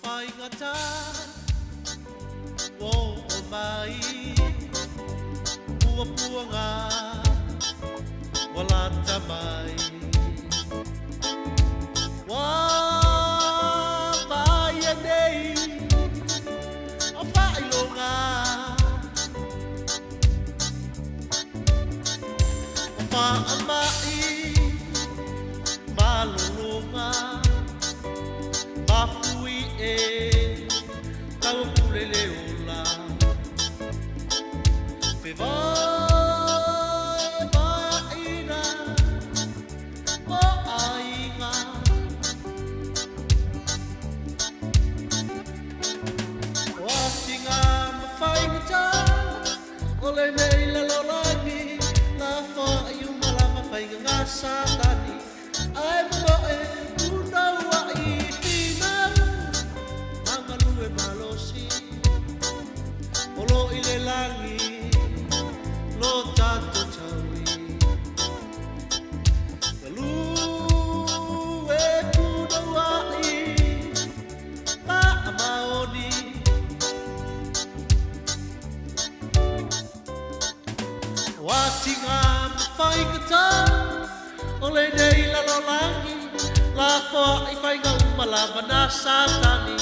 Faigata ua oo mai Puapuaga ua lata mai Ua vaaia nei o faailoga O faamai malologa Mafui e tauapule le ola Fevaevaeaina o aiga O atiga ma faigata o lenei lalolagi Lafoai uma lava faiga Satani Ae momoe punouai finau ma galue malosi O lo i le lagi lo tatou taui Galue punouai faamaoni O atiga ma faigata O lenei lalolagi Lafoai faiga uma lava na Satani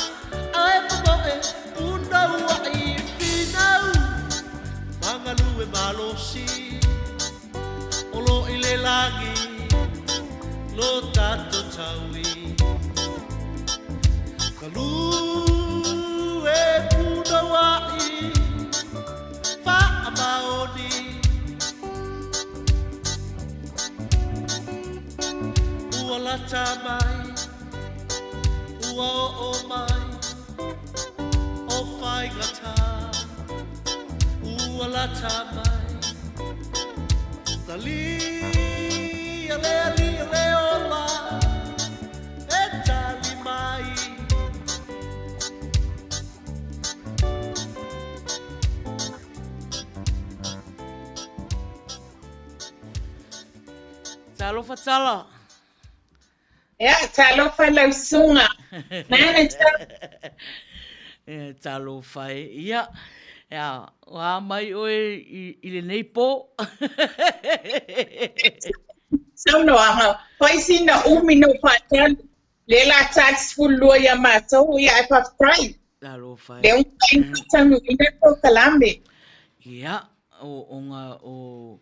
Ae momoe punouai finau Ma galue malosi O lo i le lagi Lo tatou taui Galue punouai Faamaoni Ua lata mai, ua oo mai o faigata. Ua lata mai, talia le alii o le ola e tali mai. Talofa tala. Ia, talofa lau susuga. Manager. E, talofa e. Ia, ia, ua mai oe i, i lenei pō. Saunoaga, fai sina umi no faatali. Le la tali 12 ia matou, ia ae faafetai. Talofa e. Lea ua mafai ona faataunuuina le polokalame. Ia, o, o nga, o,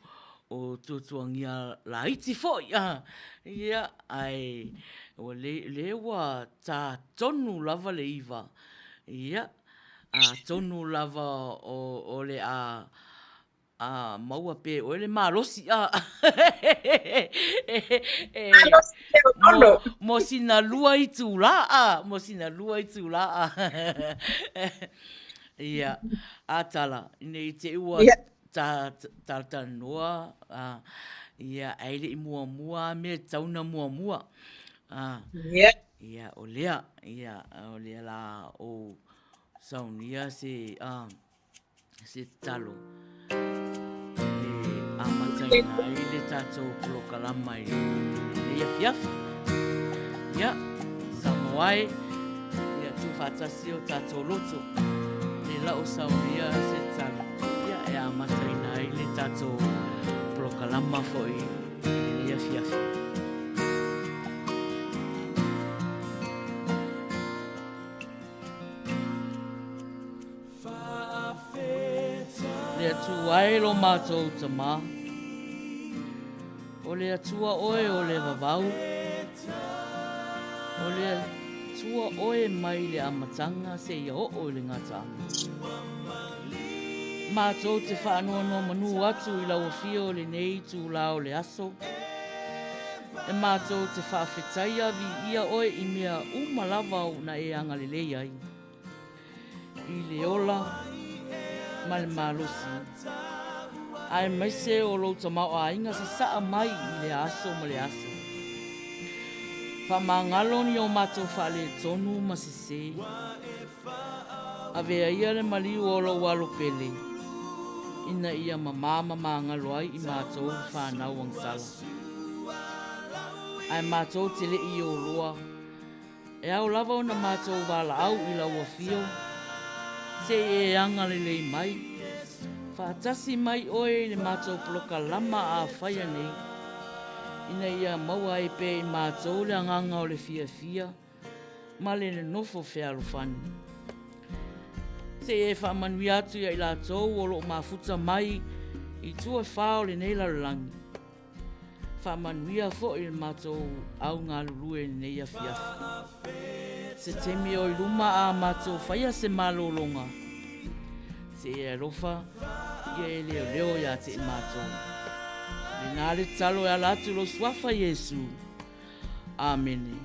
o tuatuangia laiti foi, a, ia, ae, ua le, le ua tā tonu lava le iva, ia, atonu lava o, o le a, a maua pē oe le malosi, a, e, Malosi te mo, ono. mo sina lua itulā, a, mo sina lua itulā, a, Ia, a tala, nei te ua Ia. ta, ta, talanoa, a, ia, ai le i muamua a mea tauna muamua. A, Ia. ia, o lea, ia, o lea la o saunia se, a, se tatalo e amataina ai le tatou polokalama i lenei afiafi. Ia, Samoa e, ia tuufaatasi o tatou loto, le lau saunia se tatalo, ia e amataina ai le tatou polokalama foi i lenei afiafi. Le Atua e lo matou Tama, O le Atua oe o le vavau, O le Atua oe mai le amataga seia oo i le gataaga. Matou te faanoanoamanu atu i lau afio i lenei itula o le aso, E matou te faafetaia viia oe i mea uma lava na e agalelei ai. i le ola ma le malosi, aemaise o lou tamaoaiga sasaa mai i lea aso ma lea aso. Faamagalo ni o matou faaletonu ma sese. Avea ia le maliu o lou alo pele, ina ia mamā ma magalo ai i matou fanau agasala. Ae matou te le i oloa. E ao lava ona matou valaau i lau afio, se i e agalelei mai, faatasi mai oe i le matou polokalama a faia nei, ina ia maua ai pea i matou le agaga o le fiafia ma le nonofo fealofani. Se i e faamanuia atu ia i latou o lo o mafuta mai i tua e fā o lenei lalolagi. Faamanuia foi le matou au galulue i lenei afiafi. Se taimi o i luma a matou faia se malologa, se i e alofa ia e leoleo ia te i matou. Lena le tatalo e ala atu i lou Suafa Iesu. Amene.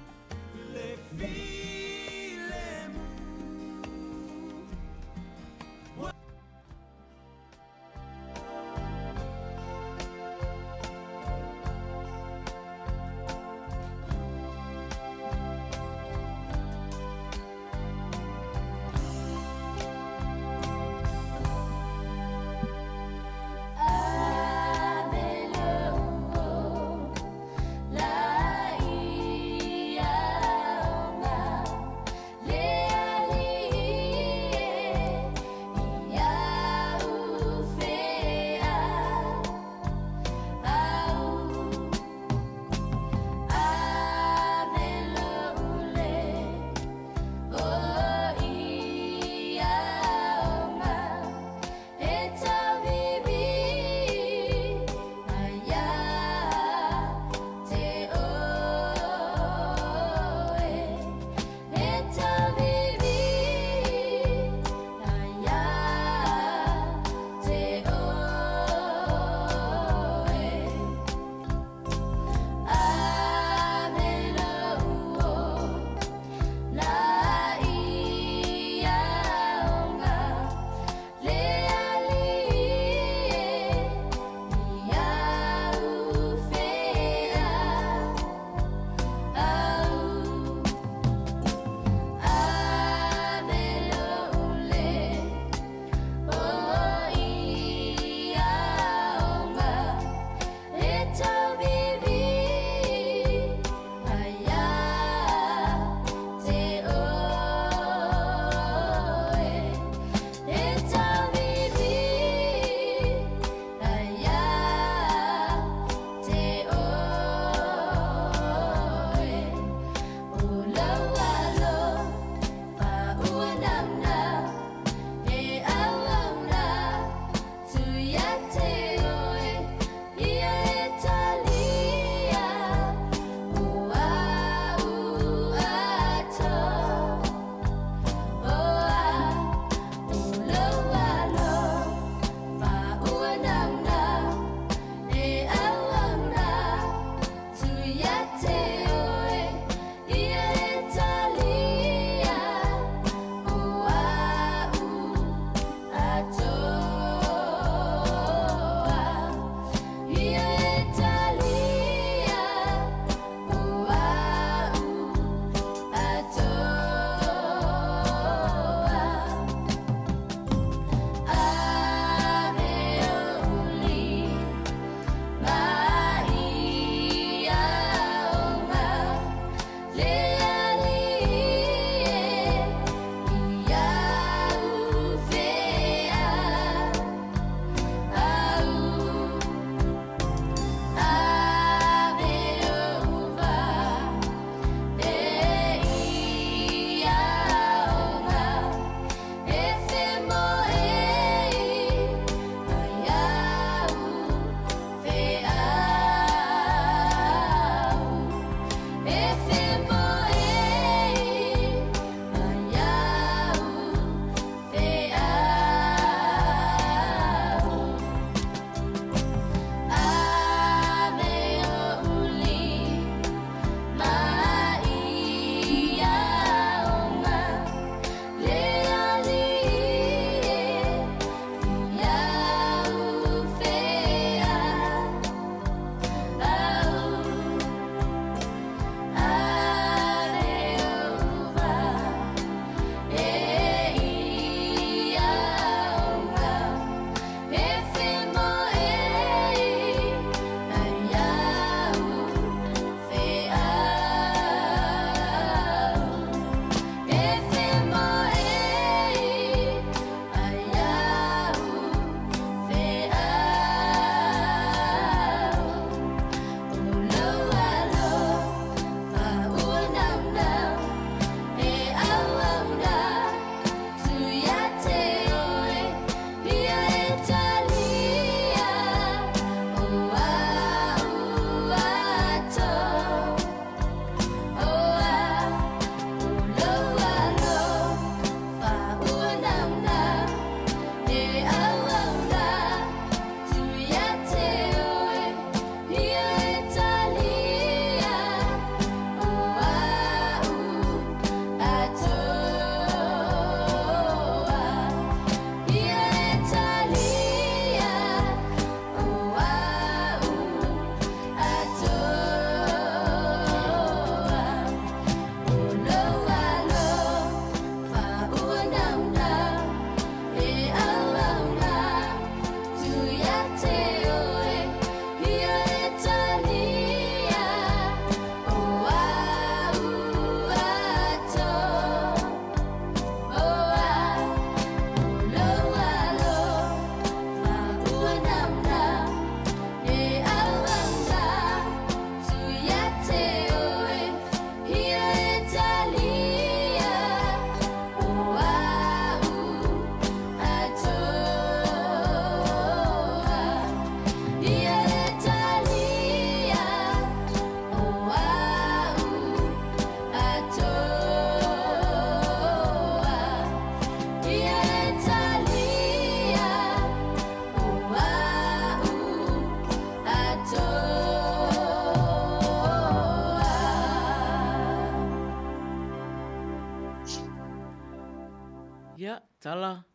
Ia, Tala.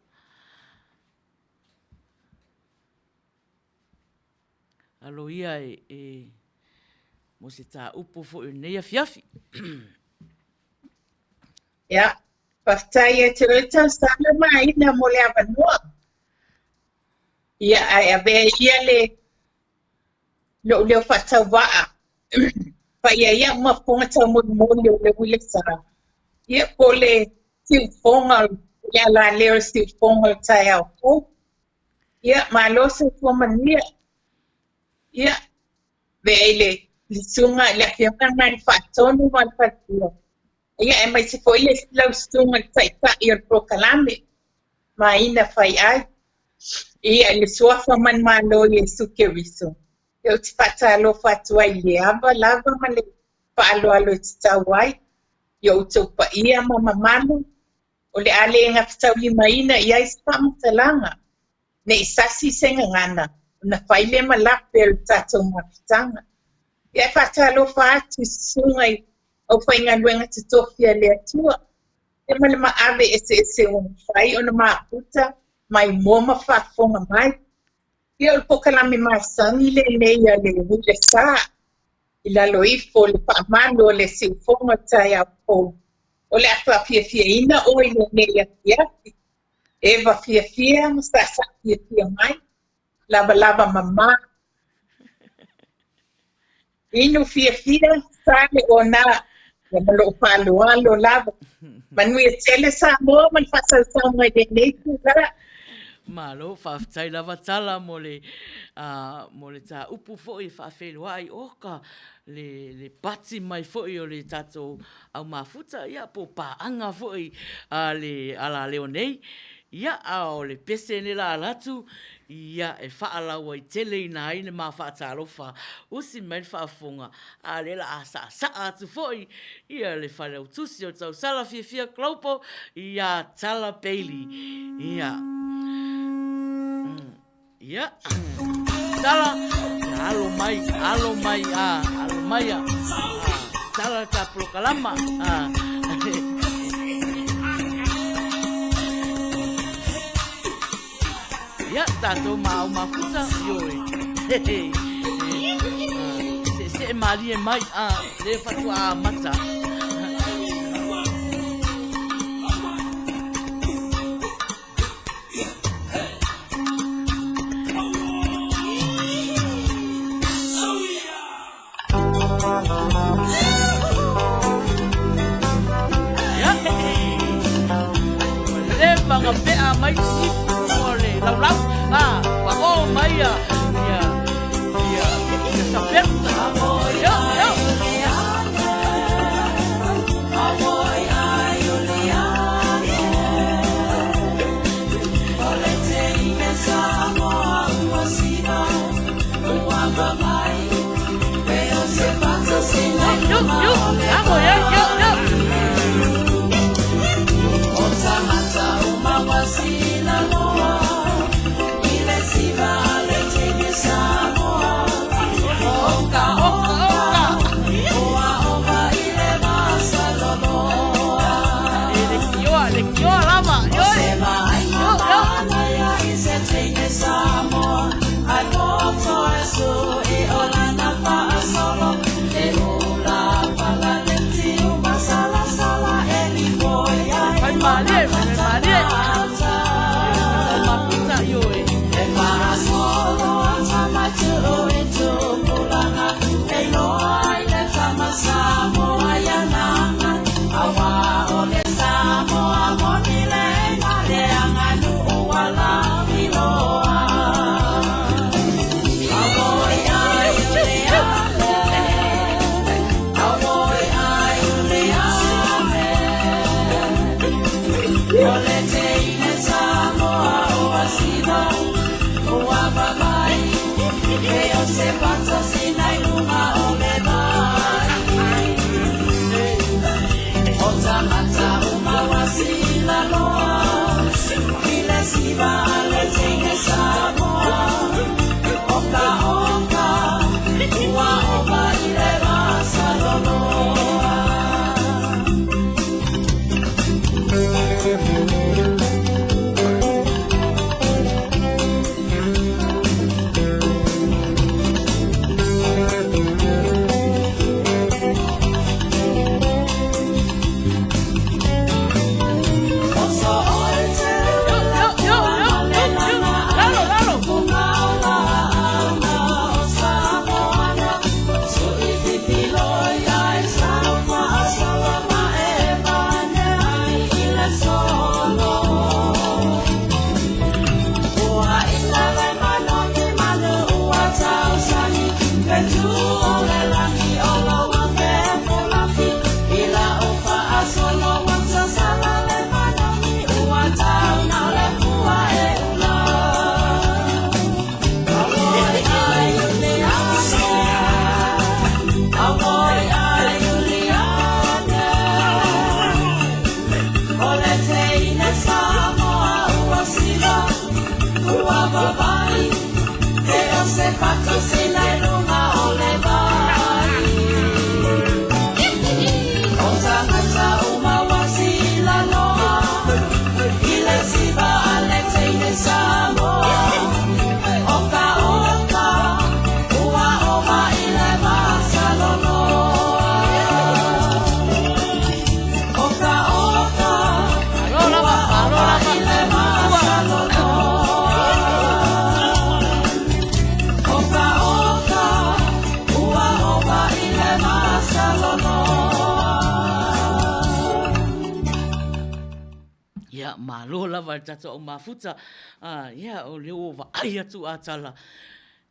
Alo ia e, e mo se tāupu foi o nei afiafi. Ia, faafetai e te oe tausala maina mo le avanoa. Ia, ae avea ia le lou leo faatauvaa faia ia ma fofoga taumolimoli o le uila sa. Ia, po le siufoga, le alaleo o le siufoga o le taeao fou. Ia, malo soifua manuia. Ia, avea i le susuga i le Afioga lena i le Faatonu ma le Faletua. Ia, aemaise foi le lau susuga i le Taitai o le polokalame, Maina Faiai. Ia, i le Suafa Manumalo o Iesu Keriso, ia ou te faatalofa atu ai i le ava lava ma le faaaloalo e tatau ai i o outou paia ma mamalu, o le a le gafataulimaina i ai se faamatalaga, ne i sasi se gagana ona fai lea ma lape o le tatou mafutaga. Ia e faatalofa atu i susuga i aufaigaluega totofi a le Atua, ia ma le maave eseese ua mafai ona mafuta mai mua ma faafofoga mai. Ia o le polokalame masani lenei a le Uila Sa i lalo ifo o le faamalu o le siufogo o le taeao fou. O le a faafiafiaina oe i lenei afiafi. Eva fiafia ma saasaa fiafia mai, lavalava mamā. Inu fiafia, sa le ona, ia ma lou faaaloalo lava. Manuia tele Samoa ma le faasausauga i lenei itulā. Malo, faafetai lava Tala mo le, mo le tāupu foi e faafeiloai, oka le, le pati mai foi o le tatou au mafuta, ia po o paaga foi a le alaleo nei. Ia, a o le pese nei la ala atu, ia e faalauaiteleina ai le ma faatalofa, usi mai le faafofoga, a o lea la a saasaa atu foi ia le Failautusi o le Tausala Fiafia Global ia Tala Bailey. Ia. Ia. Tala, ia alo mai, alo mai, a, alo mai a. A, tala ta polokalama. A. Ia, tatou ma au mafuta, ioe. Se'ese'e malie mai, a, le faatoa amata. Leva na pea mai ipu o le laulau a ua o mai ia ia ia ia saperu ia ia. Yo, yo, amo, yo, yo, yo. Oka, oka, oka. E le kioa, le kioa lava. Yo, yo, yo. Fai malie, fai malie. Yo, mafuta, yo, e. Ia, malo lava i le tatou au mafuta. Ia, o lea ua vaai atu a tala,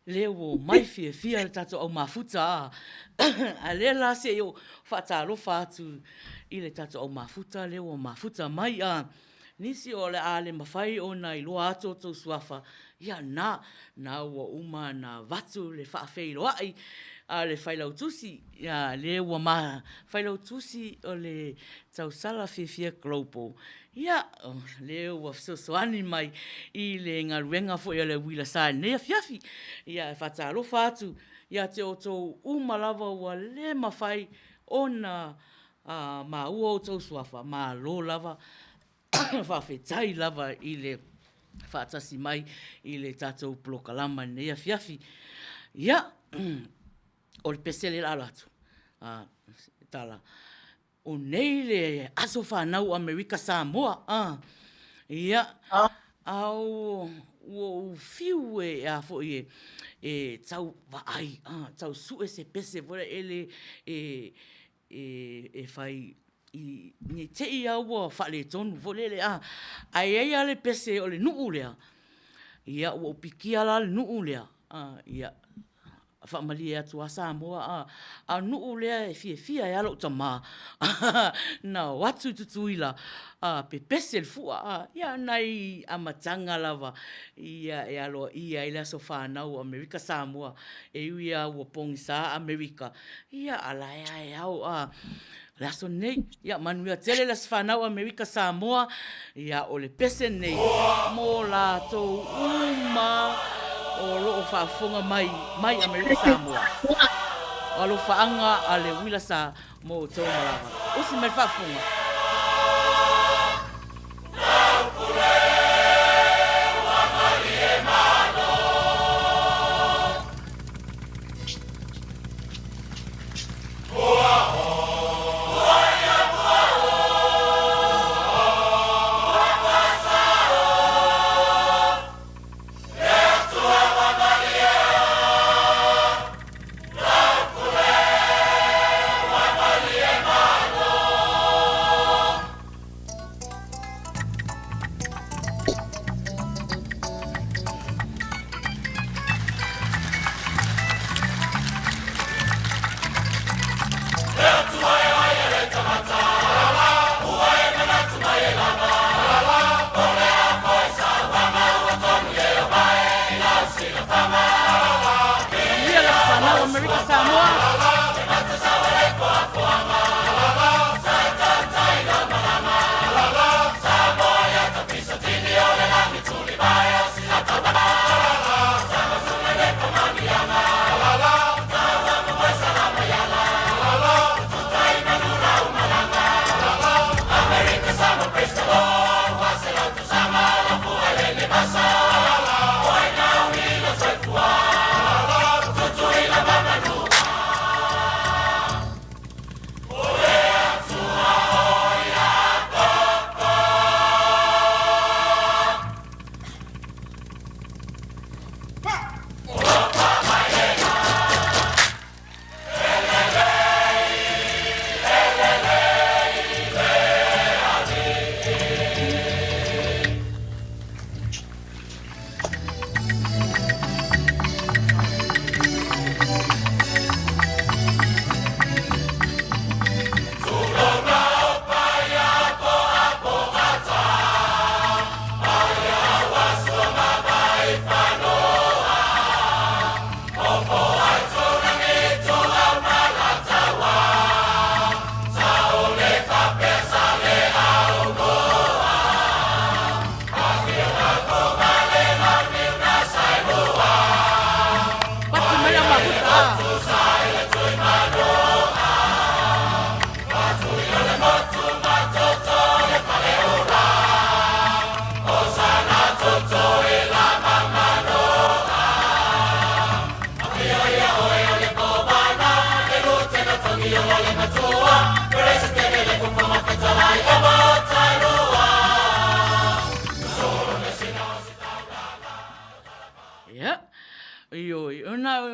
lea ua omai fiafia le tatou au mafuta. A lea la se i ou faatalofa atu i le tatou au mafuta lea ua mafuta mai. Nisi o le a le mafai ona iloa atu outou suafa, ia na, na ua uma ona avatu le faafeiloai a le Failautusi, ia lea ua ma Failautusi o le Tausala Fiafia Global, ia lea ua fesoasoani mai i le galuega foi a le Uila Sa i lenei afiafi. Ia e faatalofa atu ia te outou uma lava ua le mafai ona maua outou suafa, malo lava, faafetai lava i le faatasi mai i le tatou polokalama i lenei afiafi. Ia, o le pese lea o le a alo atu, tala, o nei le aso fanau o Amerika Samoa, ia, a ua ou fiu e, a foi e tau vaai, tau sue se pese foi lele e, e fai i ne i te i lava ua faaletonu foi lele a, ae i ai lava le pese o le nuu lea, ia ua ou pikia la le nuu lea, ia faamalie atu lava Samoa a, a o le nuu lea e fiafia ai lava lou tama na o atu i Tutuila pepese le fua a, ia o nai amataga lava ia e aloaia ai le aso fanau o Amerika Samoa, e ui lava ua pogisa Amerika, Ia, a la e a e ao a le aso lenei. Ia, manuia tele le Aso Fanau Amerika Samoa. Ia, o le pese lenei mo latou uma o lo o faafofoga mai mai Amerika Samoa. O alofaaga a le uila sa mo outou uma lava. Usi mai le faafofoga.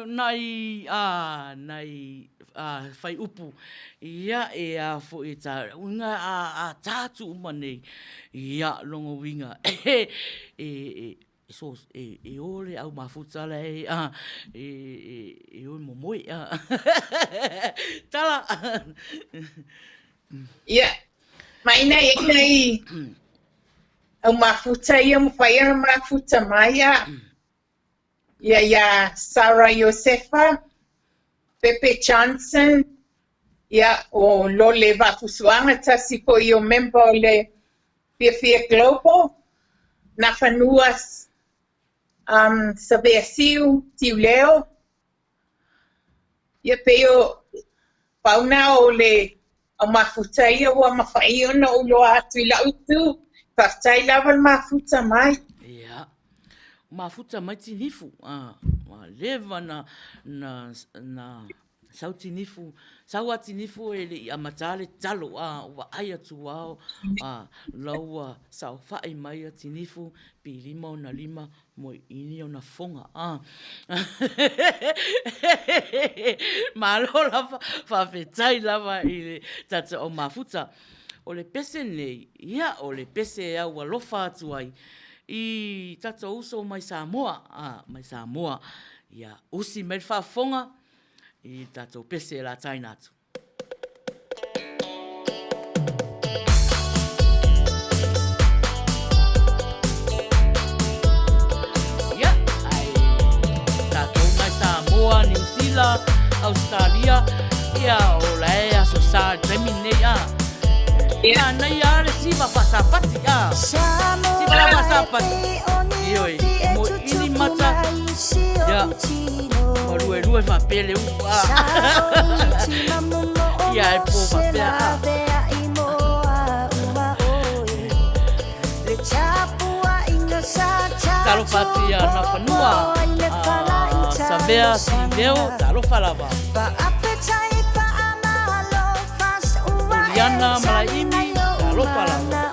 nai, a, nai, a, whaiupu, ia, e a foi e tā, uinga a, a tā atu uma nei, ia, longo uinga, e, e, e, so, e, e o le au mafuta la e, a, e, e, e o momoe, a. Tala! Ia, mai nei e nei au mafuta ia mawhai ana mafuta mai a. Ia ia Sarah Iosefa, Pepe Johnson, ia o Lole Vafusuaga tasi foi o member o le Fiafia Global, Nafanua um, Saveasiu Tiuleo, Ia pei o pau na o le au mafuta ia ua mafai ona ou loa atu i la'u itu. Faafetai lava le mafuta mai. Ia. Mafuta mai tinifu. Ah, ua leva na, na, na sau tinifu, sau a tinifu e le i amata le talo, ah, ua ai atu ao, ah, lau ua saofai mai a tinifu, pilima ona lima, Moe ini ona foga a. Malo lava, faafetai lava i le tatou au mafuta. O le pese nei, ia o le pese e au alofa atu ai i tatou uso mai Samoa, a, mai Samoa. Ia usi mai le faafofoga i le tatou pese e lataina atu. Ia, ai tatou mai Samoa, Niu Sila, Australia, ia o la e aso sa le taimi lenei a. Ia manaia a le siva faasapati a. Siva la faasapati. Ioe, mo ili mata. Ia. Ma luelue faapea le upu a. Ia e po faapea a. Talofa atu ia Nafanua, a Savea Sileo, talofa lava. Oliana Malaimi, talofa lava.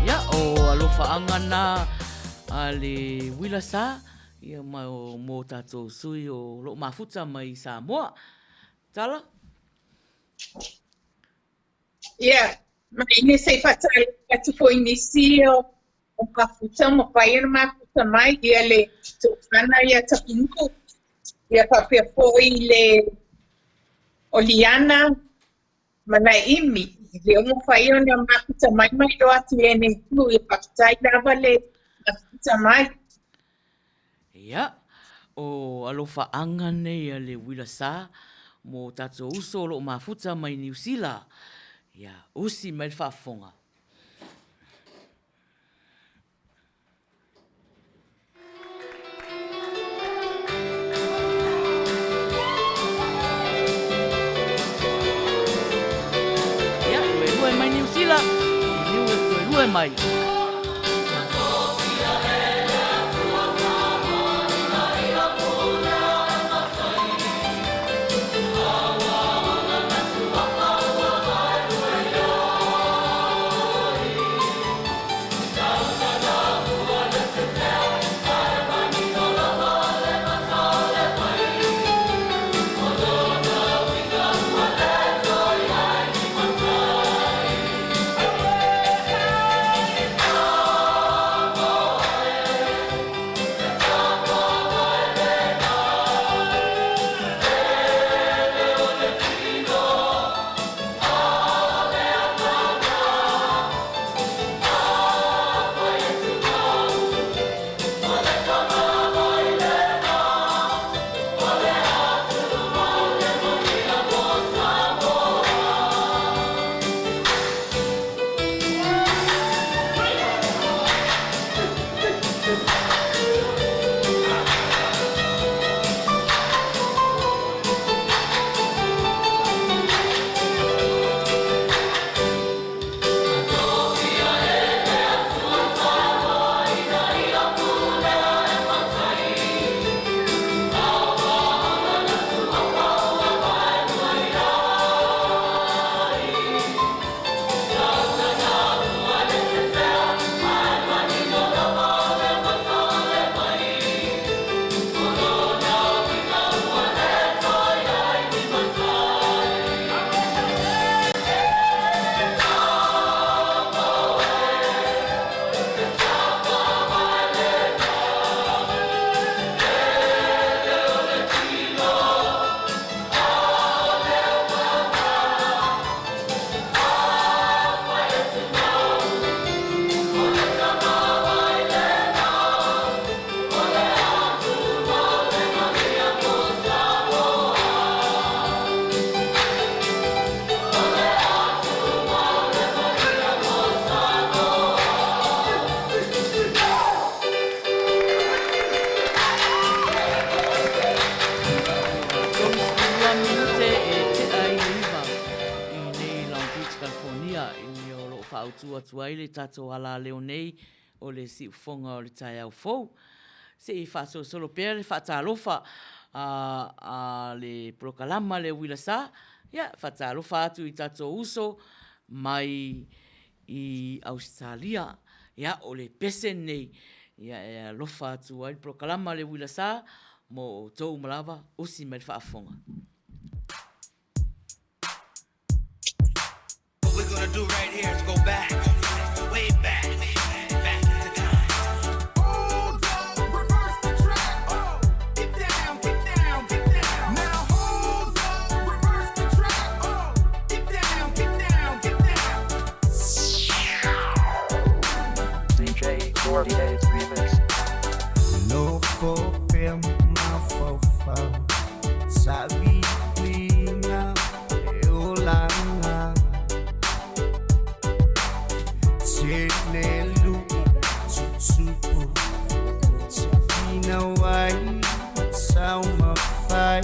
Ia, o alofaaga na a le uila sa, ia ma o mō tātou sui o loo mafuta mai i Samoa. Tala? Ia, ma ine se i whātalo atu foi nisi o o mafuta, mafai ona mafuta mai ia le toofana ia Tapunuu, ia faapea foi le o Liana ma Naimi, lea ua mafai ona mafuta mai ma iloa atu i lenei itu, ia faafetai lava le mafuta mai. Ia, o alofaaga nei a le uila sa mo tatou uso o lo o mafuta mai Niu Sila. Ia, usi mai le faafofoga. Ia, toe lua mai Niu Sila, toe lua mai. faaautu atu ai le tatou alaleo nei o le siufofoga o le taeao fou. Se i faasolosolo pea le faatalofa a le polokalama le Uila Sa, ia, faatalofa atu i tatou uso mai i Ausetalia. Ia, o le pese lenei ia e alofa atu ai le polokalama le Uila Sa mo outou uma lava, usi mai le faafofoga. What we're gonna do right here is go back, way back, back into time. Hold up, reverse the track. Oh, get down, get down, get down. Now hold up, reverse the track. Oh, get down, get down, get down. DJ 48 Remix. Nofo pea mafaufau Sailiiliga le olaga Tele lu'i tutupu Te finau ai ma taumafai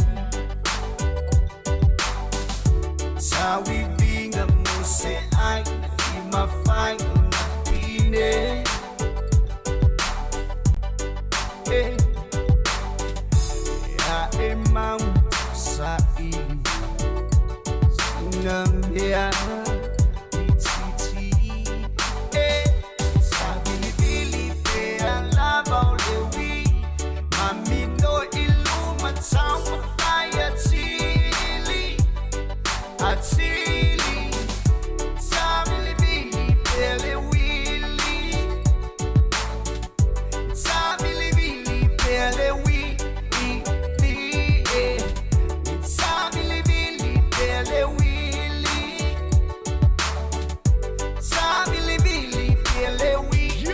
Tauiviga mo se aiga i mafai ona pine E ae mau saili Sina mea itiiti E savilivili pea lava o le ui Mamino i luma taumafai atili Atili Savilivili pea le uili Savilivili pea le uili eh. Savilivili pea le uili Savilivili pea le uili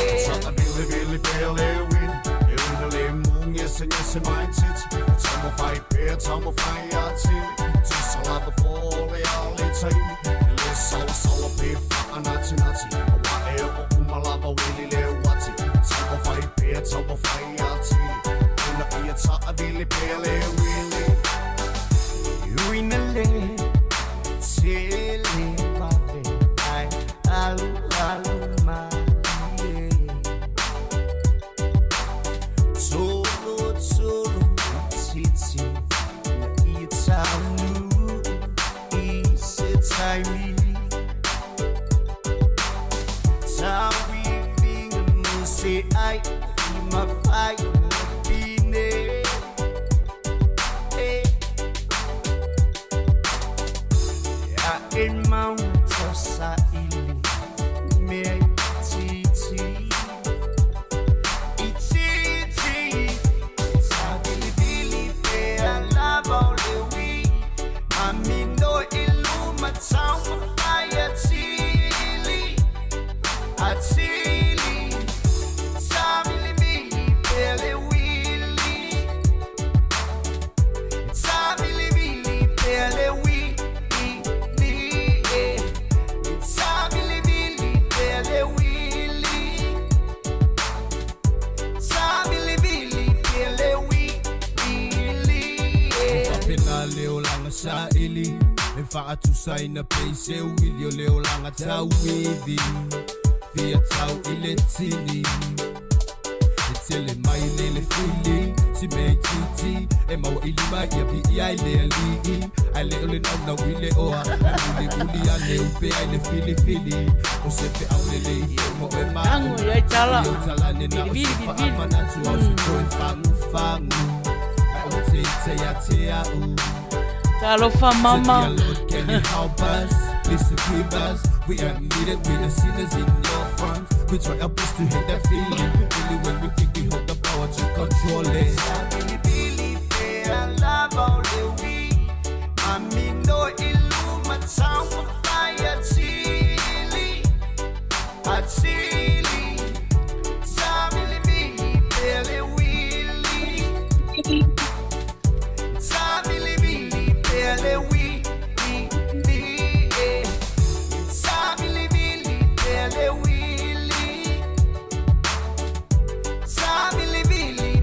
eh. Savilivili pea le uili E uina le mu gese gese mai titi E taumafai pea taumafai atili Tusa lava po le ao le taimi E le saosaoa pe faanatinati Auā e oo uma lava uili le uati Taumafai pea taumafai atili Ina ia taavili pea le uili Uina le tele vave ai alu alu malie Tolo tolo itiiti ina ia taunuu i se taimi Tauiviga mo se aiga i mafai ona pine E ae mau tausaili mea itiiti Itiiti Savilivili pea lava o le ui Mamino i luma taumafai atili Atili Savilivili pea le uili Savilivili pea le uili eh. Savilivili pea le uili Savilivili pea le uili eh. Faapena le olaga saili e faatusaina pea i se uili o le olaga tauivi fia tau i le tini E tele mai le le fili si mea itiiti e maua i lima ia piia ai le alii Ae le o le naunau i le oa ae mulimuli ane upe ai le filifili O se feau lelei foi mo oe ma Tago au i ai tala. I ou talane na o Vilivili, se vilivili. faamanatu au se toe fagufagu Ae ou te ita ia te au Talofa So mama. dear Lord, can you help us? Please forgive us. We admit it, we the sinners in your front. We try our best to hate that feeling. Only when we think we hold the power to control it. Savilivili pea lava o le ui Mamino i luma taumafai atili Atili Savilivili pea le uili Savilivili pea le uili eh. Savilivili pea le uili Savilivili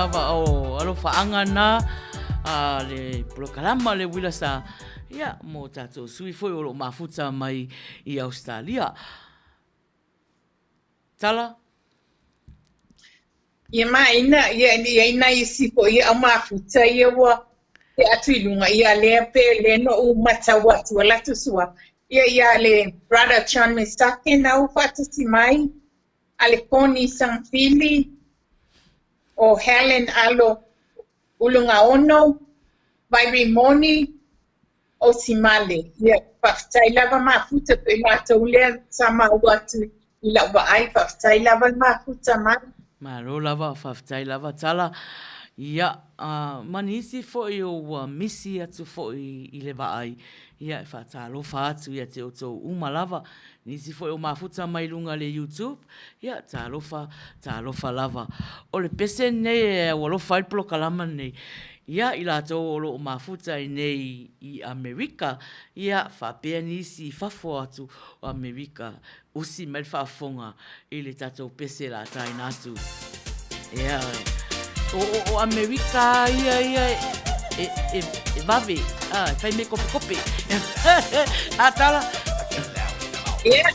lava o alofaaga na a le polokalama le uila sa, ia, mo tatou sui foi o lo o mafuta mai i Ausetalia. Tala. Ia maina, ia e i ai nai isi foi au mafuta ia ua tea atu i luga, ia lea pe lea noʻu matau atu a latou suafa, ia ia le Brother John Mesake na ua faatasi mai, a le Connie Sangfili, o Helen Alo Ulugaono, Vairi Moni, o Simale. Ia, faafetai lava mafuta pei matou lea sa maua atu i lau vaai, faafetai lava le mafuta mai. Malo lava, faafetai lava Tala. Ia, ma nisi foi o ua misi atu foi i le vaai, ia e faatalofa atu ia te outou uma lava. Nisi foi o mafuta mai luga le YouTube, ia talofa, talofa lava. O le pese lenei e aualofa ai le polokalama lenei, ia i latou o lo o mafuta i nei i Amerika, ia faapea nisi i fafo atu o Amerika, usi mai le faafofoga i le tatou pese la taina atu. Ia, o, o Amerika ia ia e, e, e vave, ah, e fai me kope kope. A tala. Yeah.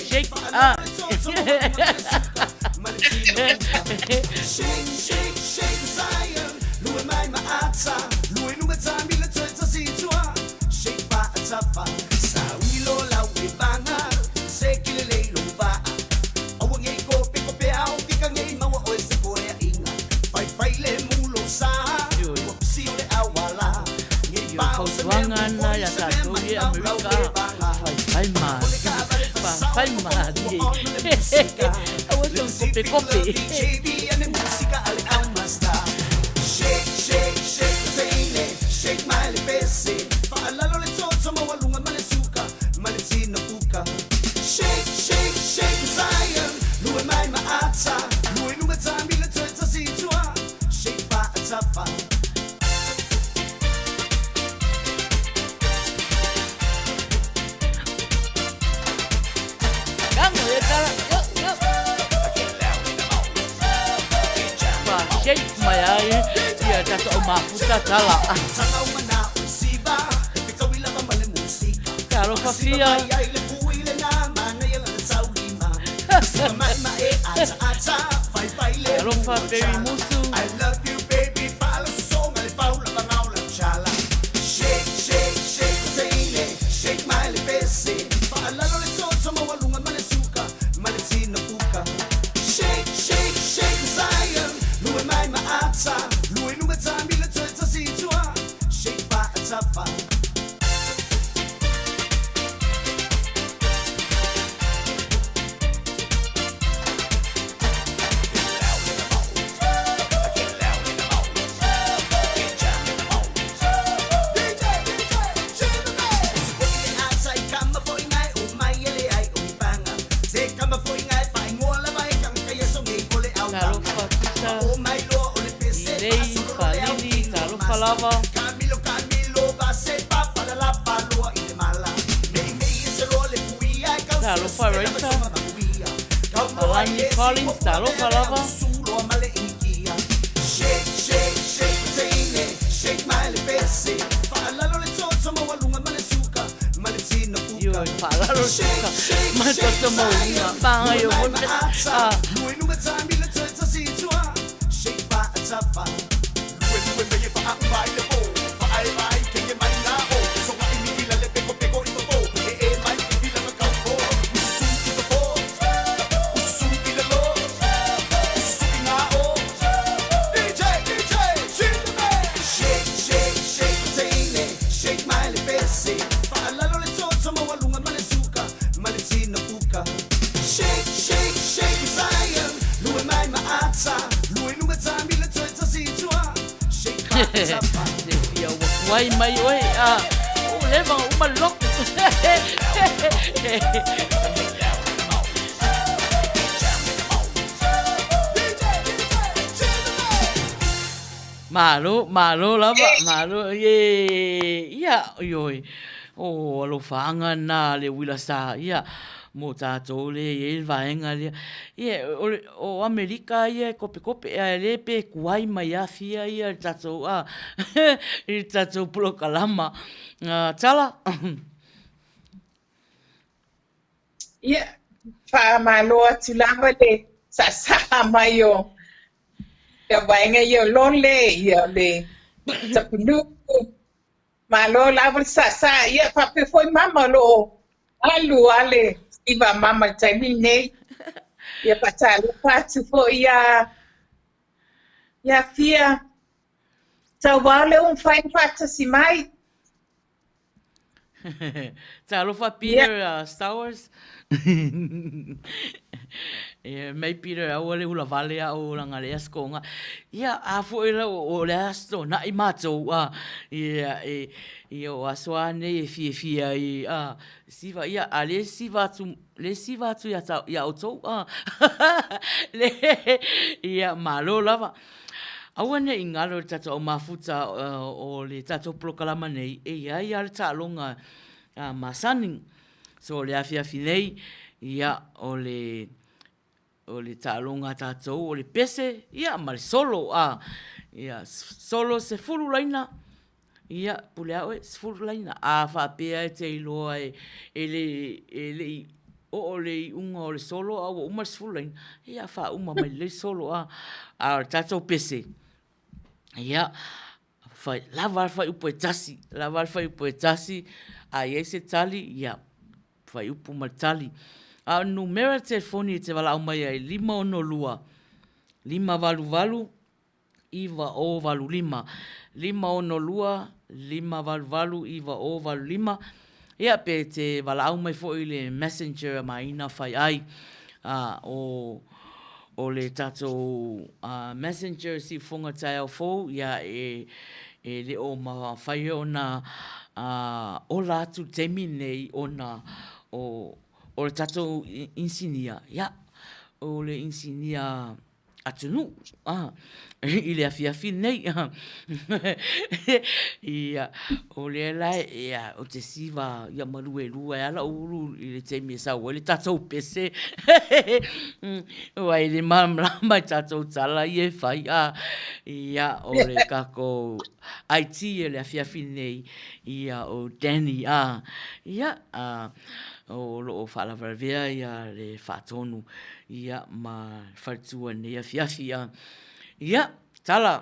Shake, ah. Ioe, fautuaga na ia tatou i Amerika, faifai malie, faifai malie. Aua tou kopekope. Kago e tala, yo, yo. Fa shake mai ai ia tatou mafuta tala. Talofa fia. Talofa Perry Musu. Talofa Tusa, Ilei, Falili, talofa lava. Talofa Raisa, Alani Collins, talofa lava. Ioe, faalalo le suka, ma le toto maualuga, paga i o ah. Le fia ua kuai mai oe a ua leva uma le loku. Malo, malo lava, malo, ye, ia, ioe. O alofaaga na le uila sa, ia, mo tatou lea e i ai le vaega lea. Ia, o le, o Amerika ia e kopekope, ae le pe tuai mai afia ia i le tatou, a, i le tatou polokalama. Tala. Ia, faamalo atu lava le saasaa mai o ia vaega ia o Lole, ia le Tapunuu. Malo lava le saasaa. Ia, faapea foi mama o lo o alu lava le siva a mama i le taimi lenei. Ia, faatalofa atu foi ia ia Fia. Tauao le ua mafai ona faatasi mai. Talofa Peter Stowers. Ia, mai Peter aua le hula vale a o langa le asko nga. Ia, a foi la o le aso na'i matou a. Ia, e, ia o aso a nei e fiafia ai a. Siva, ia, a le siva atu, le siva atu ia ta, ia outou a. Le, ia, malo lava. Aua ne i ngalo i le tatou au mafuta o le tatou polokalama nei, e i ai lava le taaloga masani. So o le afiafi nei, ia, o le, o le taaloga a tatou o le pese, ia, ma le solo, a. Ia, solo 10 laina, ia, pule lava oe, 10 laina. A faapea e te iloa e le, e le i oo le iuga o le solo a ua uma le 10 laina, ia faauma mai lelei le solo a. A o le tatou pese, ia, fai, lava a le fuaiupu e tasi, lava a le fuaiupu e tasi, a i ai se tali, ia, fuaiupu ma le tali. A o le numera telefoni e te valaau mai ai, 562 588 9085, 562 588 9085, ia pe te valaau mai foi i le messenger a Maina Faiai, a, o, o le tatou messenger siufofoga taeao fou, ia e, e le o mafai ona ola atu i le taimi lenei ona o, o le tatou inisinia, ia, o le inisinia atunuu i le afiafi lenei. Ia, o lea la ia, ou te siva ia maluelue ai lava lou ulu i le taimi e sau ai le tatou pese aua e le malamalama i tatou tala ia e fai. Ia, o le tatou IT o le afiafi lenei, ia o Danny. Ia, o lo o faalavelavea le faatonu ia ma le faletua i lenei afiafi. Ia, Tala,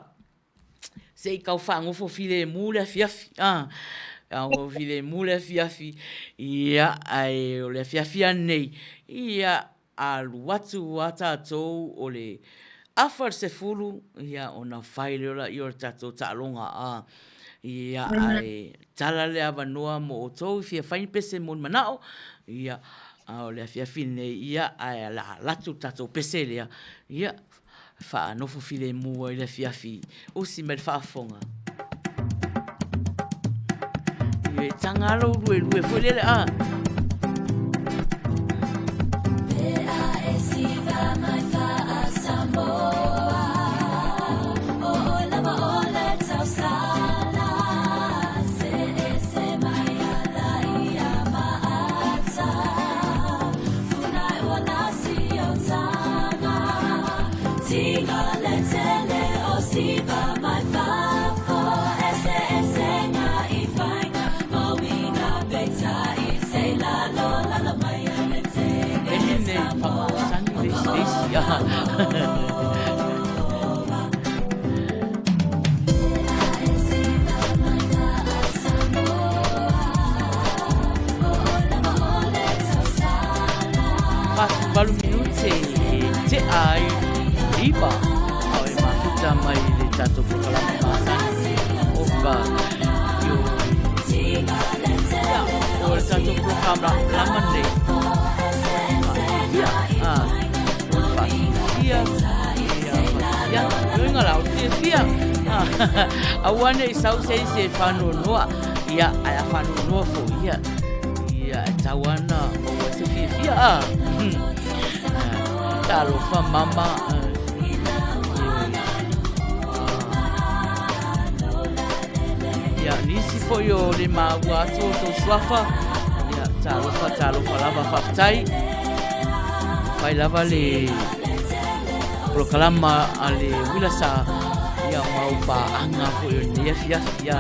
se i tau faanofo filemu le afiafi, a, faanofo filemu le afiafi, ia, ae o le afiafi lava lenei, ia, alu atu lava tatou o le afa i le 10, ia, ona fai lea o le tatou taaloga, a. Ia, ae tala le avanoa mo outou i fia fai ni pese mo ni manao, ia, a o le afiafi lenei, ia, ae o le a alu atu le tatou pese lea, ia, faanofo filemu ai le afiafi, usi mai le faafofoga. Ia, e taga lava lou luelue foi lele, a. Taimi lenei, whakamasani le isi le isi. 48 minute e tea ai le 9 a o e mafuta mai i le tatou polokalame masani o ka ioe. Ia, o le tatou polokalame nei, faafia, a, o le faafia, ia, faafia, ioe la, o le fiafia, aua ne i sau se isi e faanoanoa, ia, ae a faanoanoa foi, ia, ia, e tatau lava ona maua ai se fiafia, a. Talofa mama, ioe. Ia, nisi foi o le maua atu o tou suafa, ia, talofa, talofa lava, faafetai. Fai lava le polokalama a le uila sa, ia, mau paaga foi o lenei afiafi, ia.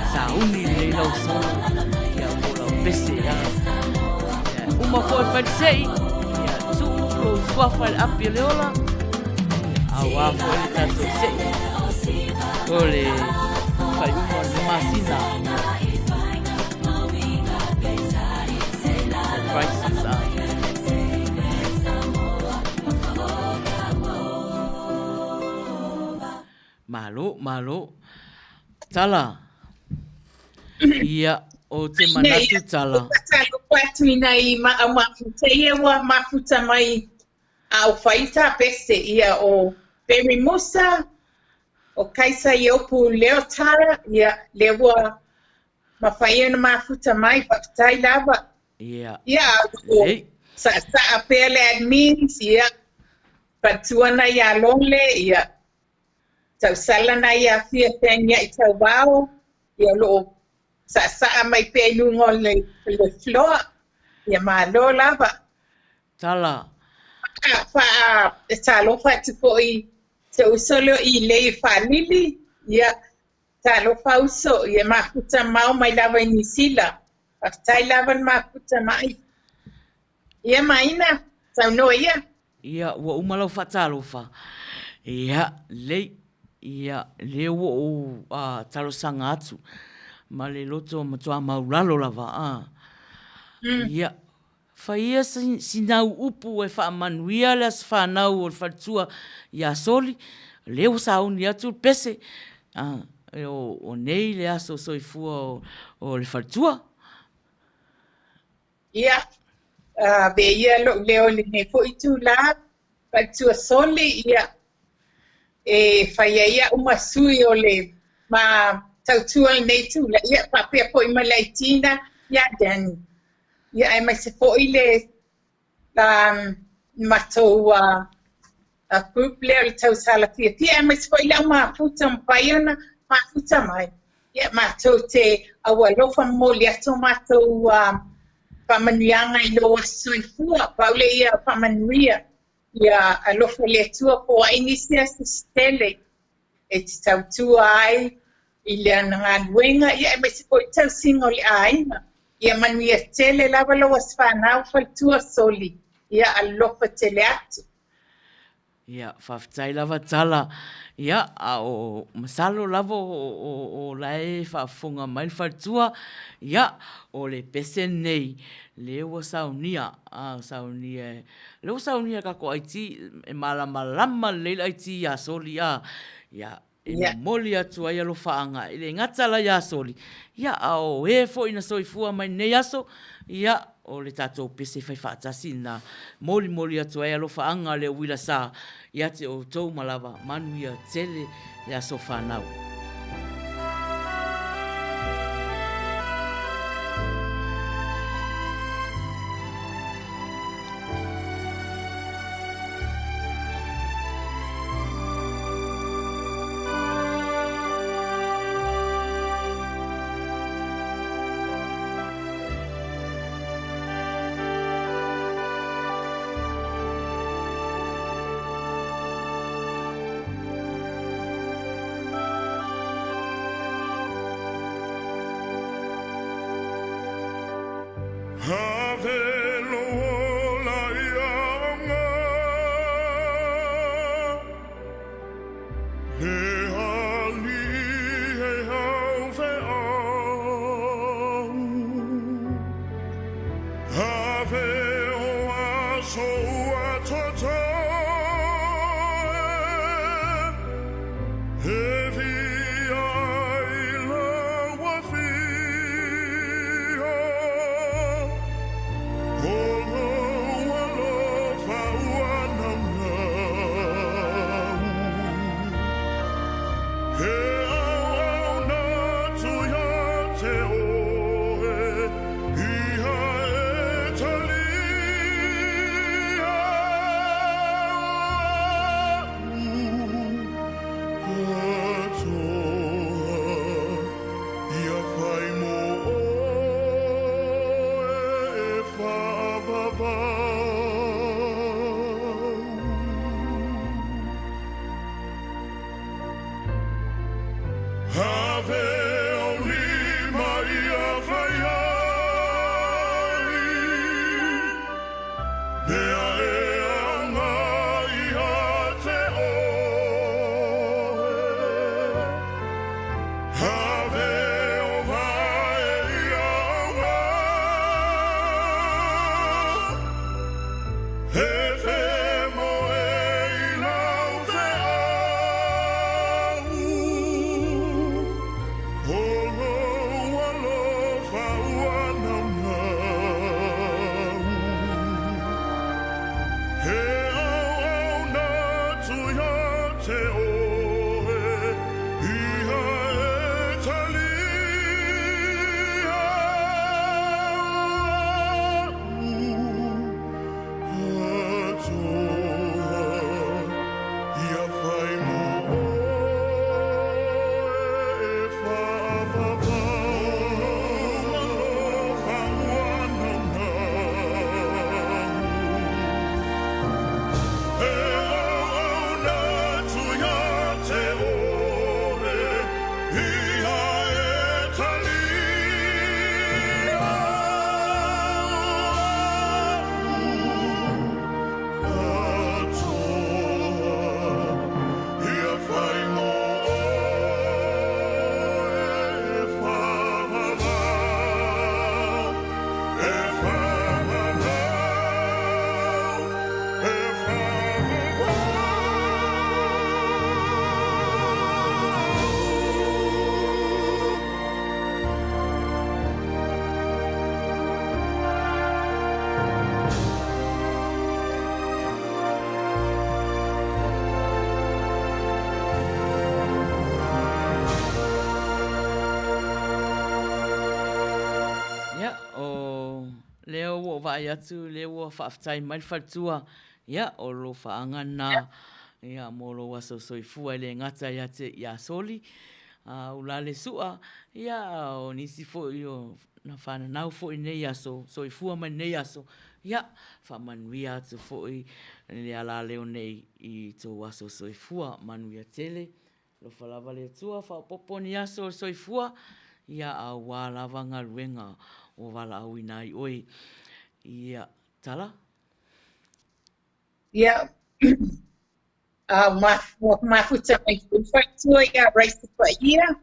Sauni lelei lau solo, ia po lau pese ia. Ia, uma foi fai le sei, ia tuu lou suafa i le api o le ola, auā foi le tatou sei. O le faaiuga o le masina. The prices are. Malo, malo. Tala. Ia, o te manatu tala. Whakatalofa atu i nei ma au mafuta ia ua mafuta mai a o Faita Pese ia o Barry Musa, o Kaisa Iopu Leotara, ia lea ua mafai ona mafuta mai, faafetai lava. Ia. Ia, o saasaa pea le admins, ia, fatuana ia Lole, ia, tausala na ia fia feagiai tauvao, ia o lo o saasaa mai pea i luga o le, le floor, ia malo lava. Tala. Faa, talofa atu foi se uso lea i Lei Faalili, ia, talofa uso, ia mafuta mao mai lava i Niu Sila. Faafetai lava le mafuta mai. Ia Maina, saunoa ia. Ia, ua uma lau faatalofa. Ia, lelei. Ia, lea ua ou talosaga atu ma le loto matua maulalo lava. Ia, fai ia sina au upu e faamanuia le aso fanau o le faletua ia Soli, lea ua sauni atu le pese, o nei le aso soifua o le faletua. Ia, avea ia lou leo i lenei foi itulā, faletua Soli, ia, e fai ai au ma sui o le ma tautua i lenei itula, ia, faapea foi ma le aitina ia Danny. Ia, aemaise foi le matou group lea o le tausala fiafia, aemaise foi le au mafuta ua mafai ona mafuta mai. Ia, matou te aualofa momoli atu o matou faamanuiaga i lou aso soifua, pau lea ia faamanuia, ia alofa le Atua foai nisi aso se tele e te tautua ai i lana galuega, ia aemaise foi le tausiga o le aiga. Ia manuia tele lava lou aso fanau faletua Soli, ia alofa tele atu. Ia, faafetai lava Tala. Ia, a o masalo lava o la e faafofoga mai le faletua, ia, o le pese lenei, lea ua saunia, a, saunia, lea ua saunia e le tatou IT, e malamalama lelei le IT ia Soli, a, ia, E momoli atu ai alofaaga e le gata la ia Soli, ia a o e foi na soifua mai lenei aso, ia o le tatou pese fai faatasi na molimoli atu ai alofaaga le uila sa ia te outou ma lava manuia tele le aso fanau. Ia, o lea ua ou vaai atu, lea ua faafetai mai le faletua, ia, o lou faaga lena, ia, mo lou aso soifua e le gata ia te ia Soli, a Ulale Sua, ia, a o nisi foi o na fananau foi i lenei aso, soifua mai lenei aso, ia, faamanuia atu foi le alaleo nei i tou aso soifua, manuia tele. Alofa lava le Atua, faaopoopo ni aso o le soifua, ia aua lava galuega ua valaauina ai oe. Ia, Tala. Ia, a ua mafuta mai foi le faletua ia Raisa Paia,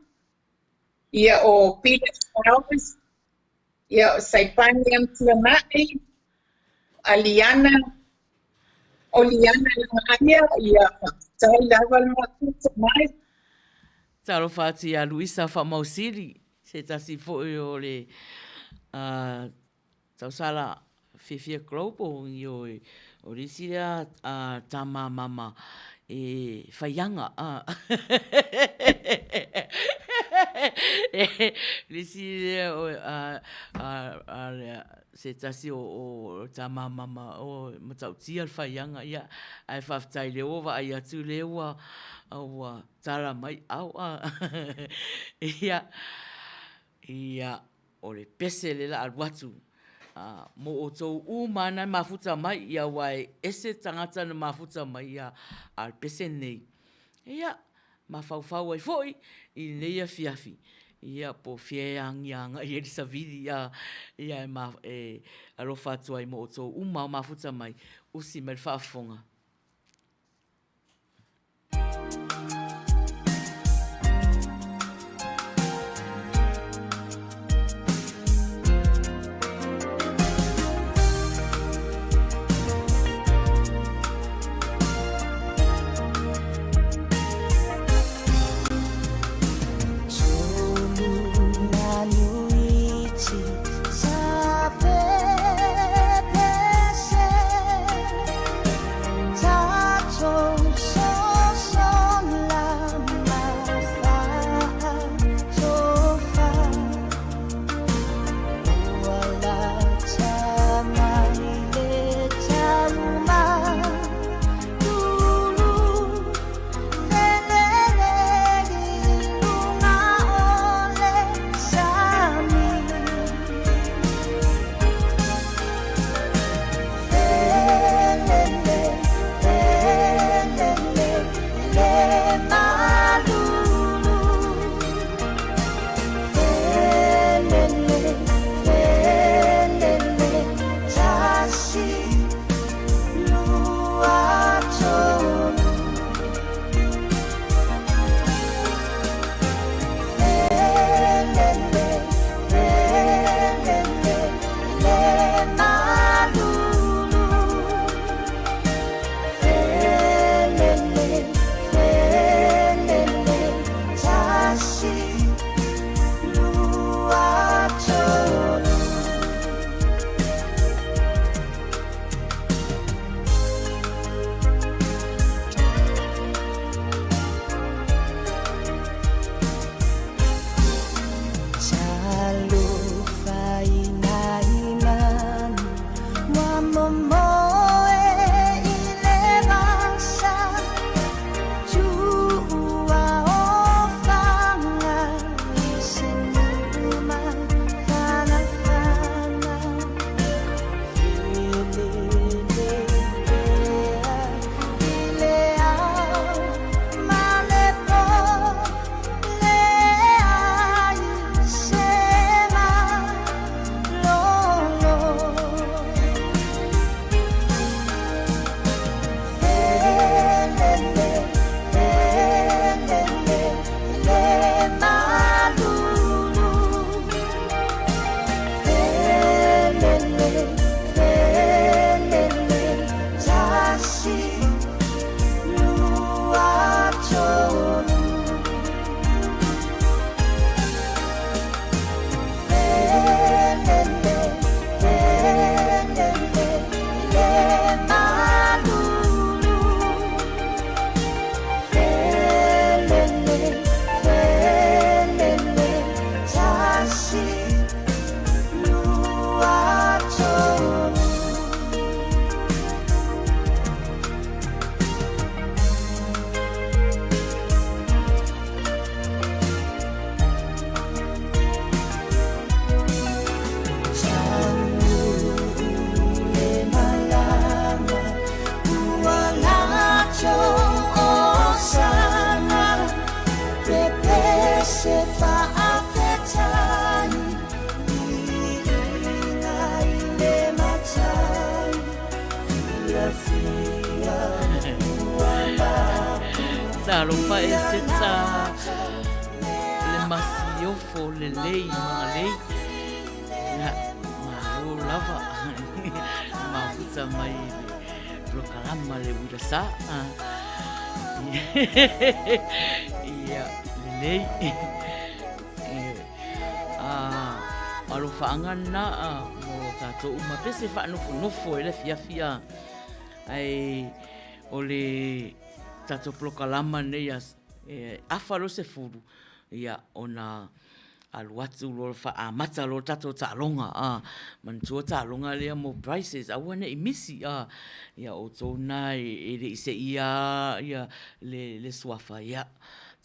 ia o Peter Flowers, ia o Saipani Amtuanai, Aliana, o Liana Lagaia, ia faafetai lava le mafuta mai. Talofa atu ia Luisa Faamausili, se tasi foi o le tausala fiafia global, ioe, o le isi lea tama mama e faiaga, le isi lea o se tasi o tama mama o matautia le faiaga, ia, ae faafetai lea ua vaai atu lea ua ua tala mai au, ia, ia, o le pese lea la alu atu mo outou uma na mafuta mai, ia aua e ese tagata na mafuta mai, ia, a o le pese lenei, ia, mafaufau ai foi i lenei afiafi, ia po o fea e agiaga i ai le savili, ia, ia e alofa atu ai mo outou uma o mafuta mai, usi mai le faafofoga. Talofa e Seta le masiofo lelei magalei. Ia, malo lava. Mafuta mai le polokalama le uila sa. Ia, lelei. Alofaaga lena mo tatou uma pea se faanofonofo ai le afiafi a. Ae o le tatou polokalama lenei e afa loa le 10, ia ona alu atu loa amata loa le tatou taaloga a. Manatua taaloga lea mo prizes, aua ne i misi a. Ia o outou na e le i seia lava le suafa, ia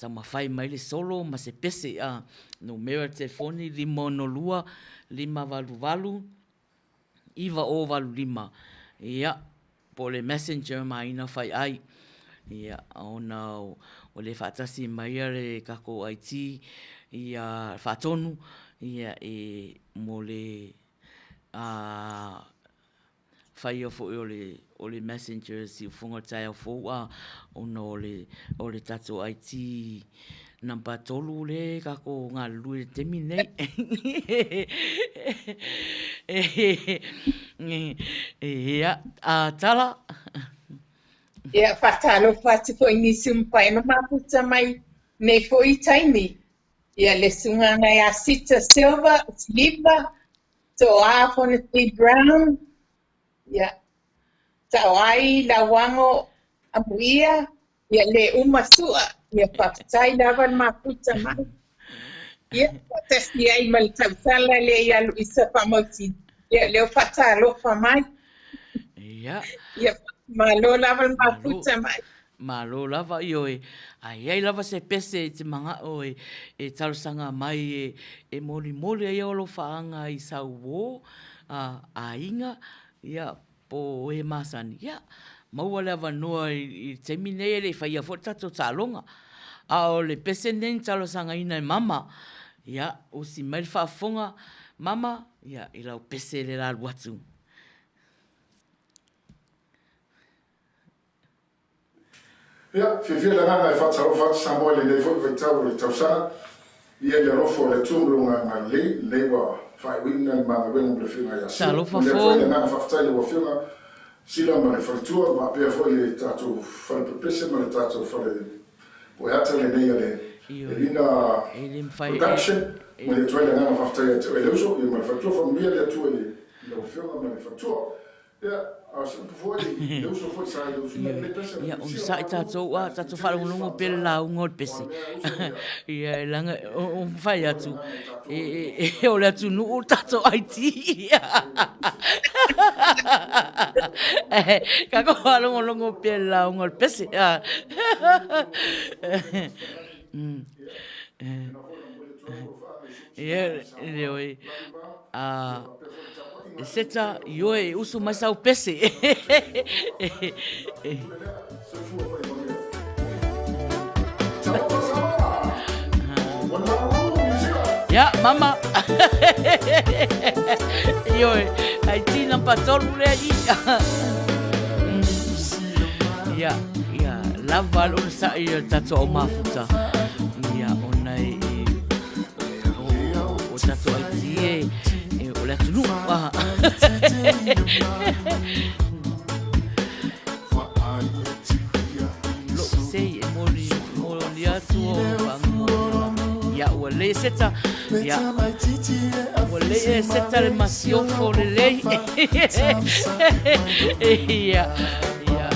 taumafai mai le solo ma se pese a. Numera telefoni 562 588 9085, ia, po o le messenger ma ina fai ai. Ia, ona o le faatasi mai le tatou IT ia faatonu ia e mo le faia foi o le o le messenger siufofoga o le taeao fou a ona o le o le tatou IT number 3 lea e tatou galulue i le taimi lenei. Ia, a Tala. Ia, faatalofa atu foi i nisi o mafai ona mafuta mai nei foi taimi. Ia, le susuga ia Sita Silva, Siliva, Toa Fonoti Brown, ia, Taoai Lauango Amuia, ia le uma sua, ia faafetai lava le mafuta mai. Ia, faatasi ai ma le tautala lea ia Luisa Faamausili, ia lea ua faatalofa mai. Ia. Ia, malo lava le mafuta mai. Malo lava, ioe, a i ai lava se pese i te mana'o e talosaga mai e molimoli ai ou alofaaga i sau uō, aiga, ia, po o e masani, ia, maua le avanoa i le taimi nei e le i faia foi le tatou taaloga. A o le pese lenei na talosagaina e Mama, ia, usi mai le faafofoga, Mama, ia, i lau pese le la alu atu. Ia, fiafia le agaga e faatalofa atu Samoa i lenei foi vaitau o le tausaga. Ia i le alofa o le Atua ma Lona agalelei, lenei ua faaiuina le ma galuega ma le Afioga ia Sila. Talofa Momoli atu ai le fou. agaga faafetai i lau Afioga Sila ma le faletua, faapea foi le tatou fale pepese ma le tatou fale poeata lenei a le Ioe, Elina e le mafai e, Production. e, Momoli atu ai le agaga faafetai ia te oe le uso, ia ma le faletua. Faamanuia le Atua i lau Afioga ma le faletua. Ioe, ia onosai tatou a tatou faalogologo pea le lauga o le pese. Ia e leaga o fai atu e o le atunuu le tatou IT. Tatou faalogologo pea le lauga o le pese. Ia, ioe. A Seta, ioe, e usu mai sau pese. Ia, mama. Ioe, ai tina patolu lea i. Ia, ia, lava le onosai o le tatou au mafuta. Ia, ona e, o tatou IT e, o le atunuu. Lou sei e moli, moli atu o Ia, ua lei seta, ia, ua lei e seta le masiofo lelei. Ia, ia,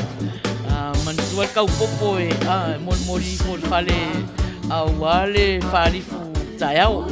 manatua le kaupopo e, molimoli ifo i le fale aua le faalifu taeao.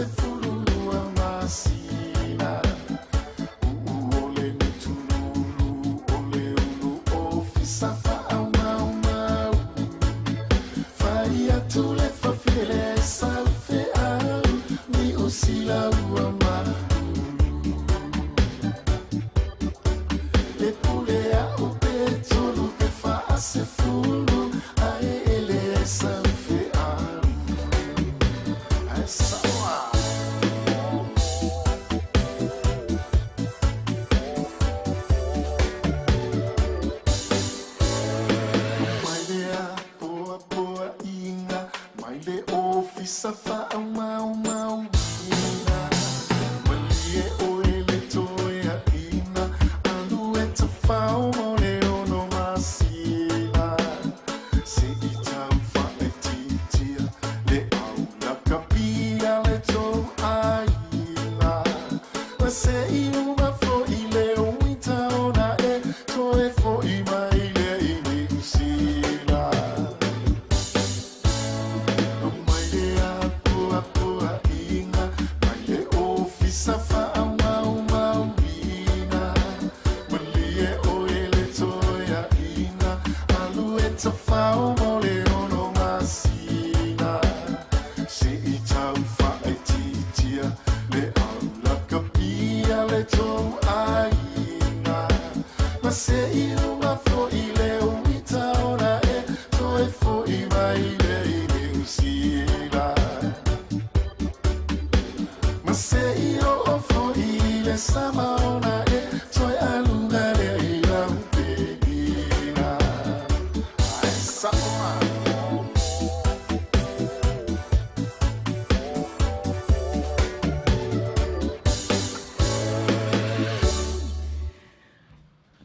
12 masina. Uu o le gutululu o le ulu ofisa faaumaumau. Fai atu le fafine le saufeau Niu Sila ua maulu. Le pule a'u pe tolu pe faasefulu ae e le saufeau. Ae sa'o a. Mai le apoapoaiga, mai le ofisa faamaumauina. Malie oe le toeaina, alu e tafao mo le 6 masina. Se i tau faaitiitia le aulakapia le tou aiga. Se i uma foi le uita ona e toe foi mai lea i Niu Sila. Mai le apoapoaiga, mai le ofisa faamaumauina. Malie oe le toeaina, alu e tafao mo le 6 masina. Se i tau faaitiitia le aulakapia le tou aiga. Ma se i uma foi le uita ona e toe foi mai lea i Niu Sila. Ma se i oo foi le sama ona e toe aluga lea i lau pegina. Ae sa'o a.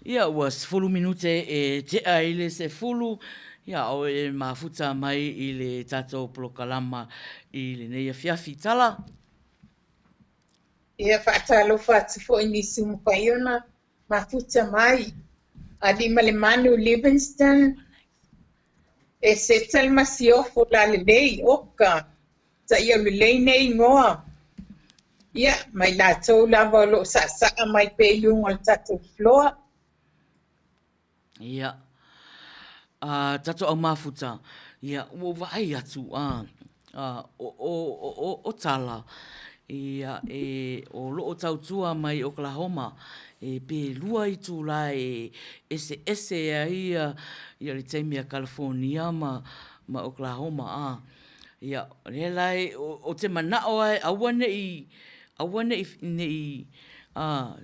Ia, ua 10 minute e tea i le 10, ia, o e mafuta mai i le tatou polokalama i lenei afiafi. Tala! Ia, faatalofa atu foi i nisi ua mafai ona mafuta mai. Alii ma le Manu Livingston, e seta le masiofo la lelei, oka, taia lelei nei igoa. Ia, ma i latou lava o lo o saasaa mai pea i luga o le tatou floor. Ia, a tatou au mafuta, ia, ua ou vaai atu, a, a, o, o, o, o Tala, ia, e, o lo o tautua mai Oklahoma, e pe lua itulā e eseese ai ia, ia le taimi a California ma, ma Oklahoma, a. Ia, o lea la e, ou te manao lava e aua ne i, aua ne i, ne i,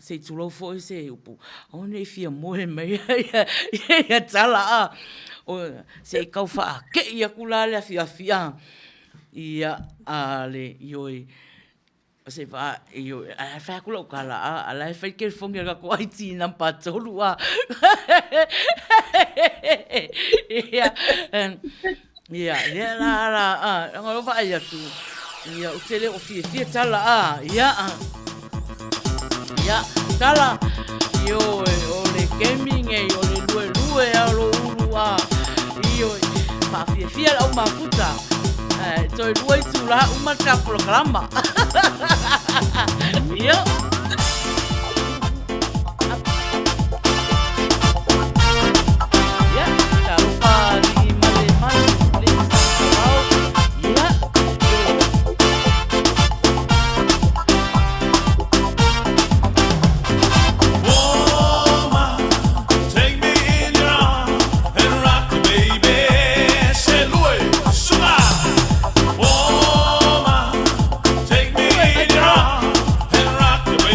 se i tulou foi se upu, aua ne i fia moe mai ia Tala, a, se i tau faakei atu la le afiafi, a, ia, a le, ioe, Se i faa, ioe, ae fai atu lau tala, a, a la e fai telefoni a le tatou IT number 3, a. Ia, ia, lea la, la, a, leaga o lea ua vaai atu, ia, ou te le o fiafia Tala, a, ia, ia, Tala, ioe, o le kemi nei, o le luelue lava o lou ulu, a, ioe, faafiafia le au mafuta. Ae toe lua itulā uma le ta polokalama. Ia. Ia, talofa alii ma le manu, le Samasawao. Ia. Woman, take me in your arms and rock me, baby. Say, Louis, sugar. Woman, take me in your arms and rock me, baby.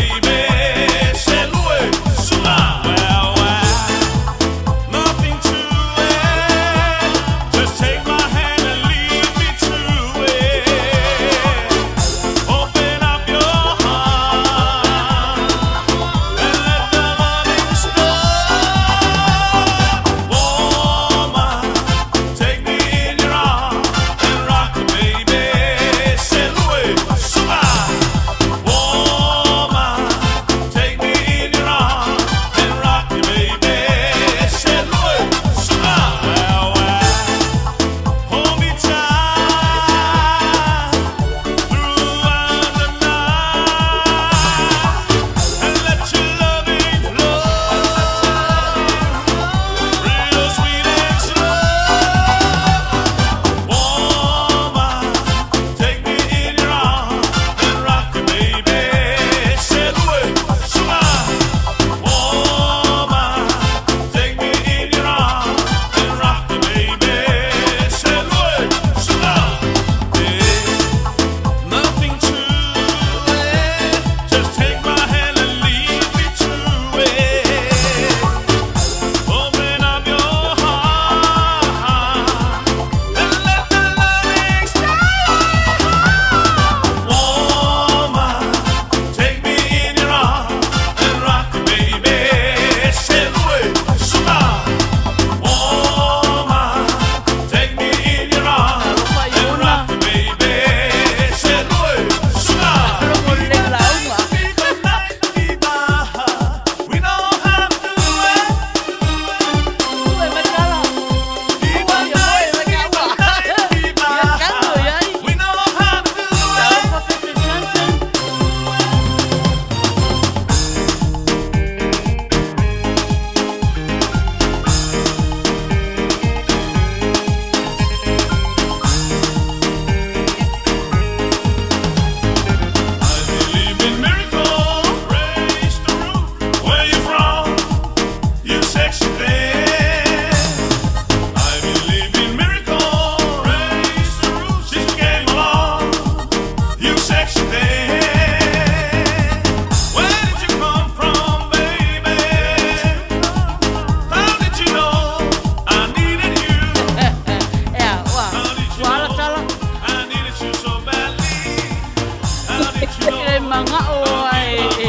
mana'o ae e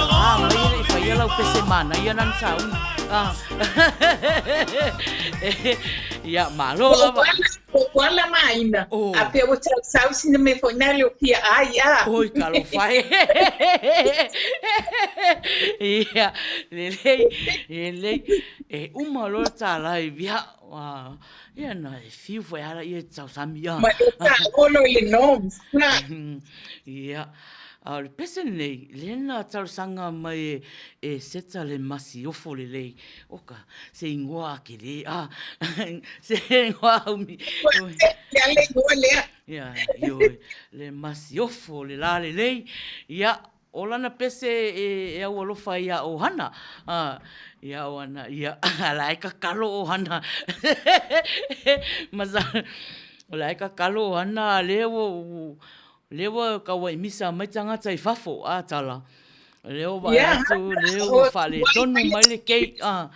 A mai e le i faia lau pese manaia na na sauni. Ah. Ia, malo lava. Po ua ala maina. Oh. A pea ua tausau sina mea foi na le o fia ai a. Oi, talofa e. Ia, lelei, lelei. E uma loa le ta live, ia, ia na e fiu foi ala ia e tausami a. Ma le taolo i le norms. Ia, a o le pese lenei, lea na talosaga mai e, e Seta le masiofo lelei. Oka, se ingoa a kele, a, se ingoa umi. Ia le ingoa lea. Ia, ioe, le masiofo le la lelei. Ia, o lana pese e, e au alofa ai ia ʻOhana. A, ia ʻOhana, ia, a la e kakalo ʻOhana. Masa, o la e kakalo ʻOhana, a lea ua, ua, lea ua kauaʻimisa mai tagata i fafo, a tala. Lea ua vaai atu, lea ua faaletonu mai le cake a,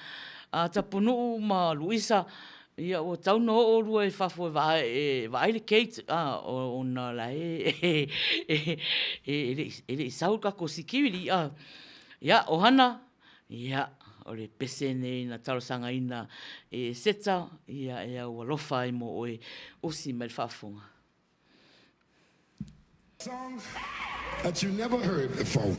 a Tapunuu ma Luisa, ia ua tatau ona oo lua i fafo e vaai, e vaai le cake a, ona la e, e, e le i sau le tatou security a. Ia, ʻOhana, ia, o le pese nei na talosagaina e Seta, ia, e au alofa ai mo ʻoe, osi mai le faafofoga. Songs that you never heard before.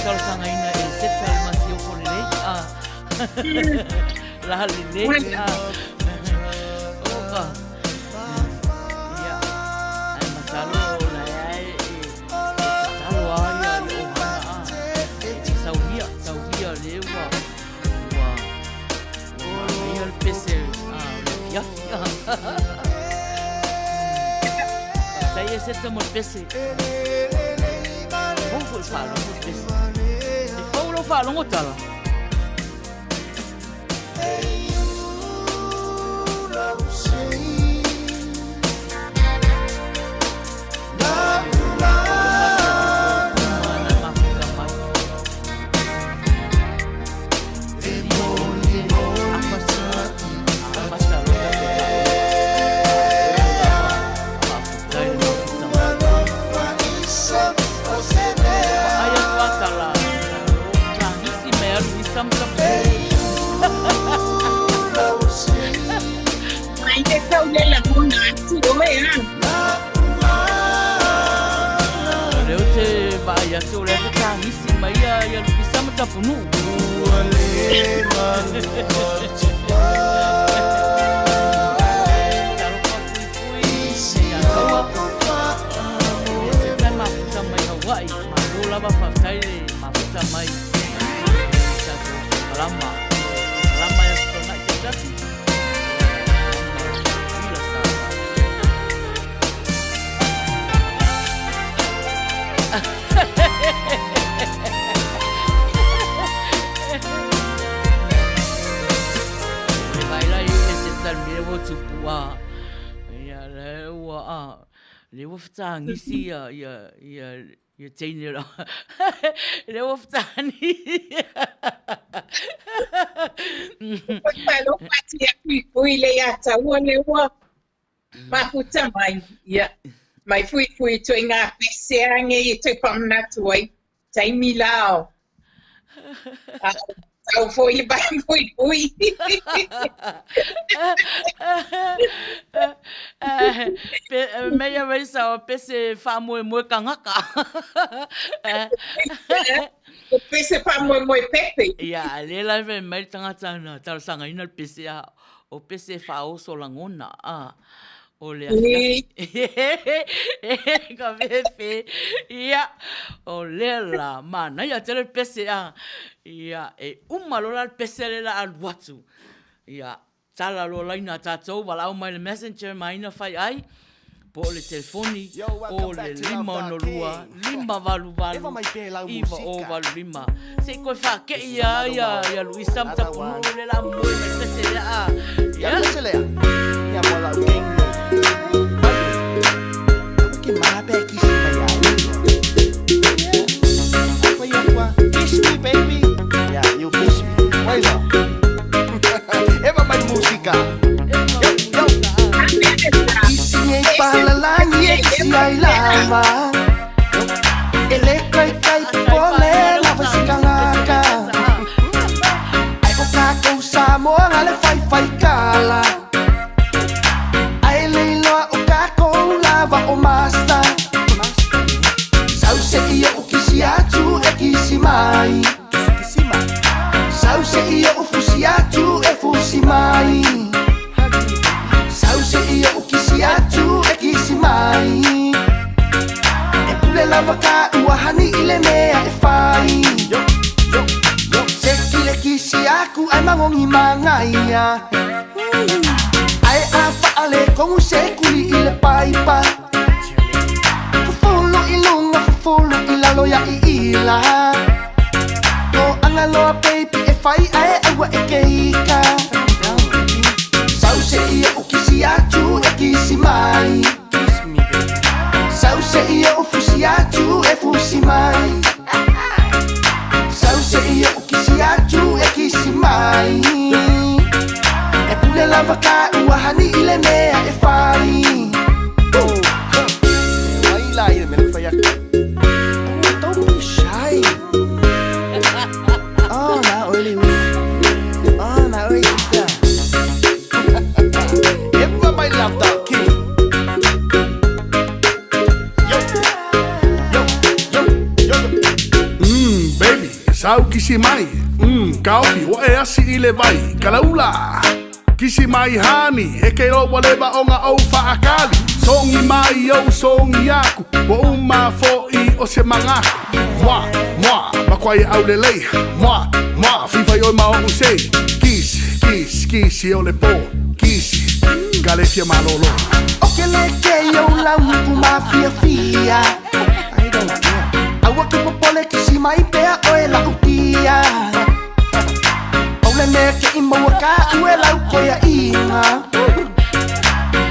talosagaina e Seta le Masiofo lelei. Ah. La lelei. Ah. Oka. Ia. Ai masalo o la e e tatalo a ia le ohana a. E te saunia, saunia le ua ua ua manaia le pese a le afiafi. Faafetai e Seta mo le pese. Fou foi faalogo le pese. E fou lau faalogo tala. Mai te tau le lagona atu oe a. O lea ou te vaai atu o lea fetagisi mai ia ia Luisa ma Tapunuu. Talofa fuifui ia taua. E se mafuta mai Hawaii. Malo lava faafetai le mafuta mai. Tatou kalama. Kalama ia Tuanai se tasi. Tutuila sa. E vai la i e se tali mea ua tupu a. Ia le ua a. Le ua fetagisi ia ia ia ia teine la. Le ua fetagisi. Faalofa atu ia Fuifui le ia taua le ua mafuta mai. Ia. Mai Fuifui toi ngā pese ange i toi whamanatu ai. Taimi la o. A, tau foi i vai Fuifui. Pe, mea raisa o pese whaamoemoe kangaka. O pese whaamoemoe pepe. Ia, le la e mai le tangata na talosagaina le pese a o pese e faaoso lagona a o le afiafi. Ka fefe. Ia, o lea la manaia tele le pese a. Ia, e uma loa la le pese le la alu atu. Ia, tala loa laina a tatou, valaau mai le messenger ma aina fai ai, po o le telefoni o le 562 588 9085. Se i koe faakei ia ia ia Luisa ma Tapunuu le la moe mai pese lea a. Ia. Kiss me, baby. Yeah, you kiss me. Wait up. Eva mai musika. Yo, yo. Isi e palalangi e si ai lava. Ele kai kai pole lava si kangaka. Ai o kākou Samoa le fai fai kala. Ai le iloa o kākou lava o master. Sau se ia o kisi atu e kisi mai. Sau se ia o fusi atu e fusi mai. Sau se ia o kisi atu e kisi mai. E pule lava ka ua hani i le mea e fai. Se ki le kisi aku ai mangongi mangaia. Ai a faale kongu se kuli i le paipa. Fufulu i lunga, fufulu i lalo ia i ila. O angaloa baby e fai ae aua e keika. Sau se ia o kisi atu e kisi mai. Sau se ia o fusi atu e fusi mai. Sau se ia o kisi atu e kisi mai. E pule lava ka ua hani i le mea e fai. Oh, huh. Wai la i le mea fai aku. Oh, don't be shy. Oh, na oily. Oh, na oily. Eva my love dog king. Yo, yo, yo, yo. Baby. Sau kisi mai, kaofi, ua e asi i le vai, kalaula. Kisi mai hani, e ke ua leva ona ou faakali. Sogi mai ou sogi aku, ua uma fo'i o se magaku. Mua, mua, makuai e aulelei. Mua, mua, fifai oe ma o'u sei. Kisi, kisi, kisi o le pō. Kisi, ka le fia malōlō. O ke le ke i ou lau upu mafiafia. I don't care. Aua ke popole kisi mai pea oe la'u tia. Pau le mea ke i maua ka ue lau koiaʻiga.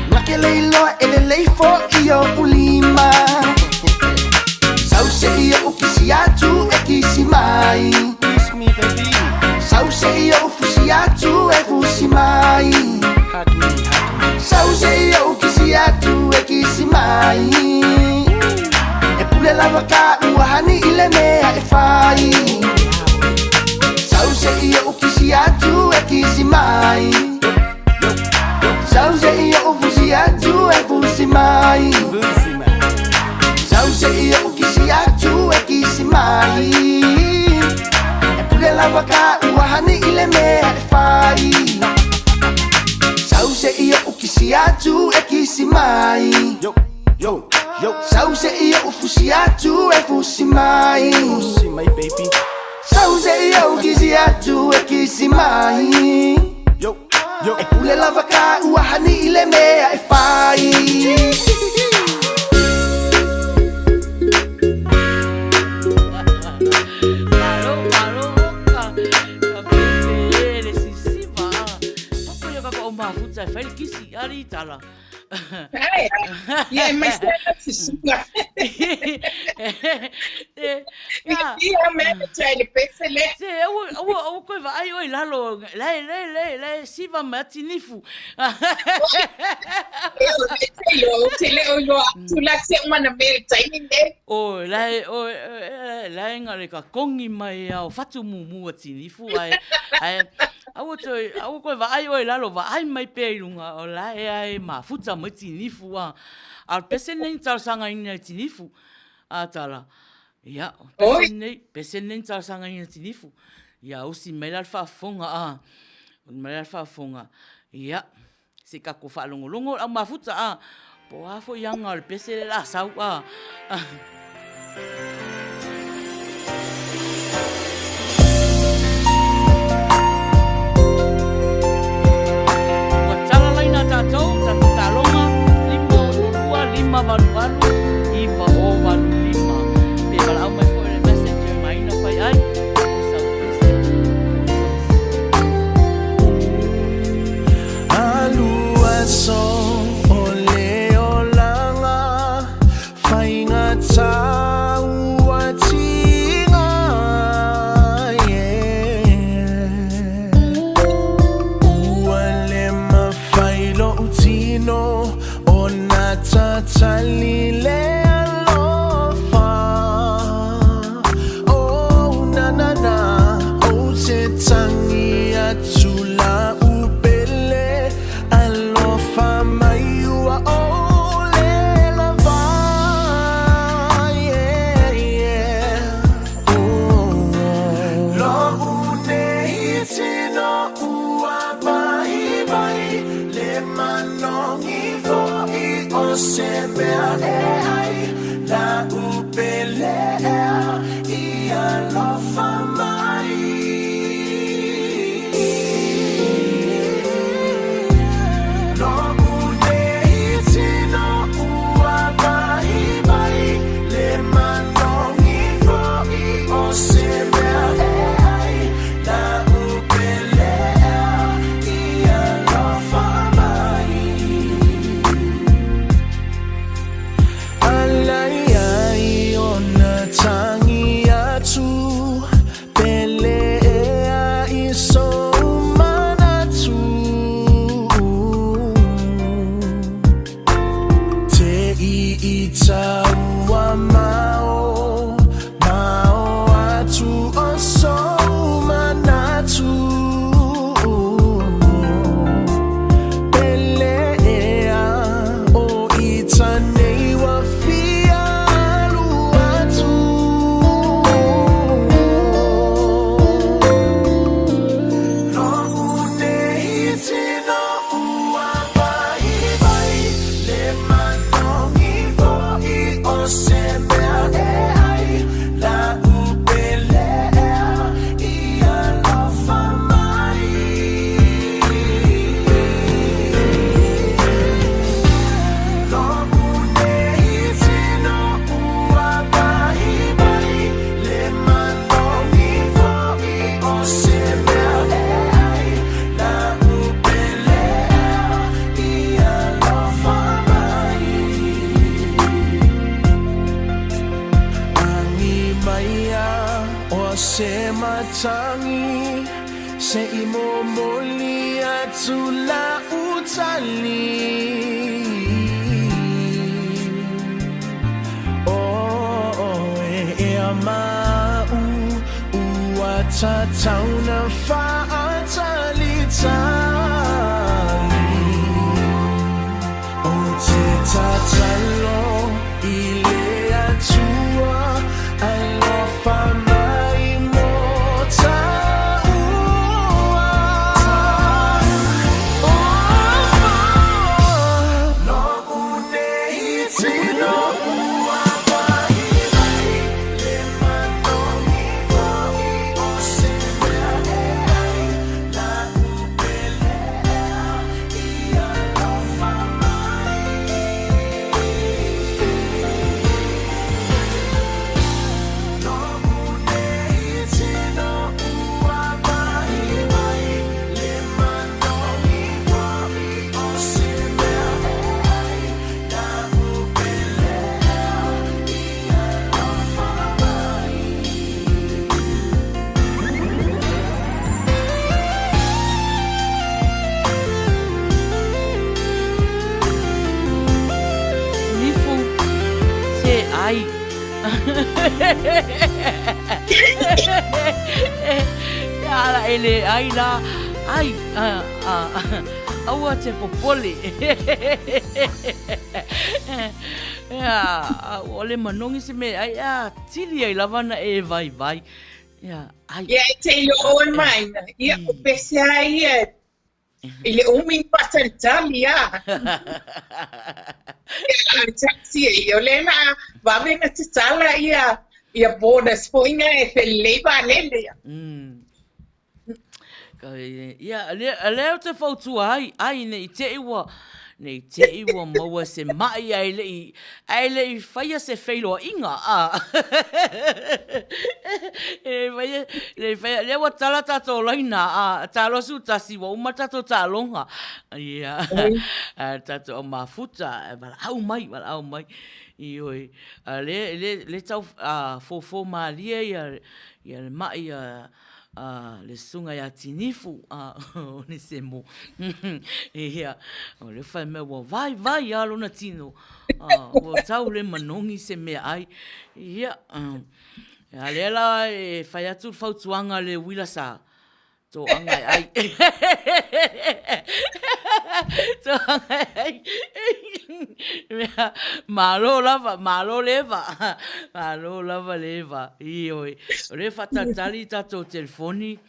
Na ke le iloa e lelei fo'i o'u lima. Sau se'i o'u kisi atu e kisi mai. Kiss me baby. Sau se'i o'u fusi atu e fusi mai. Hug me, hug me. Sau se'i o'u kisi atu e kisi mai. E pule lava ka ua hani i le mea e fai. Sau se'i o'u kisi atu e kisi mai. Sau se'i o'u fusi atu e fusi mai. Sau se'i o'u kisi atu e kisi mai. E pule lava ka ua hani i le mea e fai. Sau se'i o'u kisi atu e kisi mai. Yo, yo, yo. Sau se'i o'u fusi atu e fusi mai. Fusi mai baby. Sau se'i o'u kisi atu e kisi mai. Yo, yo. E pule lava ka ua hani i le mea e fai. Malo, malo, ka, ka fefe e le sisiva. Papa ia ka o mafuta e fai le kisi, ari tala. Ai, ia e mai se ana sisiva. Ia. Ia mea e trai le pese le. Se, aua, aua, aua koe vaai oe i lalo, lae, lae, lae, lae, siva mai ati nifu. E o le te io, te le o iloa atu la te mana mea le taimi nei. O, lae, o, lae nga le ka kongi mai ao whatu mumu ati nifu, ae, ae, aua toe, aua koe vaai oe i lalo, vaai mai pea i runga, o lae ae mafuta mai tinifu a. A o le pese nei na talosagaina i tinifu, a tala, ia, o pese nei, pese nei na talosagaina i tinifu. Ia, usi mai la le faafofoga, a, usi mai la le faafofoga, ia, se i tatou faalogologo le au mafuta, a, po o a foi aga o le pese le la sau, a. Ua talalaina tatou, tatou taaloga, 562 588 9085. Pe valaau mai foi le messenger Maina fai ai, o sau pese, o sau Alu aso o le olaga Faigata ua. se matagi seʻi momoli atu la'u tali. O oe ea ma'u ua tatau na fa'atalitali. Ou te tatalo i le Atua alofa mai mo ta'ua. Lo'u nei tino ua vaivai le manogi fo'i o se mea e ai la'u pele ea i alofa mai. Lo'u nei tino ua vaivai le manogi fo'i o se mea e ai la'u pele ea i alofa mai. Nifu se ai. Ala e le ai la ai aua te popole. Ia, ua le manogi se mea ai a tili ai lava na e vaivai. Ia, ai. Ia, e te iloa oe Maina, ia, o pese a ia i le umi faatalitali a. Ia, a taxi e ia, o lea na vave na tatala ia, ia borders foi nga e felelei vaalele ia. Ia, lea ou te fautua ai, ai ne i te i ua, ne i te i ua maua se maʻi ae le i, ae le i faia se feiloaiga, a. Le i faia, lea ua tala tatou laina, a, talo 11, ua uma tatou taaloga. Ia, tatou au mafuta, valaau mai, valaau mai. Ioe, a le, le, le tau fofo malie ia, ia le maʻi a, a le susuga ia Tinifu, a, o Nesemo. Ia, o le fai mea ua vaivai lava lona tino, a, ua tau le manogi se meaai. Ia, a lea la e fai atu le fautuaga a le uila sa, toaga e ai. Toaga e ai. Mea, malo lava, malo le eva. Malo lava le eva. Ioe. O lea e faatalitali i tatou telefoni,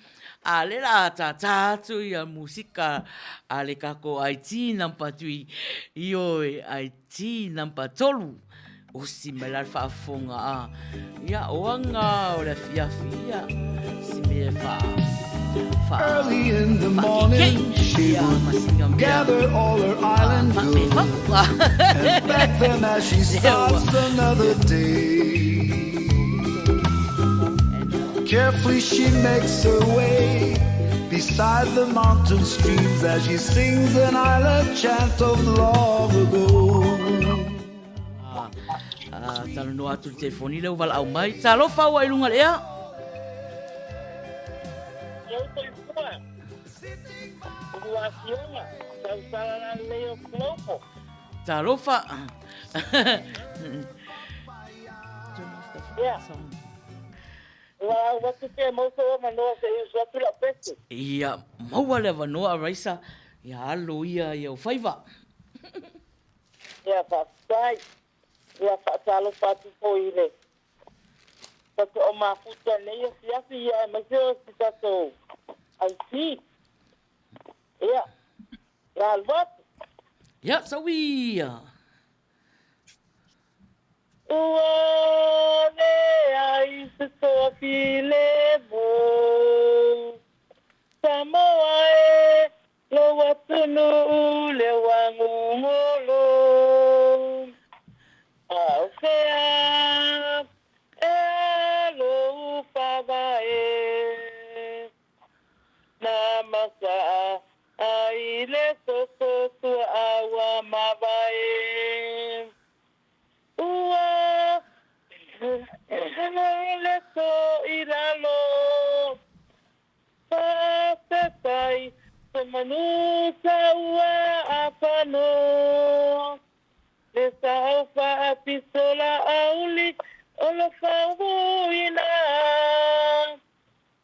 a lea la a tātā atu ia musika a le kako IT number 3. Ioe, IT number 3. Osi mai la le faafofoga a. Ia, o anga o le afiafi, ia, si mea e wha, wha, Early in the morning, she would gather all her island goods and pack them as she starts another day. Carefully she makes her way beside the mountain streams as she sings an island chant of long ago. Talanoa atu le telefoni lea ua valaau mai. Talofa ua i luga le ea. Leu toifua, ua afioga, tausala la lelei o Kuaupo. Talofa. Ia. Ua au atu pea mau sou avanoa se i usu atu lau pese. Ia, maua le avanoa Raisa, ia alo ia i au faiva. Ia faafetai. Ia faatalofa atu foi i le tatou au mafuta i lenei afiafi, ia aemaise o si tatou IT. Ia, ia alu atu. Ia, sau ia. Ua leai se toafilemu, Samoa e. Lou atunuu lea ua gugulu, A o fea ea lou faavae? Na masaa ai le toto tuaa ua mavae. Ua hele le to i lalo. Se manu taua apano, le sao faapisola auli o lo faauuina.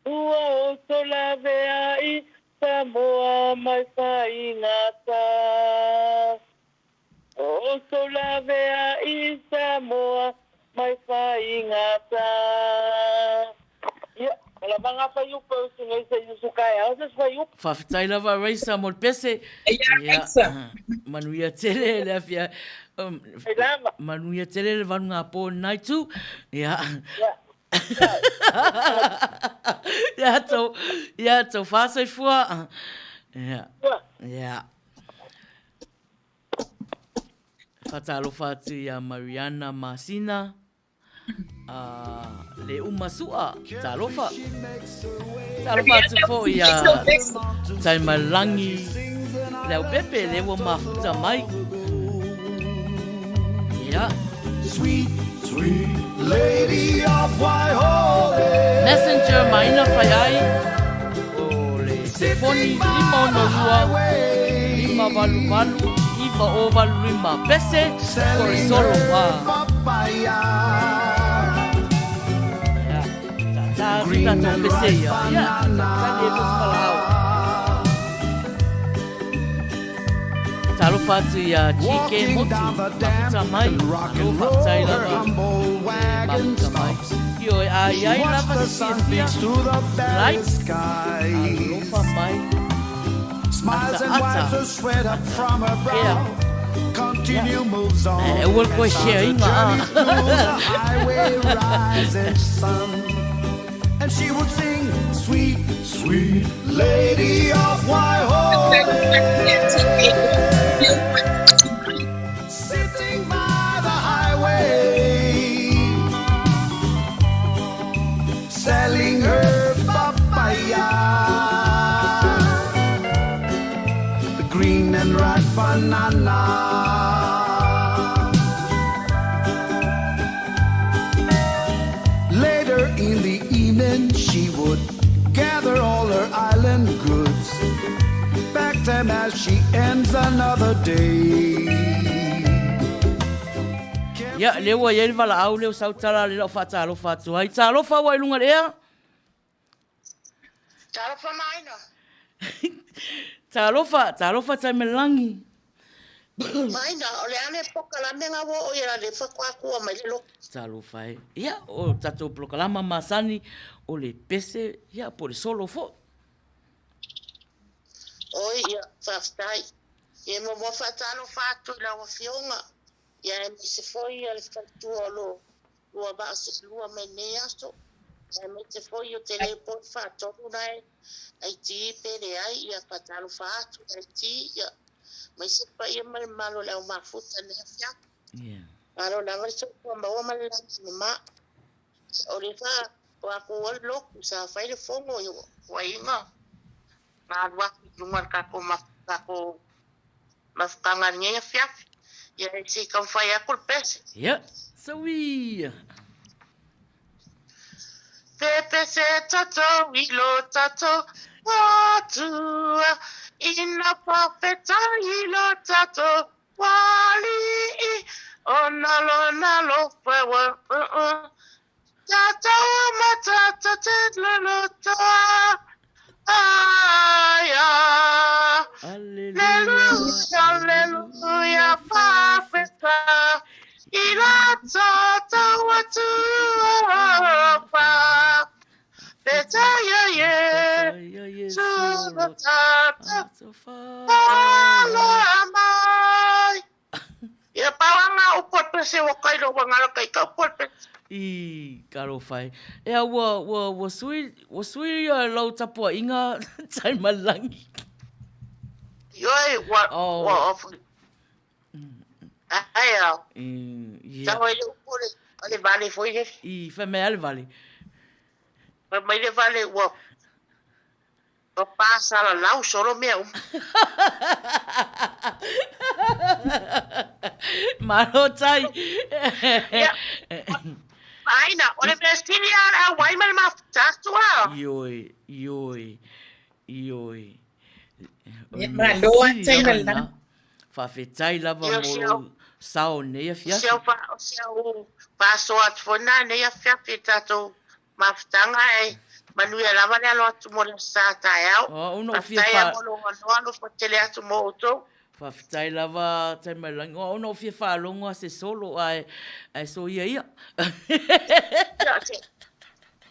Ua outou laveai Samoa mai faigata. O outou laveai Samoa mai faigata. Ia, o lava nga fuaiupu e usuga i se usu kaeao se fuaiupu. Faafetai lava Raisa mo le pese. Ia, Raisa. Manuia tele le afia. Manuia tele le valuga po lenā itu. Ia. Ia tou, ia tou faasoifua. Ia. Ia. Faatalofa atu iā Mariana Masina, a le uma sua, talofa. Talofa atu foi iā Taimalangi Leaupepe, lea ua mafuta mai. Ia. Sweet, sweet lady of Waihole. Messenger maina fai ai o le telefoni 562 588 985 pese ko le solo a. Ia, tā atu tātou pese ia. Ia, tali e tofu palahau. Talofa atu i a GK Motu, mafuta mai, alo faafetai lava e mafuta mai. Ioe, a i ai lava se fiafia, like, alofa mai, ata ata, ea, e aua le koe share inga a. And she would sing, sweet, sweet lady of Waihole. Sitting by the highway, selling her papaya. The green and ripe banana. Later in the evening, she would gather all her island goods, pack them as she ends another day. Ia, lea ua i ai le valaau lea o sau tala lea o faatalofa atu ai. Talofa ua i luga i le ea. Talofa maina. Talofa, talofa Taimelangi. Maina, o le a le polokalame nga ua oo i ala le fakuakua mai le lotu. Talofa e. Ia, o tatou polokalama masani, o le pese, ia, po o le solo foi. Oi, ia, faafetai. Ia, e muamua faatalofa atu i lau Afioga, ia aemaise foi ia le faletua o lo lua vaa seelua mai lenei aso, aemaise foi o te le po i faatonu nae aiti pe leai, ia faatalofa atu aiti, ia aemaise le paia ma le mamalu o le au mafuta i lenei afiafi. Malo lava le soifua maua ma le lagi mama. O le fa o aku o le lotu sa fai le fono i uaiga na alu atu i luga o le tatou tatou mafutaga i lenei afiafi. Ia se i taumafai atu le pese. Ia, saui! Te pese tatou i lo tatou Atua, ina faafetai i lo tatou Alii, ona lona alofa ua Tatou amata te lolotoa ai Aleluia, aleluia, faafetai i lo tatou Atua Faafetai a Iesu lo tatou Faaola mai. Ia pau a nga upu a le pese ua kai lo ua ngalo kai ka upu a le pese. I talofa e. Ea ua, ua, ua sui, ua sui ia lau tapuaiga Taimalangi. Ioe, ua, oh. ua off. Ai au. Yeah. Tau ai le upu o le, o le vale foi le. I, whai mai a le vale. Whai mai le vale ua, Ua pāsalalau solo mea uma. Malo tai. Ia, Aina, o le mea sili a le auai ma le mafuta atu a. Ioe, ioe, ioe. O le Ia, mea malo lava sili lava Taimala. lena. Faafetai lava Ia, o mo si lou au sao i lenei O afiafi. si au fa o si au faasoa atu foi lena i lenei afiafi i le tatou mafutaga ae manuia lava le alo atu mo le Aso Sa taeao. O au na ou fia Faafetai fa lava mo lou avanoa, alofa tele atu mo outou. Faafetai lava Taimailangi. O au na ou fia faalogo lava se solo ae ae soia ia. Ia, se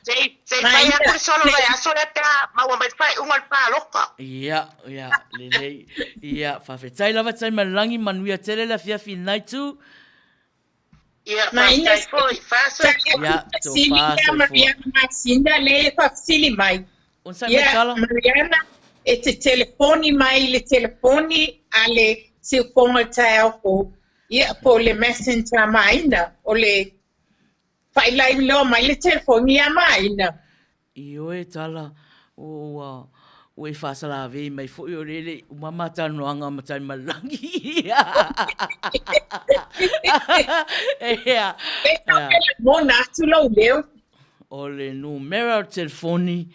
se i se i fai Maina, atu le solo se vaiaso lea pe a maua mai le faaiuga o le palota. Ia, ia, lelei. Ia, faafetai lava Taimailangi, manuia tele le afiafi i lenai itu. Ia, Maina, faafetai foi. Faasoifua. Ia, fesili tofa ia soifua. Mariana Masina lea e faafesili mai. Onosai mai Ia, Tala. Mariana, e te telefoni mai i le telefoni a le siufogo i le taeao fou, ia, po o le messenger a Maina, o le faailoa mai le telefoni ia Maina. Ioe Tala, ua ua e faasalavei mai foi o lea e le i uma ma talanoaga ma Taimalelagi. Ea, E ea. lagona atu lou leo. O le numera o le telefoni,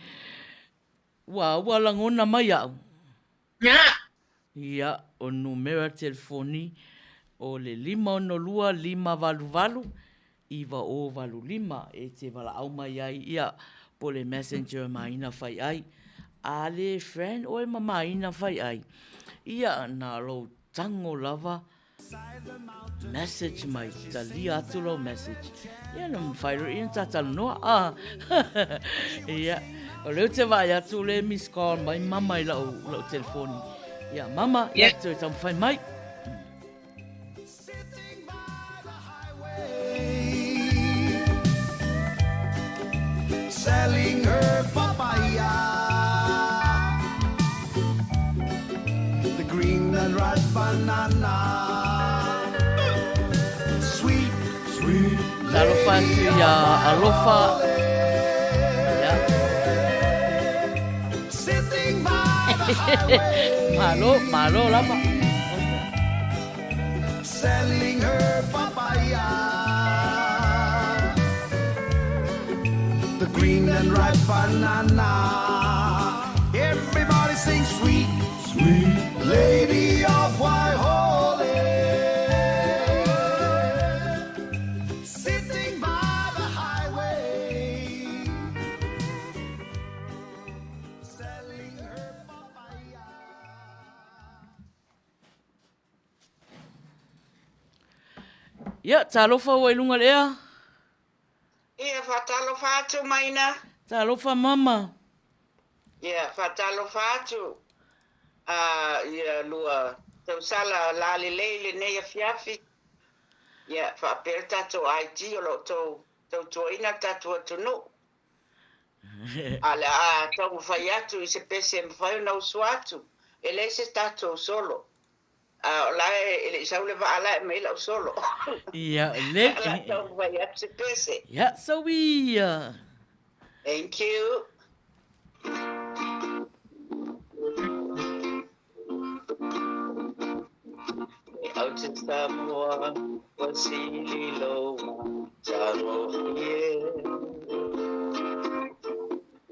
ua ua lagona mai au. Nga. Ia, o le numera telefoni o le 562 588 9085 e te valaau mai ai, ia, po o le messenger Maina Faiai. A le friend oe ma Maina Faiai, ia, na lou tago lava message mai, talia atu lau message. Ia na mafai loa ona ta talanoa. Ah. Ia, o lea ou te vaai atu le miss call mai mama i lau, lau telefoni. Ia, mama, ia, toe taumafai mai. Selling her papaya. The green and ripe banana. Sweet, sweet. Talofa atu iā Alofa. Ia. Sitting by the highway. Malo, malo lava. Selling her papaya. The green and ripe banana. Everybody sings sweet, sweet lady of Waihole. Sitting by the highway. Selling her papaya. Ia, talofa ua i luga o le ea. Ia, faatalofa atu Maina. Talofa mama. Ia, faatalofa atu a ia lua tausala lalelei lenei afiafi. Ia, faapea le tatou IG o lo o tou tautuaina le tatou atunuu. A o le a taumafai atu i se pese e mafai ona usu atu, e leai se tatou solo. A o la e le i sau le vaa la e aumai lau solo. Ia, le. A o le a taumafai atu se pese. Ia, so we. Thank you. E au te Samoa, ua sili lou matagofie.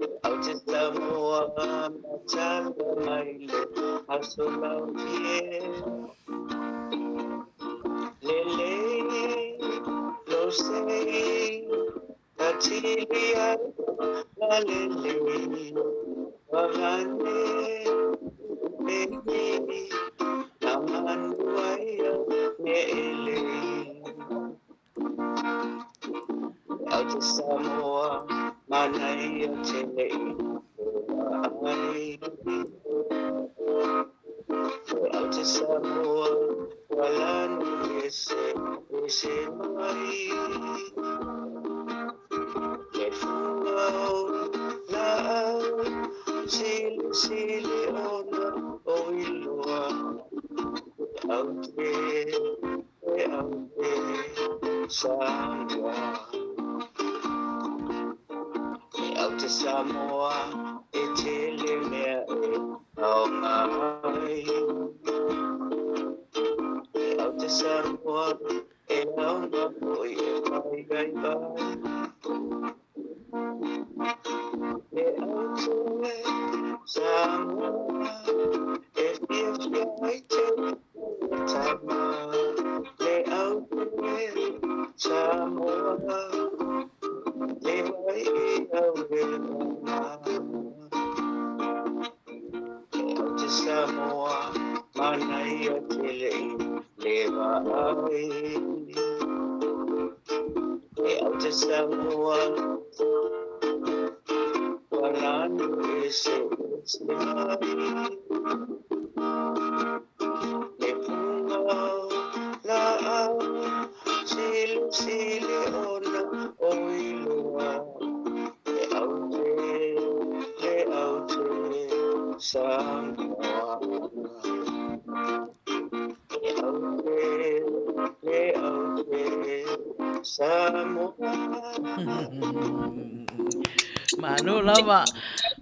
E au te Samoa, matala mai le aso laufie. Lelei lou sei, tatili ai la lelei. Vagane lelei, na manu ai au me elei. Au te Samoa, manaia tele i toa ai. Au te Samoa, walani ese, ese mai. Le fua o laau, sili sili ona o iloa. Au te, e au te Samoa. E au te Samoa, e tele mea e aoga ai. E au te Samoa, e aoga foi e fai ai vai. E au te Samoa, Samoa, manaia tele i le vaai. Le aute Samoa, ua lanu ese ese ai. Le puga laau, silisili ona o iloa. Le aute, le aute Samoa. Le aute, le aute Samoa. Malo lava.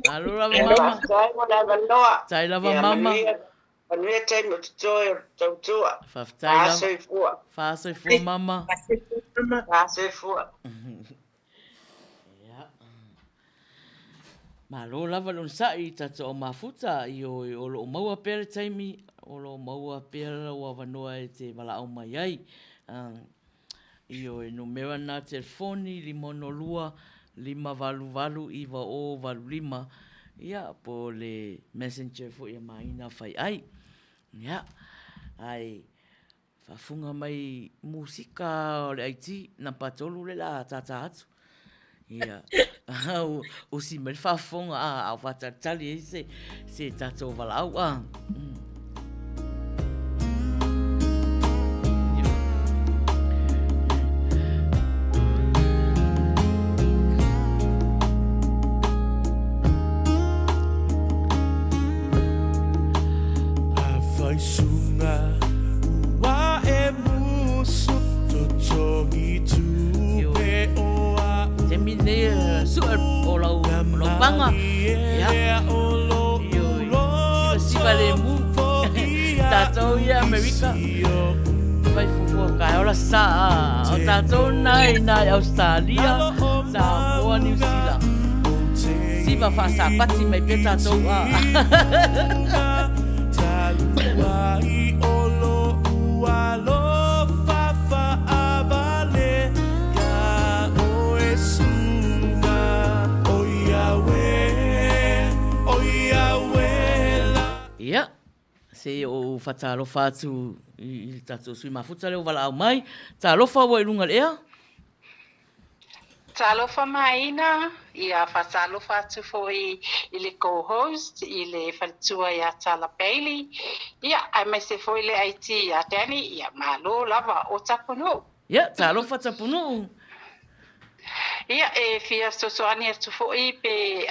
Malo lava mama. Faafetai mo le avanoa. Tai lava Ia mama. manuia, manuia taimi o totoe o le tautua. Faafetai lava. Faasoifua. Faasoifua mama. Faasoifua. Malo lava le onosai i tatou au mafuta i o o lo o maua pea le taimi, o lo o maua pea lou avanoa e te valaau mai ai. I o e numera nā telefoni 562 588 9085, ia, po o le messenger foi a Maina Faiai. Ia, ae faafuga mai musika o le IT, namba 3 le la tātā atu. Ia, usi mai le faafofoga a, a o faatalitali ai se, se tatou valaau a. Taimi nei sue o lau panga. Ia. Sivasiva le mu. Tatou ia Amerika. Fai fufua ka ola sa. O tatou nai nai Australia, Samoa, New Zealand. Siva faasapati mai pea tatou a. Ia, se o whatalofa atu i le tatou sui mafuta lea ua valaau mai. Talofa ua i luga i le ea. Talofa Maina, ia faatalofa atu foi i le co-host i le faletua ia Tala Bailey, ia aemaise foi le IT ia Danny, ia malo lava o Tapunuu. Ia, talofa Tapunuu. Ia, e fia fesoasoani atu foi pe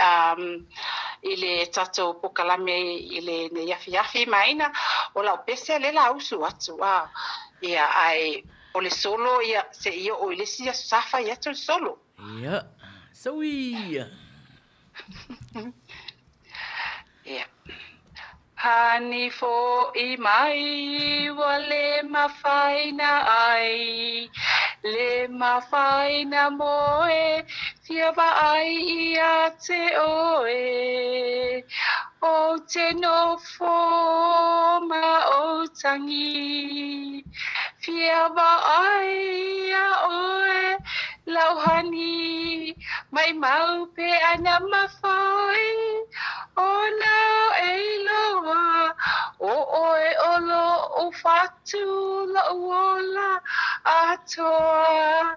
i le tatou pokalame i lenei afiafi Maina, o lau pese lea la usu atu a, ia ae O le solo ia se i oo i le isi aso sa fai atu le solo. Ia, saui! Ia. Hani foʻi mai ua le mafai na ai, le mafai na moe, fia vaai ia te oe. Ou te nofo ma ou tangi, Fia vaai ia oe lau hani, Maʻimau pe ana mafai ona e iloa, ʻO ʻoe o loʻu fatu loʻu ola atoa,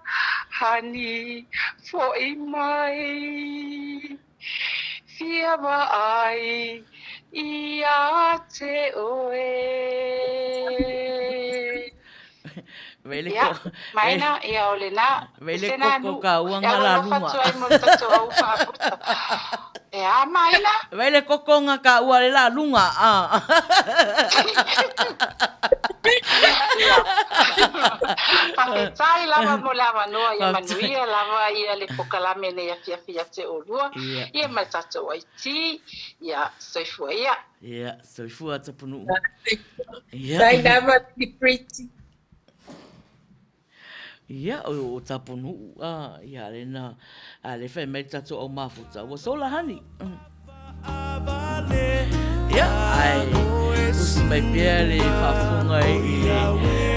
Hani foʻi mai. Fia vaai ia te oe. Vele Ia, ko. maina, ia o lena. Vele Se na koko nu. ka ua E nga la alofa lunga. atu ai mo le tatou au faaputa. E a maina? Vele koko nga ka ua le la lunga. Ah. Ia. Faafetai lava mo le avanoa ia manuia lava ia le pokalame nei afiafi ia te olua ia ma le tatou IT ia soifua ia. Ia, soifua Tapunuu. Ia. Faafetai lava Pretty. Ia, o Tapunuu, a, ia, le na, a le fai mai le tatou au mafuta, ua sola hani. Ia, ai, usi mai pea le faafofoga i le,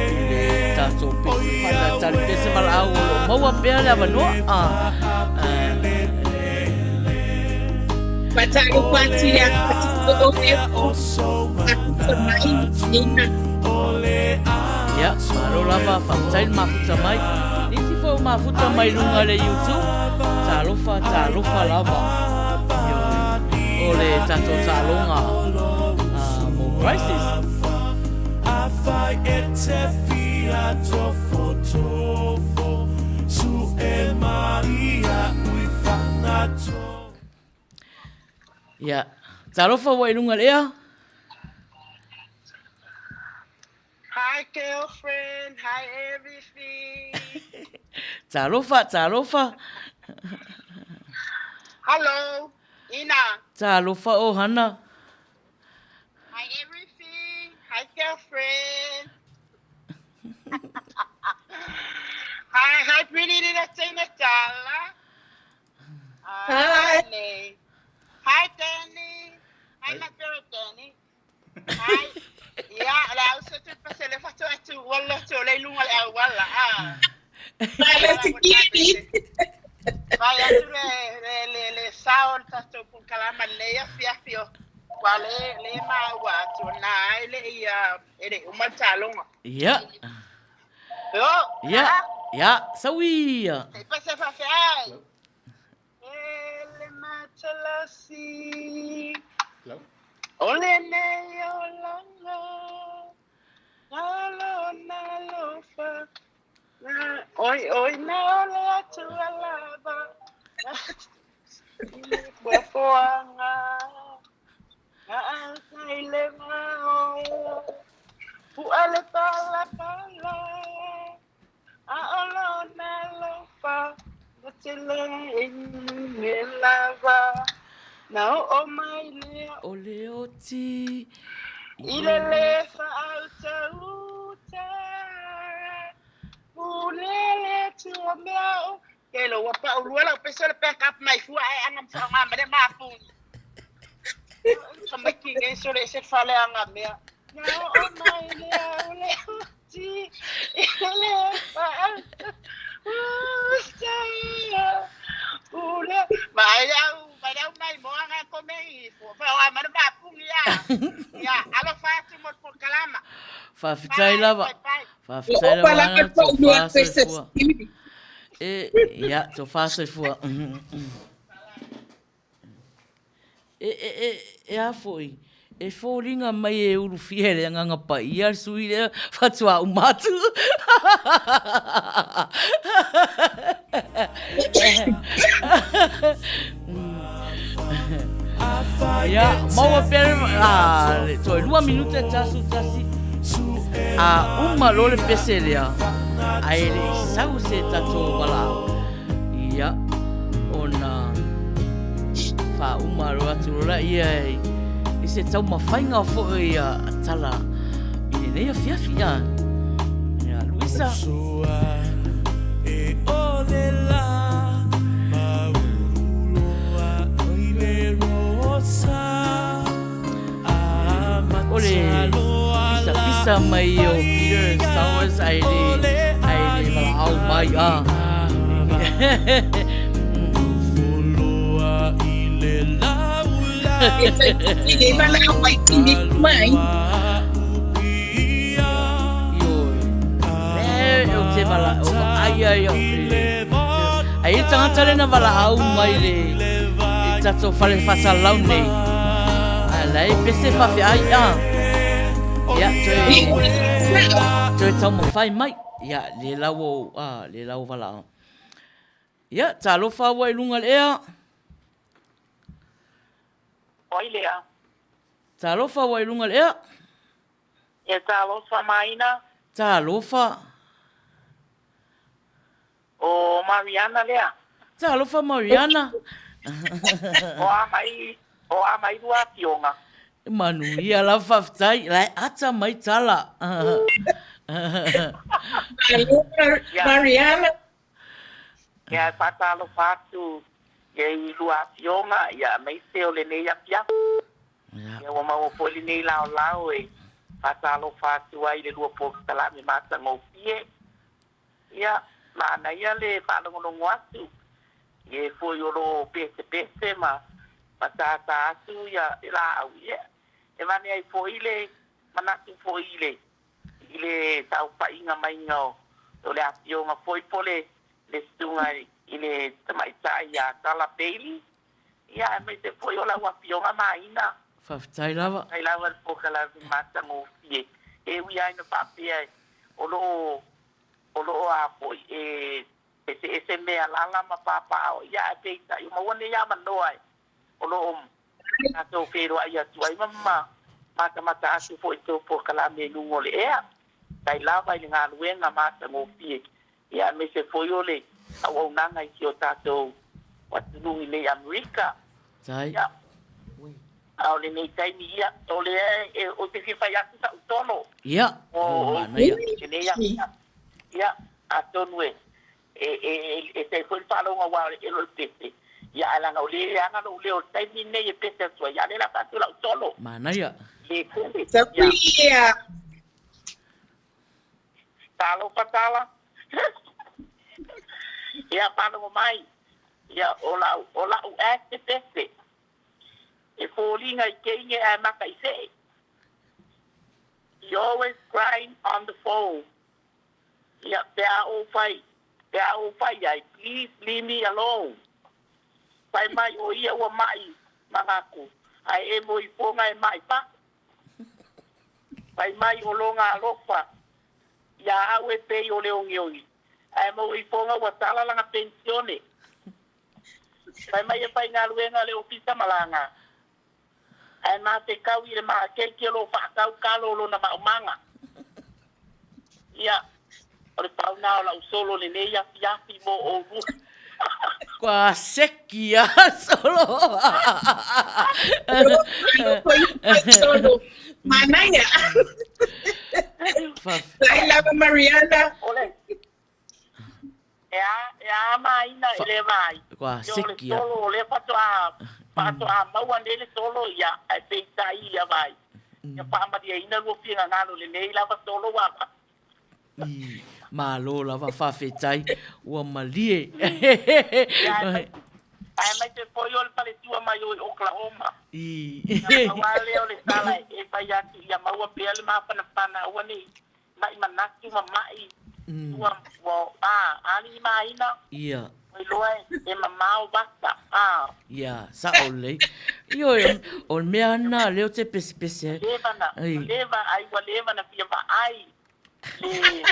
i le tatou pese, whakatali pese valaau o lo o maua pea le avanoa. A, a, Faatalofa atu ia te o mafuta mai ina. Ia, malo lava, faafetai le mafuta mai. Nisi foi o mafuta mai luga le YouTube. Talofa, talofa lava. O le tatou taaloga mo Crisis. Ia, talofa ua i luga le ea. Hi girlfriend, hi everything. Talofa, talofa. Hello, Ina. Talofa o Hana. Hi everything, hi girlfriend. Hi, hi pretty little Tina Tala. Hi. Danny. Hi Danny. Hi my favorite Danny. Hi. Yeah, la usa tu pasele fato atu wala tu le lunga le wala ah. Vai atu le le le le sao le tatou polokalama lenei afiafi o ua le le maua atu na ai le ia e le uma le taloga. Ia. Yo. Ia. Ia, saui ia. Te pese faafeai. E le matalasi. O lenei olaga. Na lona alofa. Na oi oi na o le Atua lava. I le foafoaga. Na autai le vao. Pua le palapala. A o lona alofa. Na tele i le lava. Na oo mai lea. O le oti. I le lē faautauta. Pule le Atua mea o. Ke lo ua paulua lau pese o le back up mai fua ae anga mawhaonga ma le mafuni. Ka maiki nei sole se fale anga mea. Na oo mai lea o le oti i le lē faautauta. Pule. Mai au, mai au mai moa nga kome i fua. Whaonga ma le mafuni ia. Ia, alofa atu mo le polokalama. Faafetai lava. Faafetai lava Hana, tofa soifua. E, ia, tofa soifua. E, e, e, e a foi, e foliga mai e ulufia e le Agaga Paia le sui lea faatoa uma atu. Ia, maua pea le, a, le toe 2 minute 11, a uma loa le pese lea, ae le i sau se tatou valaau. Ia, ona faauma loa atu loa laia i se taumafaiga foi a Tala i lenei afiafi. Ia, ia Luisa. O le pisapisa mai o Peter Sowers ae le ae le valaau mai a. E valaau mai tini mai. Ioe. Le o te vala o ai ai o. Ai e tangata le na valaau mai le i tatou fale faasalalau nei. A la e pese faafeai a. Ia, toe, toe taumafai mai. Ia, le lau o, a, le lau valaau. Ia, talofa ua i luga le ea. Oi lea. Talofa ua i luga le ea. Ia talofa maina. Talofa. O Mariana lea. Talofa Mariana. O a mai, o a mai lua afioga. Manuia lava faafetai, la e ata mai tala. Malo Mariana. Ia e faatalofa atu i lua afioga ia aemaise o lenei afiafi. Ia ua maua foi lenei laolao e faatalofa atu ai i le lua polokalame matagofie. Ia, manaia le faalogologo atu i e foi o lo o pesepese ma Faatātā atu ia laau, ia, e vane ai foi le manatu foi i le, i le saofaiga maiga o, o le afioga foi po le, le susuga i le tamaitai ia Tala Bailey, ia aemaise foi o lau afioga Maina. Faafetai lava. Faafetai lava le polokalame matagofie. E ui lava ina faapea o lo o, o lo o a foi e Eseese mea lala ma papaaao ia ae peitai ua maua nei avanoa e o lo o tatou feiloai atu ai ma matamata atu foi i tou polokalame i luga o le ea. Tai lava i le galuega matagofie ia aemaise foi o le auaunaga i si o tatou atunuu i nei Amerika. Tai. Ia, a o lenei taimi ia, o lea e, ou te fia fai atu sa'u tolo. Ia, o, o manaia. Lenei afiafi. Ia, atonu e, e, e, e ese ai foi le faalogo aua e le o le pese, ia, ae leaga o lea e aga lou leo i le taimi lenei e pese atu ai, a o lea o le a fai atu lau tolo. Manaia. Le tele. Ia. Ia. Talofa tala. Ia, faalogo mai. Ia, o lau, o lau ae te pese. E foliga i teine ae maka i see. He always crying on the phone. Ia, pe a ou fai, pe a ou fai ai, please leave me alone. Fai mai o ia ua maʻi magaku, ae e mo ifoga e maʻi paʻu. Fai mai o loga alofa ia au e pei o le ogiogi, ae mo ifoga ua tala lana penisione. Fai mai e faigaluega le ofisa malaga, Ae ma te kau i le makeiki o lo o faatau kalo o lona maumaga. Ia, o le pau na o lau solo lenei afiafi mo oulua. Kua seki a solo. Solo. Manaia. Faafetai lava Mariana. Ole. E a, e a maina e le vai. Kua Ia o le seki a. solo o lea faatoa, faatoa maua nei le solo ia, ae peitai ia vai. Ia faamalieina lua finagalo lenei lava solo ua avatu. I, malo lava faafetai ua malie. Ia ae mai, ae mai te foi o le faletua mai o i Oklahoma. I. Ia pau lava lea o le tala e fai atu ia maua pea le mafanafana aua ne i maʻi manatu ma maʻi ua ua a alii ma aina Ia. ua iloa e mamao vasa a. Ia, sao lelei. Ioe, o le mea lena lea ou te pesepese ai. Leva na, ua leva ai ua leva na fia vaai le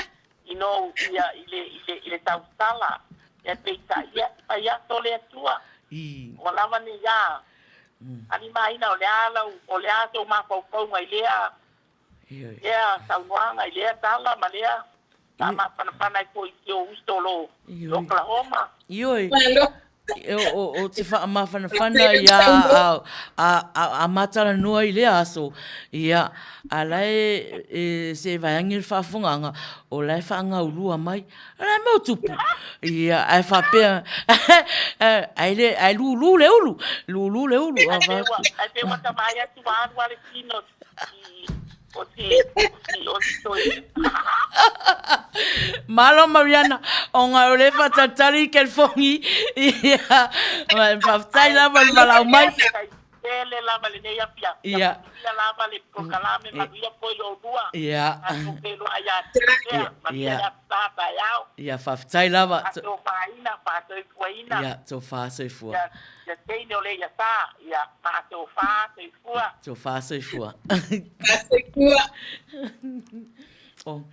you know ia i le i le i le tausala ia peitai ia fai aso le Atua. I. Ua lava nei a. Alii ma aina o le a lau o le a sou mafaufauga i lea lea saunoaga i lea tala ma lea faamafanafana ai foi i si ou uso o lo o Oklahoma. Ioe, o te faamafanafana ia a matalanoa i lea aso, ia, a la e se vaeangi le faafofogaaga, o la e faagaulua mai, o la e mau tupu, ia, ae faapea, ae lulu le ulu, lulu le ulu. Ae pei ua ta vaai atu ua alu lava le tino Malo Mariana, ona o le faatalitali i California, ia, faafetai lava i le valaau mai. Tele lava lenei afiafi. Ia. Manuia lava le polokalame, manuia foi oulua. Ia. Tatou feiloai ia te pea, manuia le aso sa taeao. Ia, faafetai lava. Faatofaina, faasoifuaina. Ia, tofa soifua. Ia, Ia teine o le ia sa, ia faatofa soifua. Tofa soifua. Soifua. Oh.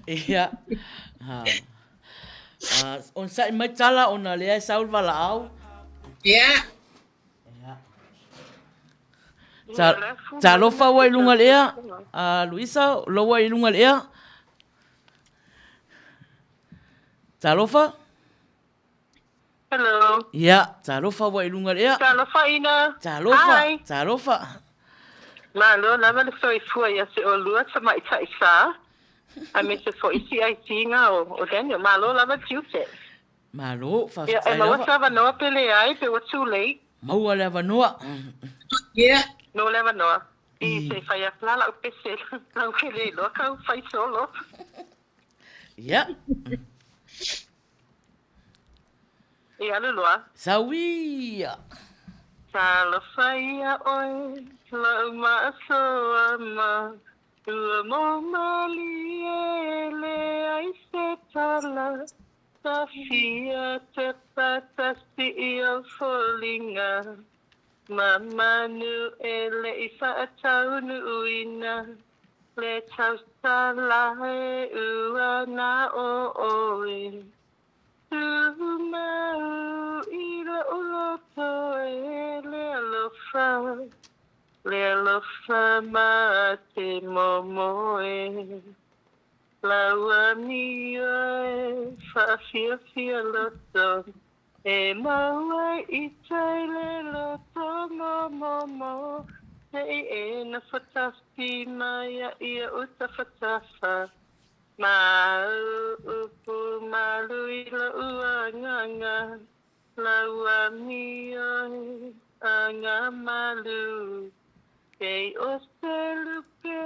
Ia. Ha. Onosai mai Tala ona lea e sau le valaau. Ia. Talofa ua i luga le ea. Luisa, loua i luga le ea. Talofa. Hello. Ia, talofa ua i luga le ea. Talofa Ina. Talofa, Hi. talofa. Malo lava le soifua ia te olua tamaitai sa, aemaise foi CIC-ga o, o Daniel. Malo lava tiute. Malo, Ia, e faafetai maua lava. se avanoa pe leai, pe ua too late. Maua le avanoa. Ia. No le avanoa. I se i fai atu la lau pese, lau ke le iloa kau fai solo. Ia. I alu loa. Sauia. Talofa ia oe, la'u maasoa ma Ua mōmalie leai se tala Tafia tepa tasi i ou foliga Ma manu e le i faataunuuina Le tausala e ua na o oe Tumau i lou loto e le alofa, le alofa ma te momoe. Lau amio e faafiafia loto, e maua i tai le loto momomo, se i e nofo tasi mai ai i ou tafatafa. Ma au upu malu i lou agaga, lau amio e agamalu. Kei o se lupe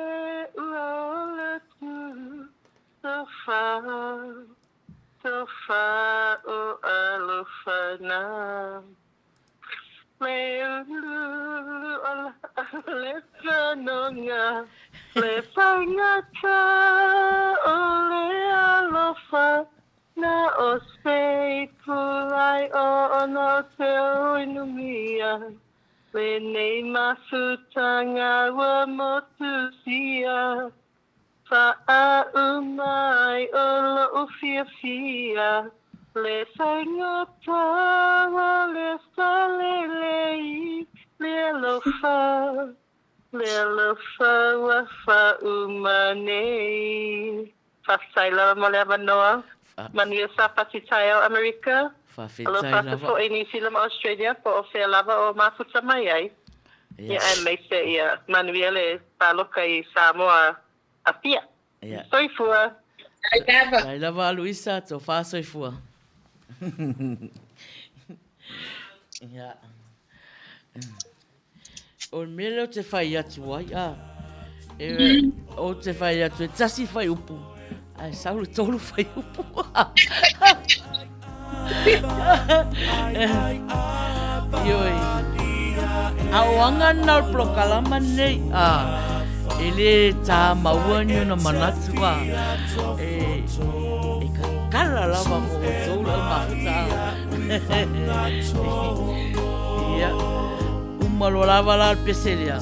ua ola tu, tofa, tofa o alofa na. Le uluulu o le fanoga, le faigata o le alofa, na o se ipu laeono o te inumia, lenei mafutaga ua motusia, Faauma ai o lou fiafia, le faigata o le salelei, le alofa, le alofa ua faauma nei. Faafetai lava mo le avanoa. Manuia Sapati taeao Amerika. Alofa atu foi i Niu Sila ma Australia po o fea lava o mafuta mai ai. Ia aemaise ia manuia le paloka i Samoa Apia. Soifua. Faafetai lava Luisa, tofa soifua. Ia. O le mea lea ou te fai atu ai, a, e, ou te fai atu e tasi fuaiupu, ae sau le tolu fuaiupu. Ioe. A o aga na o le polokalama nei, a, e le tā maua ni ona manatu, a, e, e kakala lava mo outou lau mafuta, a. Ia. Uma loa lava la le pese lea. Ia,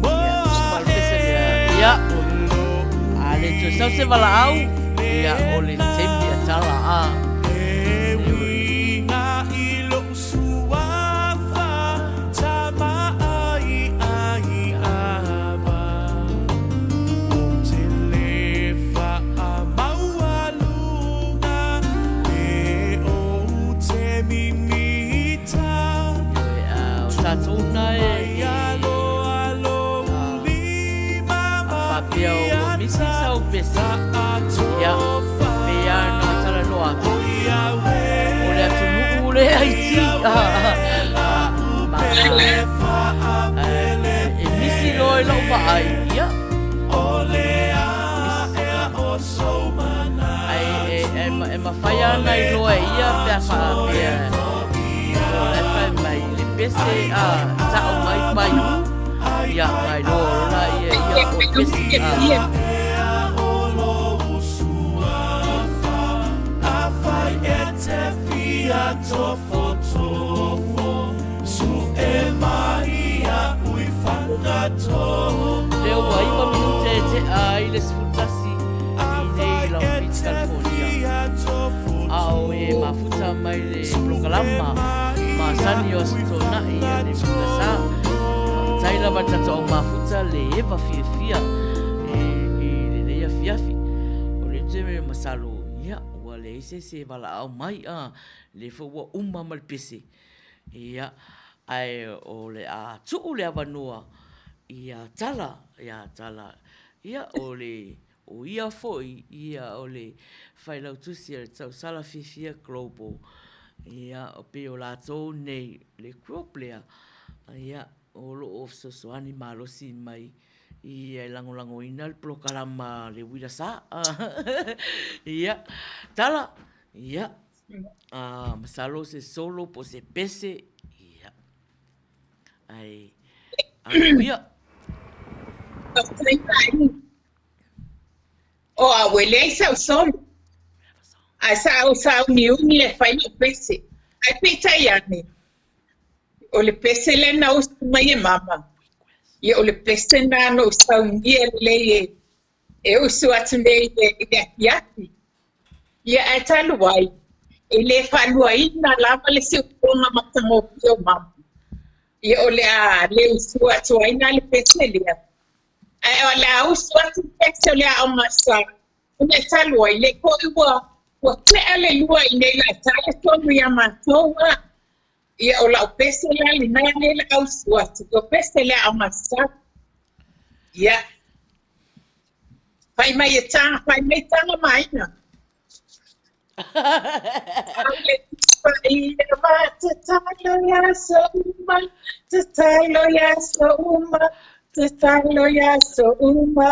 uma le pese lea. Ia. A le toe sau se valaau, ia, o le taimi a tala a. O tātou nā e faapea ua misi sau pese. Ia, pei lava ona talanoa atu. O le atunuu lea iti. Ma e misi loa i lou vaai, ia. Ai, e mafai lava ona iloa e ia pe a faapea o la e fai mai le pese a tao mai paiū, ia ona iloa loa laia e ia o le pese a. Lea ua iwa minute e tea ai le 11 i nei Long Beach, California. A o e mafuta mai le polokalama masani o Aso Toonai a le Mutasa. Faafetai lava i le tatou au mafuta le eva fiafia i lenei afiafi. O le te mea masalo, ia, ua leai se isi e valaau mai, a, lea foi ua uma ma le pese. Ia, ae o le a tuu le avanoa ia Tala, ia Tala. Ia, o le, o ia foi, ia, o le failautusi a le Tausala Fiafia Global. Ia, pei o latou nei, le group lea, ia, o lo o fesoasoani malosi mai ia e lagolagoina le polokalama a le Uila Sa. Ia, Tala, ia. Masalo se solo po se pese, ia. Ai, anuia. Faafetai Maina. O au e leai sau solo. Ae sa ou sauniuni e fai lou pese. Ae peitai ane, o le pese lea na usu mai e mama, ia o le pese na na ou saunia lelei e e usu atu nei i le afiafi. Ia ae talu ai, e le faaluaina lava le siufofoga matagofie o mama. Ia o le a le usua atu ai la le pese lea. Ae o le a usu atu le pese o le Aoga Sa, ona e talu ai, le koʻi ua ua tea le lua i nei laʻa le tonu iā matou a. Ia o lau pese la lena lea o le a usu atu, o pese le Aoga Sa. Ia. Fai mai e taga, fai mai taga Maina. Tatalo i aso uma, tatalo i aso uma, tatalo i aso uma,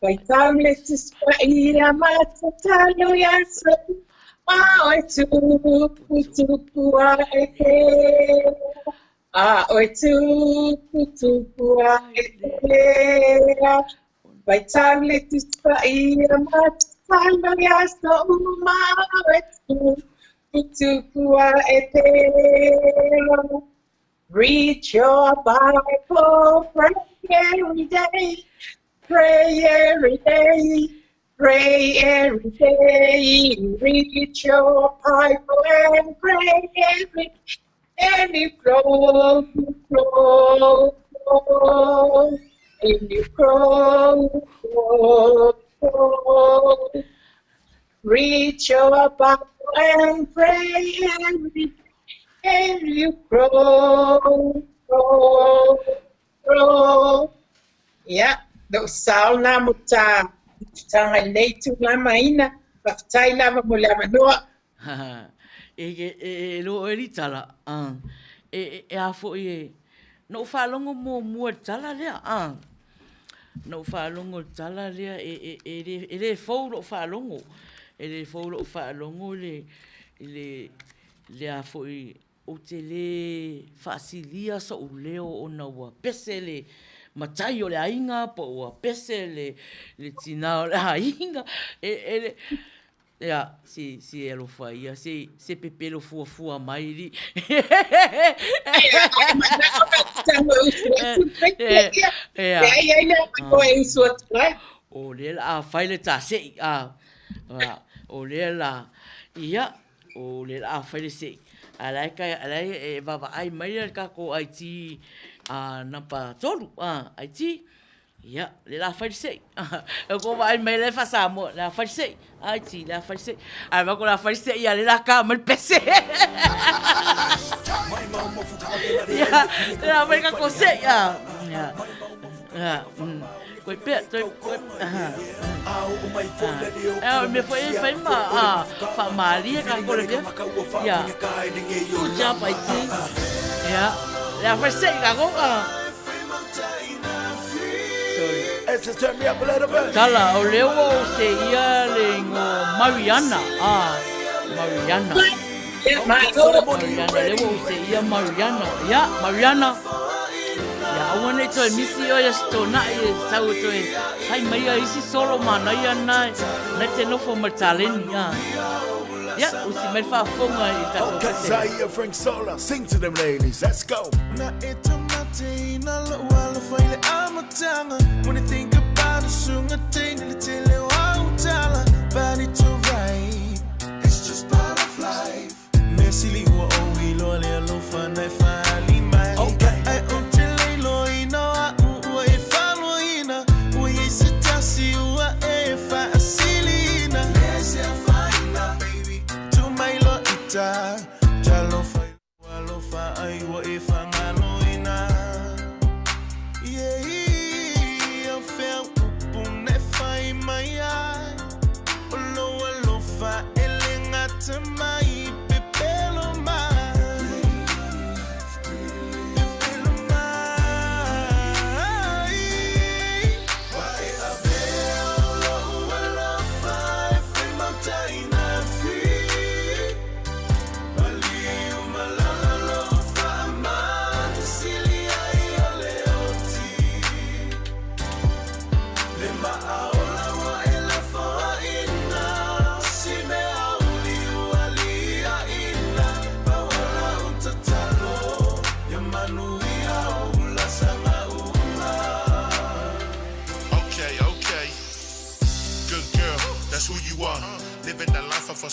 Faitau le Tusi Paia ma tatalo i aso uma, oe tupu tupu ae pea. A oe tupu tupu ae pea. Faitau le Tusi Paia ma tatalo i aso uma, oe tupu tupu ae pea. Read your Bible, pray every day, pray every day, pray every day. Read your Bible and pray every day. And you grow, grow, grow. And you grow, grow, grow. Read your Bible and pray every day. And you grow, grow, grow. Ia, lou sao lena mo ta tanga i lenei tulaga maina. Faafetai lava mo le avanoa. E, e, e, e lua oe Litala, e, e, e a foi e, na ou faalogo muamua i le tala lea, a. Na ou faalogo i le tala lea, e, e, e, le, e le fou lou faalogo. E le fou lou faalogo i le, i le, le a foi, ou te le faasilia soʻu leo ona ua pese le matai o le aiga po ua pese le, le tinā o le aiga. E, e le, ia, si, si e alofa ia, se, se pepelo fuafua mai li. O lea la a fai le taseʻi, a, o lea la, ia, O lea la a fai le seʻi, a la e kai, a la e vaavaai mai le tatou IT namba 3, IT, ia, lea la a fai le seʻi. E kou vaai mai la e faa-Samoa, lea a fai le seʻi, IT, lea a fai le seʻi. Ae vaai atu o le a fai le seʻi, a lea la a ka mai le pese. Ia, lea a fai le tatou seʻi, ia, ia, Koe pea, toe, koe, aha. Ah, o mea foi e fai ma ah, whaamalie ka kore pea. Ia, good job, IT. Ia, lea fai seʻi ka ko, ah. Sorry. Tala, o lea ua ou seia le ingoa Mariana, ah, Mariana. Mariana, lea ua ou seia Mariana. Ia, Mariana. Ia, aua nei toe misi oe a Stonaʻi e sau e toe fai mai a isi solo manaia na, na te nofo ma le taleni. Ah. Ia, usi mai le faafofoga i tatou Okay, Zaire Frank Sola, sing to them ladies, let's go. Na e tamate ina lou alofa i le amataga When I think about it sunga teine le tele o au tala But it's alright, it's just part of life Mea sili ua ou iloa le alofa na e faaali mai Okay. Ae ou te le iloaina o a'u ua e faaluaina Ua i ai se tasi ua e faasiliina Le se afaina baby Tu mai loa i ta Talofa i lou alofa ai ua e faagaloina Yeah, o fea upu na e fai mai ai.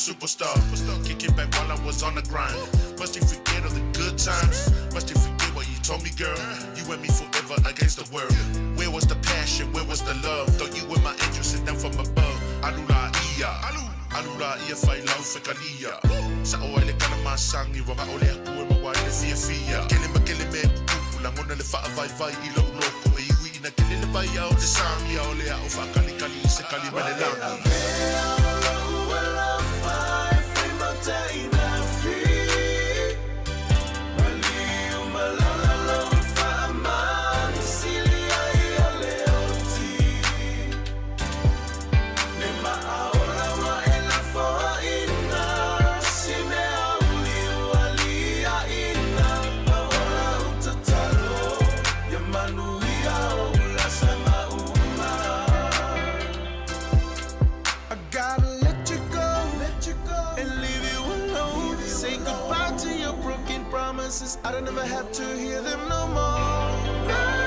superstar. Kicking back while I was on the grind. Must you forget all the good times? Must you forget what you told me, girl? You and me forever against the world. Where was the passion? Where was the love? Thought you were my angel sent down from above. Alula ia. Alula ia whai lau whekalia. Sa o ai le kana masangi wa ole aku e mawa i le fia fia. Kele ma kele me kuku langona le wha vai vai i lo loko e iwi ina kele le vai ao le sangi ao le ao whakali kali i se kali mele langi. I gotta let you go, let you go, and leave you alone. Say goodbye to your broken promises. I don't ever have to hear them no more. No more.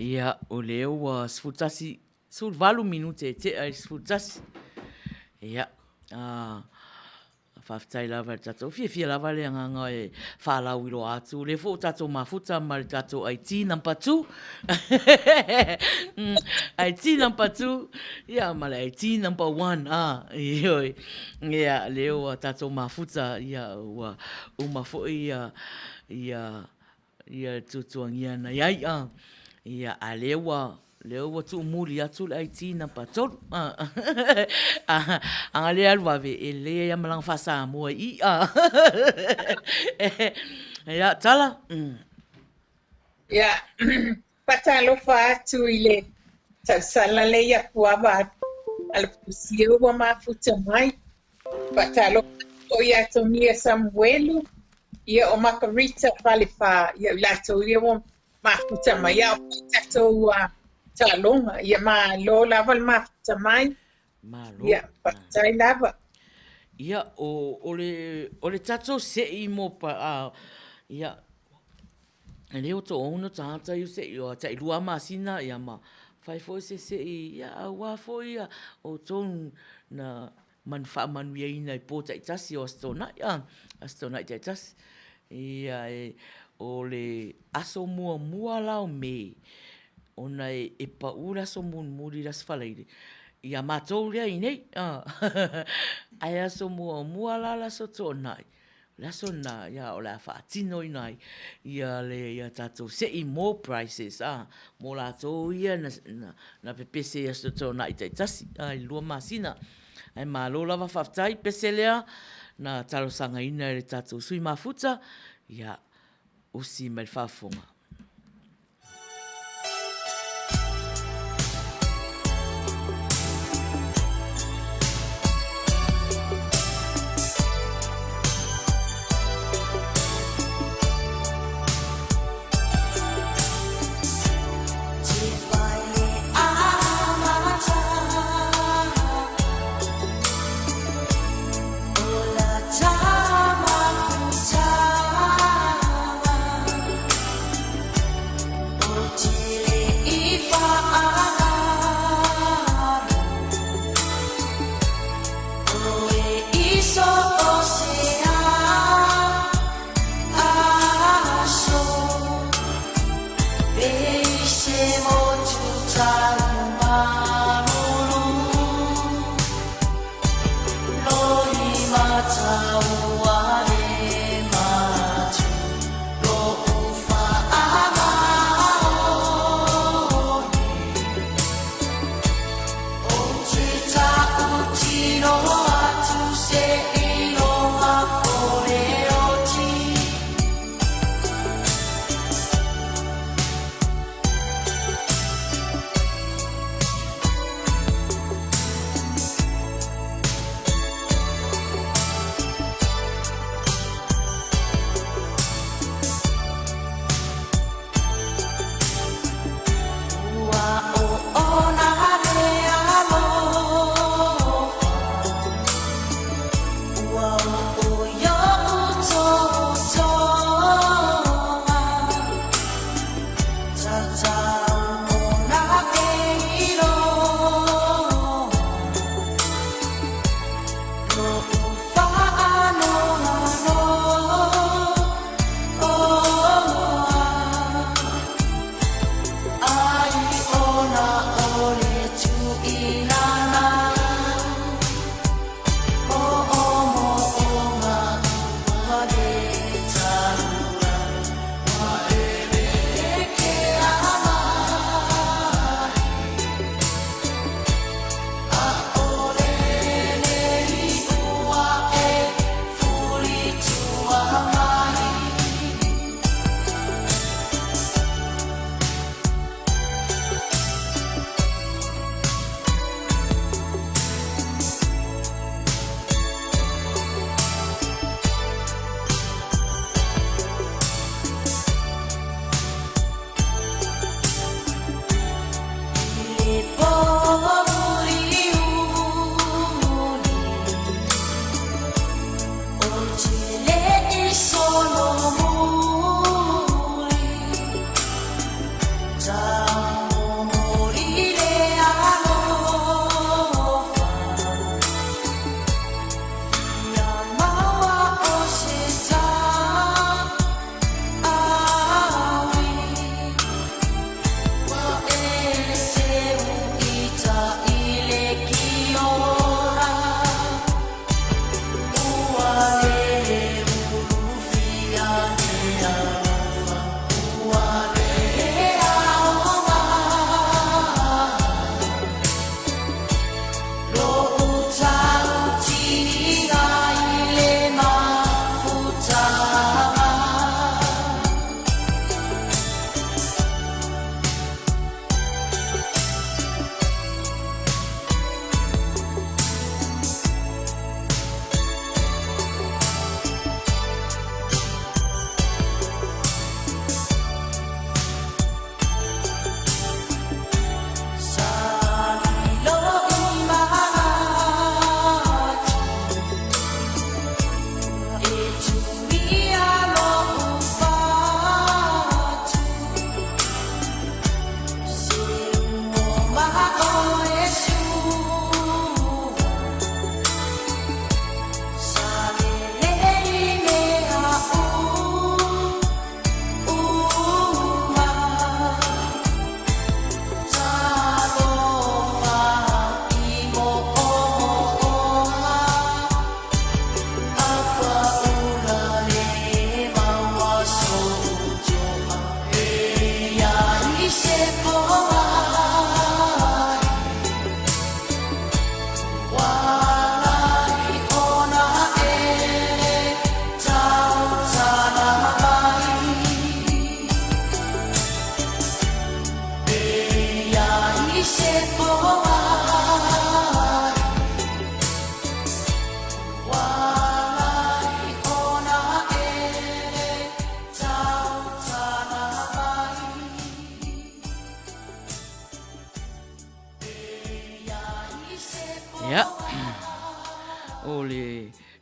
Ia, o lea ua 11, 18 minute e tea i le 11. Ia, a, faafetai lava i le tatou, fiafia lava le agaga e faalauiloa atu. O lea foi ua tatou mafuta ma le tatou IT number 2. IT number 2, ia, ma le IT number 1, a, ioe. Ia, lea ua tatou mafuta, ia, ua uma foi ia, ia, Ia e tuatuangia ana i ai a. Ia a lea ua lea ua tuumuli atu le IT namba 3. A anga lea alu ave e lea ia malanga faa-Samoa i a. Ia tala. Ia faatalofa atu i le tausala lea ia Puava a le Pusia ua mafuta mai. Faatalofa atu foi ia Tonia Samuelu, ia o Makarita Falefa, ia i latou ia ua mafuta mai, a o tatou taaloga, ia malo lava le mafuta mai. Malo. Ia, faafetai lava. Ia, o, o le, o le tatou se'i mo pa, a, ia, e le o to'ouna tagata i o se'i, o ta'i lua masina, ia ma fai foi se se'i, ia, auā foi ia outou na manu faamanuiaina i pō taitasi o Aso Toonai, a, Aso Toonai taitasi. Ia, e, o le aso muamua la o Me, ona e, e pa'u le aso mulimuli i le Aso Faraile, iā matou lea i nei, a, ae aso muamua la le Aso Toonai, O le aso lena, ia, o le a faatinoina ai ia le ia tatou se'i mo prizes, a, mo latou ia na, na, na pepese i Aso Toonai taitasi, a, i le lua masina. Ae malo lava faafetai, pese lea na talosagaina e le tatou sui mafuta, ia, usi mai le faafofoga.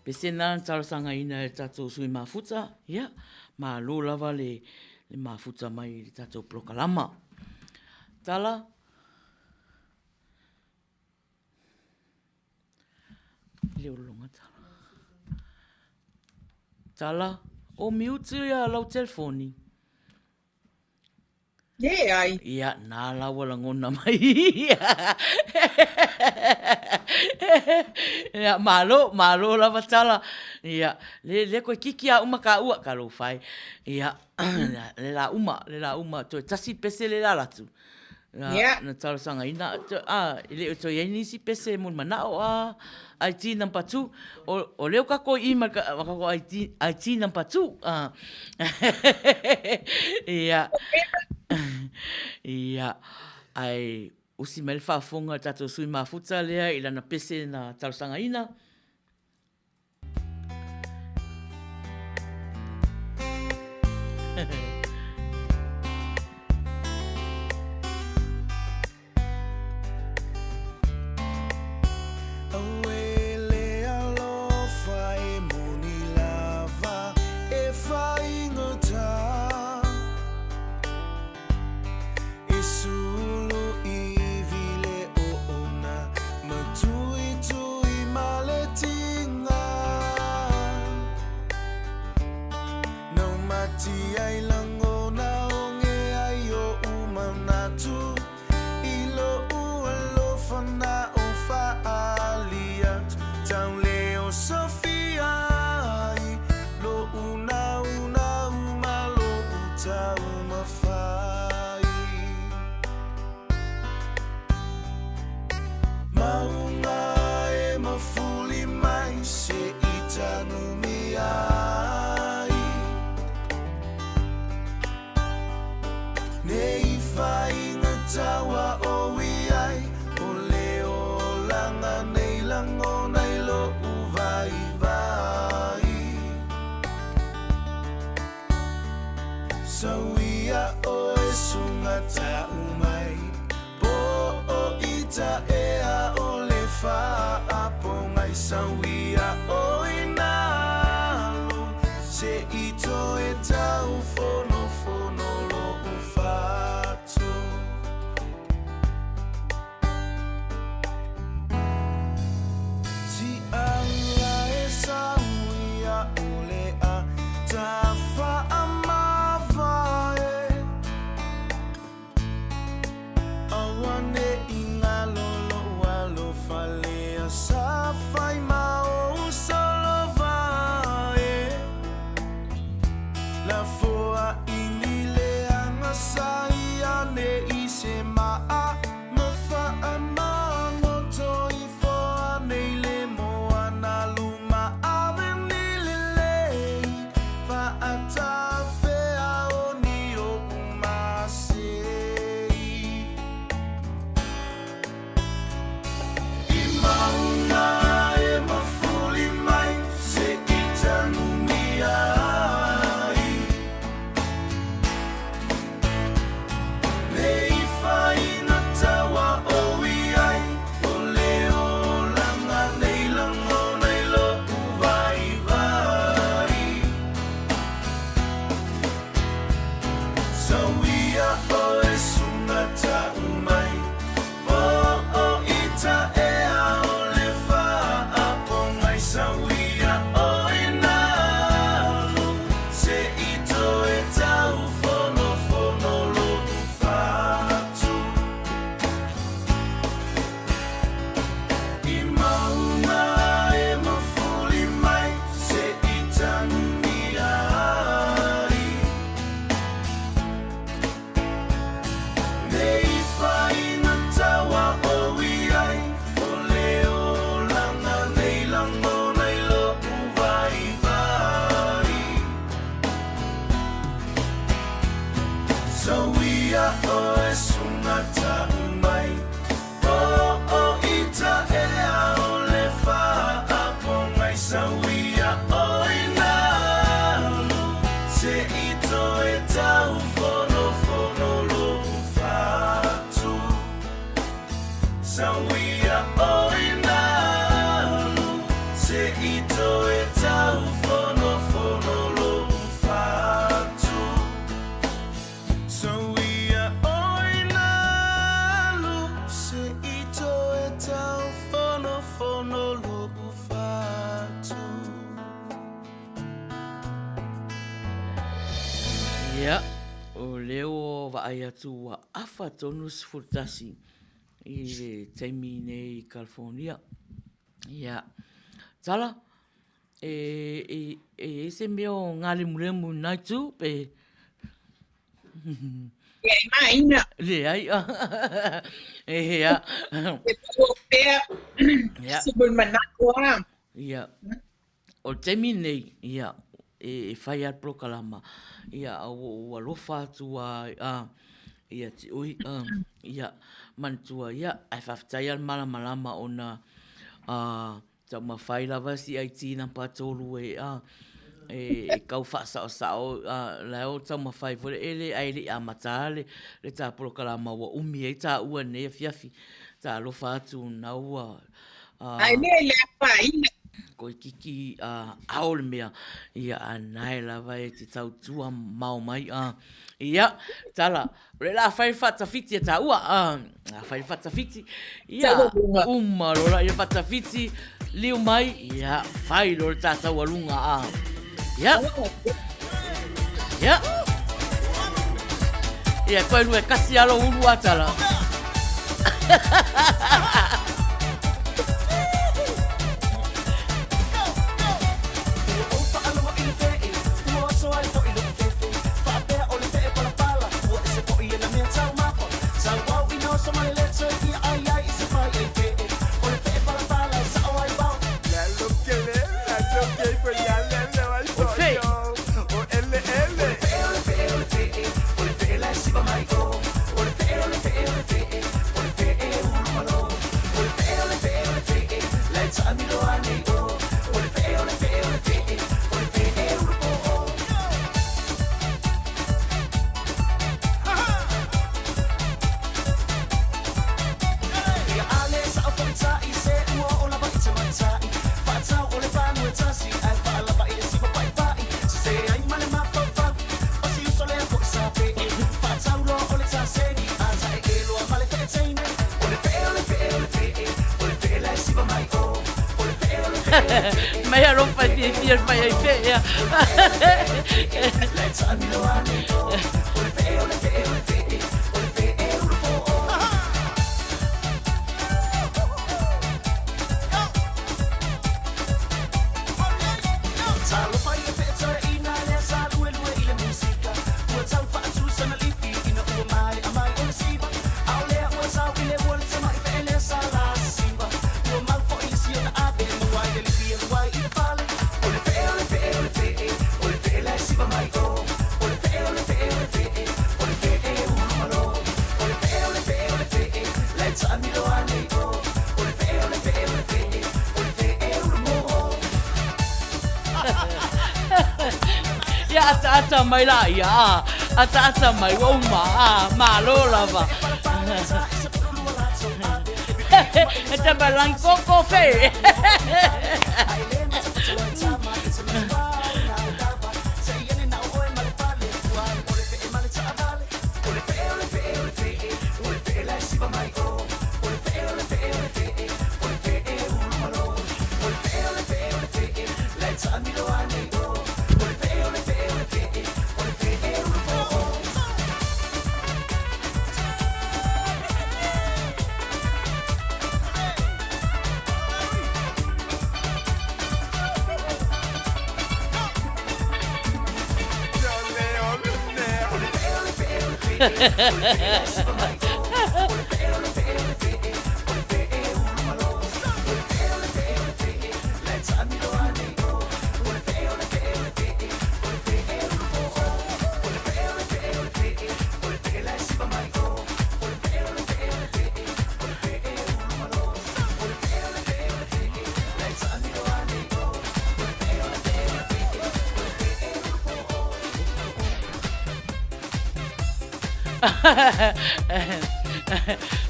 Pese na na talosagaina e le tatou sui mafuta, ia, malo lava le, le mafuta mai i le tatou polokalama. Tala. Le lologa tala. Tala, o mute ia lau telefoni. Leai. Ia, nā la ua lagona mai. Ia, malo, malo lava tala. Ia, le, le koe kiki a uma ka ua, ka lou whai. Ia, le la uma, le la uma, toe tasi pese le la latu. Ia, na talosagaina, a, e le o toe i ai nisi pese mo le manao a IT number 2. O, o leo kako i ma ka, kako IT, IT number 2. A. Ia. Ia. Ai, usi mai le faafofoga a le tatou sui mafuta lea i lana pese na talosagaina. E sulu iwi le oona Ma tuitui ma le tinga Nau mati ai langona o nge ai o umanatu I lo alofa na o faali atu Tau le o Sofia ai Lo una una uma lo taumafai Maunga e mafuli mai se i tanumi ai Nei whainga taua o ai O le olanga nei langona i lo uvai vai Sauia oe sunga tau mai Po o ita ea o le faapogai Sauia oe nalo Se i toe tau fonofono lo'u fatu. Ti'aula e sauia o le a tafaamavae. Auane'i ngalo lo'u alofa lea sa fai ma ou solovae. Lafoa ini leaga sa ia nei se maa Ma faamagoto ifo anei le moana luma ave ni lelei Faatafea o ni oʻu masei I maunga e mafuli mai se i tanumia ai. Ia, o lea ua vaai atu ua afa tonu 11 i le taimi nei i California. Ia, Tala, e, e, e i ai se mea o ngā lemulemu i nā itu, pe... Leai maina. Leai. E hea. E pua pea, Ia. si mul manatu a. Ia. O le taimi nei, ia, e fai a le polokalama, ia, a ua ou alofa atu a, a, ia te oi, a, ia, manatua, ia, ae faafetai a le malamalama ona, a, taumafai lava si IT namba 3 e, a, e tau faasaosao, a, la e o taumafai foi le ele ae le i amata le, le ta polokalama ua umi ai taua i lenei afiafi. Talofa atu na ua, a, Ae lea i le afaina. Koikiki a ao le mea, ia a nae lava e te tautua mao mai a. Ia, tala, o le la fai whatawhiti e tāua, a, a fai whatawhiti, ia, uma lola ia whatawhiti, liu mai, ia, fai lola tātou alunga a. Ia, ia, ia, koe lue kasi alo ulu a tala. Mai alofa e fiafia le fai ai fea. Ia ataata mai la ia, a, ataata mai ua uma, a, malo lava. E te malang koko fe.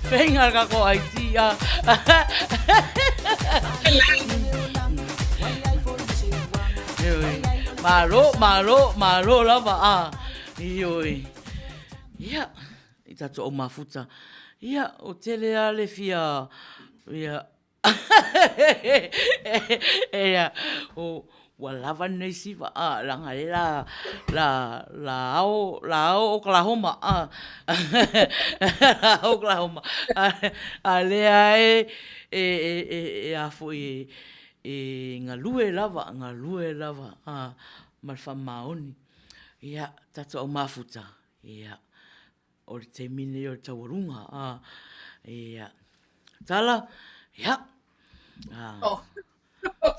Whenga ka ko ai tia. Malo, malo, malo lava a. Ioi. Ia, i tātou o mafuta. Ia, o tele a le fia, ia, Ea, o, Ua lava lenei siva, a, leaga e la, la, la ao, la ao Oklahoma, a, la ao Oklahoma, a, a lea e, e, e, e, e a foi e, e galue lava, galue lava, a, ma le faamaoni. Ia, tatou au mafuta, ia, o le taimi lenei o le taualuga, a, ia, tala, ia, a, oh.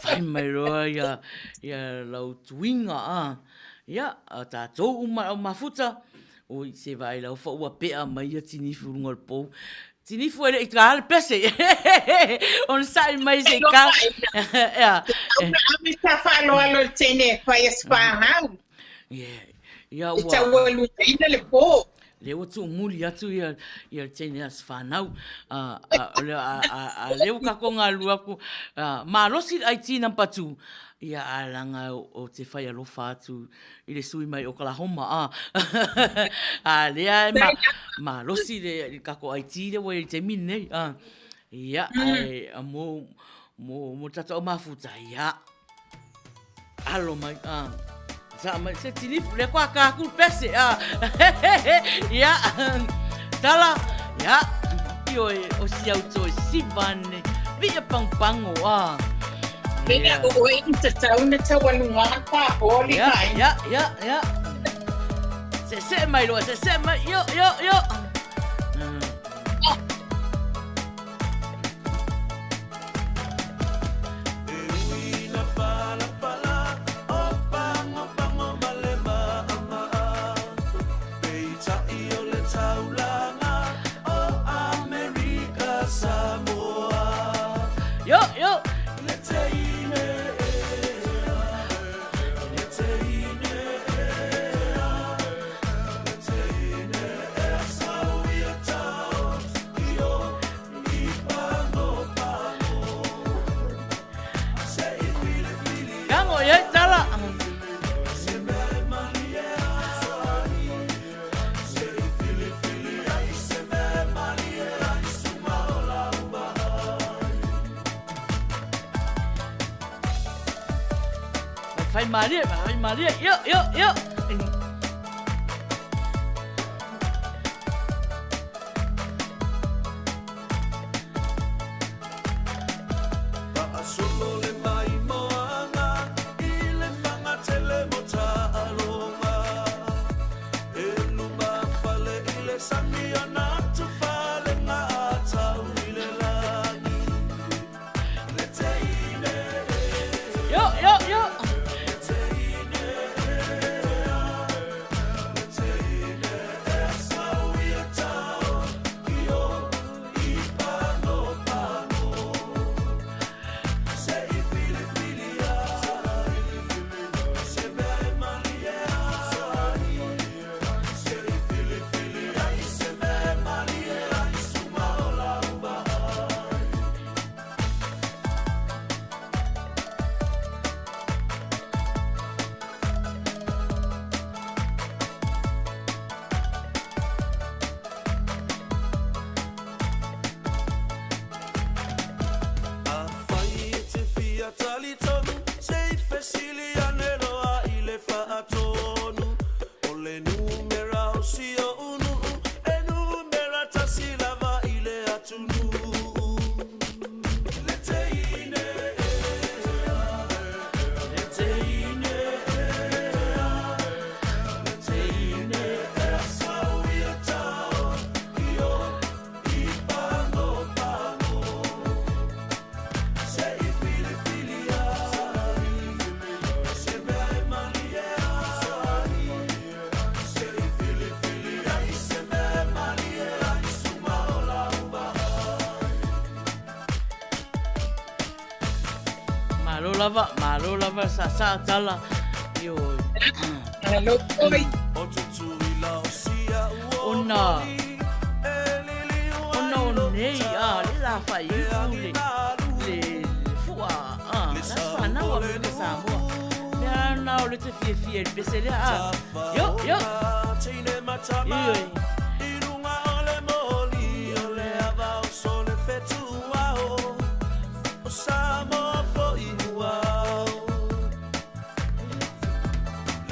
Whai mai roa ia, ia lau tuiga, a, ia, a tātou uma au mafuta, oi, se vaai lau fa ua pea mai ia tinifu runga o le pou. Tinifu e le i kā le pese. Ona sa'i mai se ka. Ea. Una ame sa whaaloalo le teine e whai a whānau. Yeah. Ia ua... I taua luaina le pō. Lea ua tuumuli atu ia, ia le teine aso whanau. A, a, a, a, a lea ua kako ngā lua aku. A, malosi le IT number 2. Ia a langa o, o te whai alofa atu i le sui mai Oklahoma. A, a lea e ma, malosi le, le kako IT le ua i te mini nei. A, ia, ai, a mo, mo, mo tatou au mafuta, ia. Alo mai, a. Sa mai, se tinifu, le koa ka ku pese, a. Ia, tala, ia, i oe, o si au toi sivane, via pang pango, a. Mena o oe i te tau na tau anu ngā pā holi ia, ia, ia, ia. Se se mai loa, se se mai, io, io, io. Yo, yo. Kango ia tala. Fai malie, fai malie, yo, yo, yo. Yo, yo, yo. Malo lava, malo lava sa sa tala. Io. Malo oi. Ona. Ona o nei a le la fa i le le fua a la fa na wa me Samoa. Mea na o le te fia fia le pese lea a. Yo yo. Io.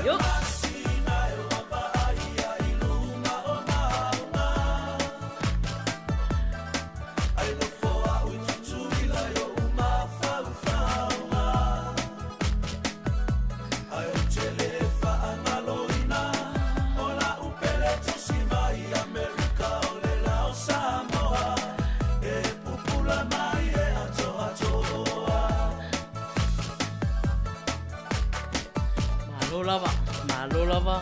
Yo. Malo lava, malo lava.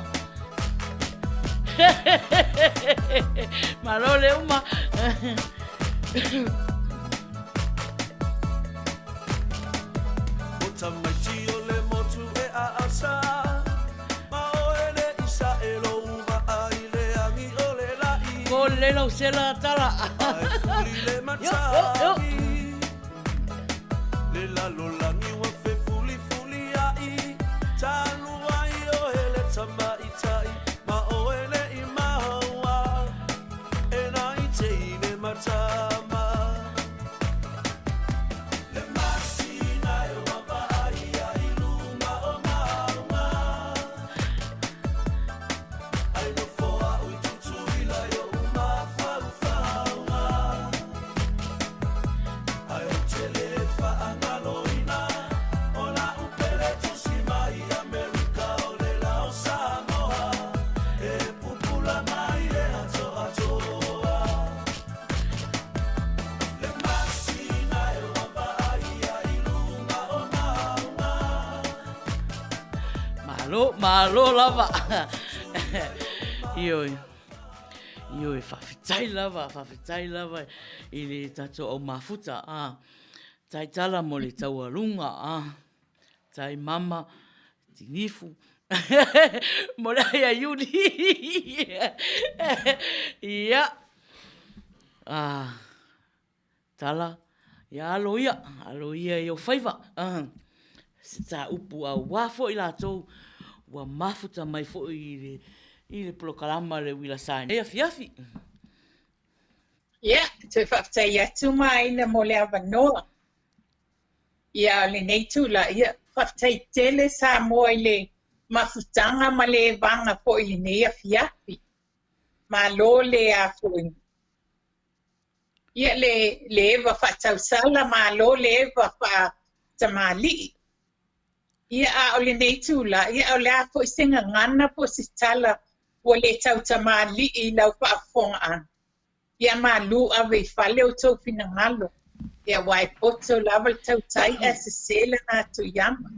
Malo le uma. O tamaiti o le motu e aasa Ma oe le isa e lou vaa i le agi o le laʻi Ko le lau sela tala. Ae fuli le matagi Le lalolagi ua fefulifuliaʻi Talu ai oe le tamaitai Ma oe le i maua E nai teine ma tama Le masina e ua vaaia i luga o mauga Ai nofo au i Tutuila i oʻu mafaufauga Ae ou te le faagaloina O la'u pele tusi mai Amerika O le la o Samoa E pupula mai e atoatoa Le masina e ua vaaia i luga o mauga. Malo, malo lava. Ioe. Ioe, faafetai lava, faafetai lava i le tatou au mafuta. Ah, taitala mo le taualuga. Ah, tai mama, tinifu. Mo le aia Iuli. Ia. Ah, tala. Ia alo ia, alo ia i o faiva. Ah, se tā upu a wā foi lātou ua mafuta mai foi i le, i le polokalama le uila sa nei afiafi. Ia, toe faafetai atu Maina mo le avanoa. Ia, o lenei tula, ia, faafetai tele Samoa i le mafutaga ma le evaga foi i lenei afiafi. Malo le a foi. Ia, le, le eva faatausala, malo le eva faatamalii. Ia, a o lenei tula, ia, o le a foi se gagana po o se tala ua le tautamalii i lau faafofoga ʻana. Ia malu ave i fale outou finagalo, ia aua e poto lava le tautai ae sese lana atu i ama.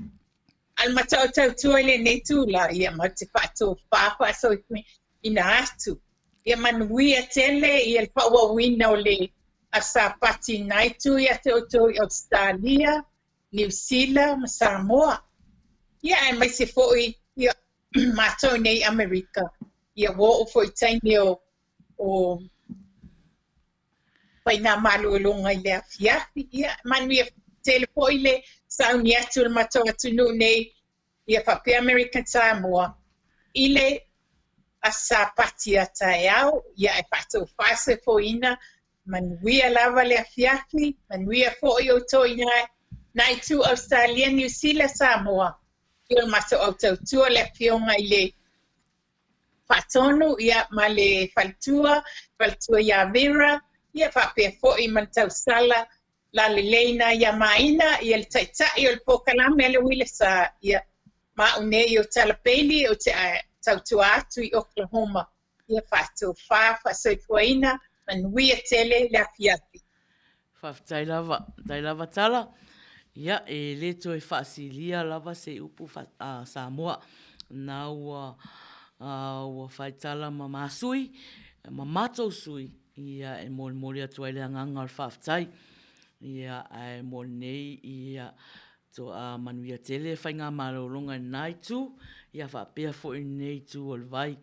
A o le matau tautua i lenei itula, ia matou te faatofā faasoifuaina atu. Ia manuia tele ia le faaauauina o le Aso Sapati i na itu ia te outou i Ausetalia, Niu Sila ma Samoa. Ia aemaise foi ia matou nei i Amerika, ia ua oo foi i taimi o o faigāmalologa i le afiafi. Ia, manuia tele foi le sauni atu o le matou atunuu nei, ia faapea American Samoa, i le Aso Sapati a taeao, ia e faatofāsoifuaina, manuia lava le afiafi, manuia foi outou i nā itu Ausetalia, Niu Sila, Samoa, ia o le matou au tautua le Afioga i le Faatonu, ia, ma le faletua, faletua ia Vera, ia faapea foi ma le tausala lalelei na ia Maina, ia le taitai o le polokalame a le Uila Sa, ia, ma au nei o Tala Bailey ou te tautua atu i Oklahoma. Ia faatofā, faasoifuaina, manuia tele le afiafi. Faafetai lava, faafetai lava Tala. Ia, e le toe faasilia lava se upu Samoa. Na ua ua fai tala ma ma sui, ma matou sui, ia e molimoli atu ai le agaga o le faafetai. Ia, ae mo lenei, ia, to, manuia tele faigamalologa i lena itu, ia faapea foi i lenei itu o le vai.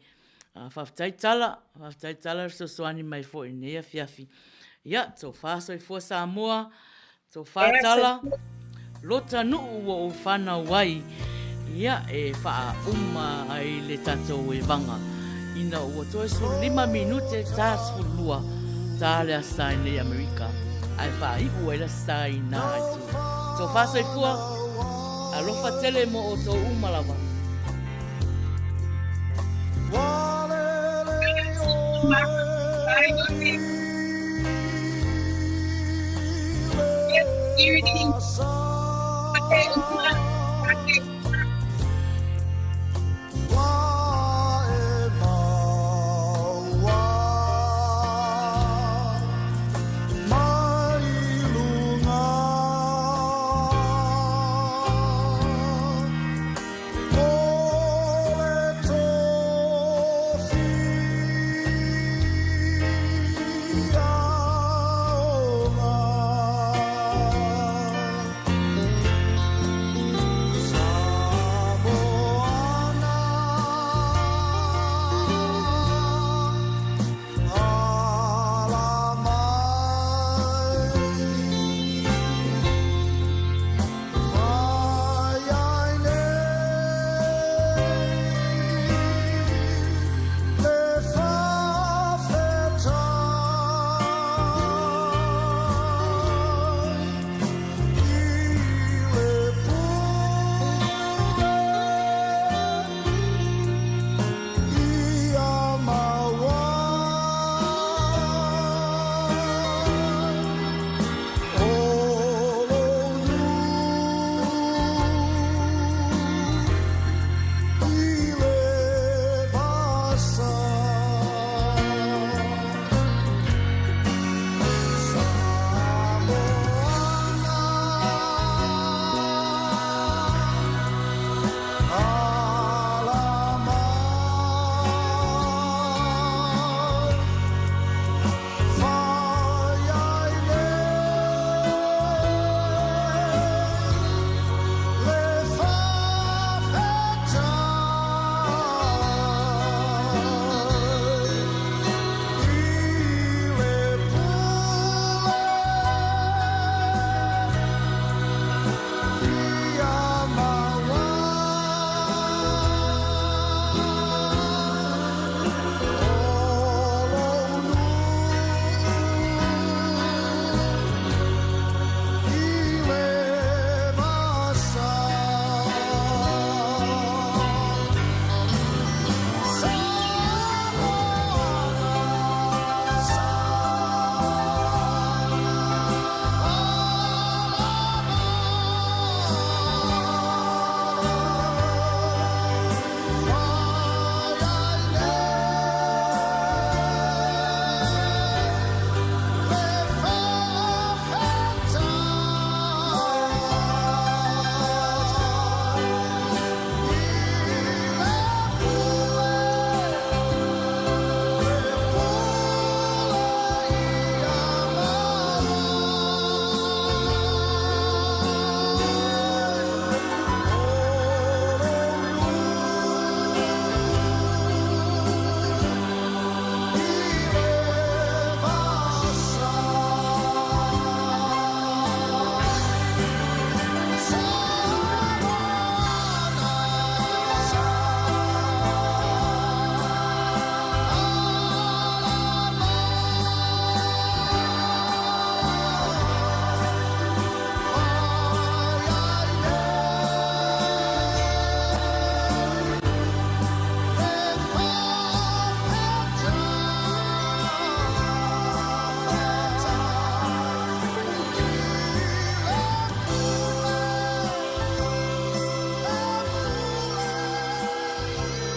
Faafetai Tala, faafetai Tala le fesoasoani mai foi i lenei afiafi. Ia, tofa soifua Samoa, tofa Tala, lota nuu ua ou fanau ai, ia e faauma ai le tatou evaga ina ua toe 15 minute ta 12 ta le Aso Sa i nei Amerika, ae faaiu ai le Aso Sa i nā itu. Tofa soifua, alofa tele mo outou uma lava. uma. Bye, Lucy. Yes, security. Okay, uma. Okay.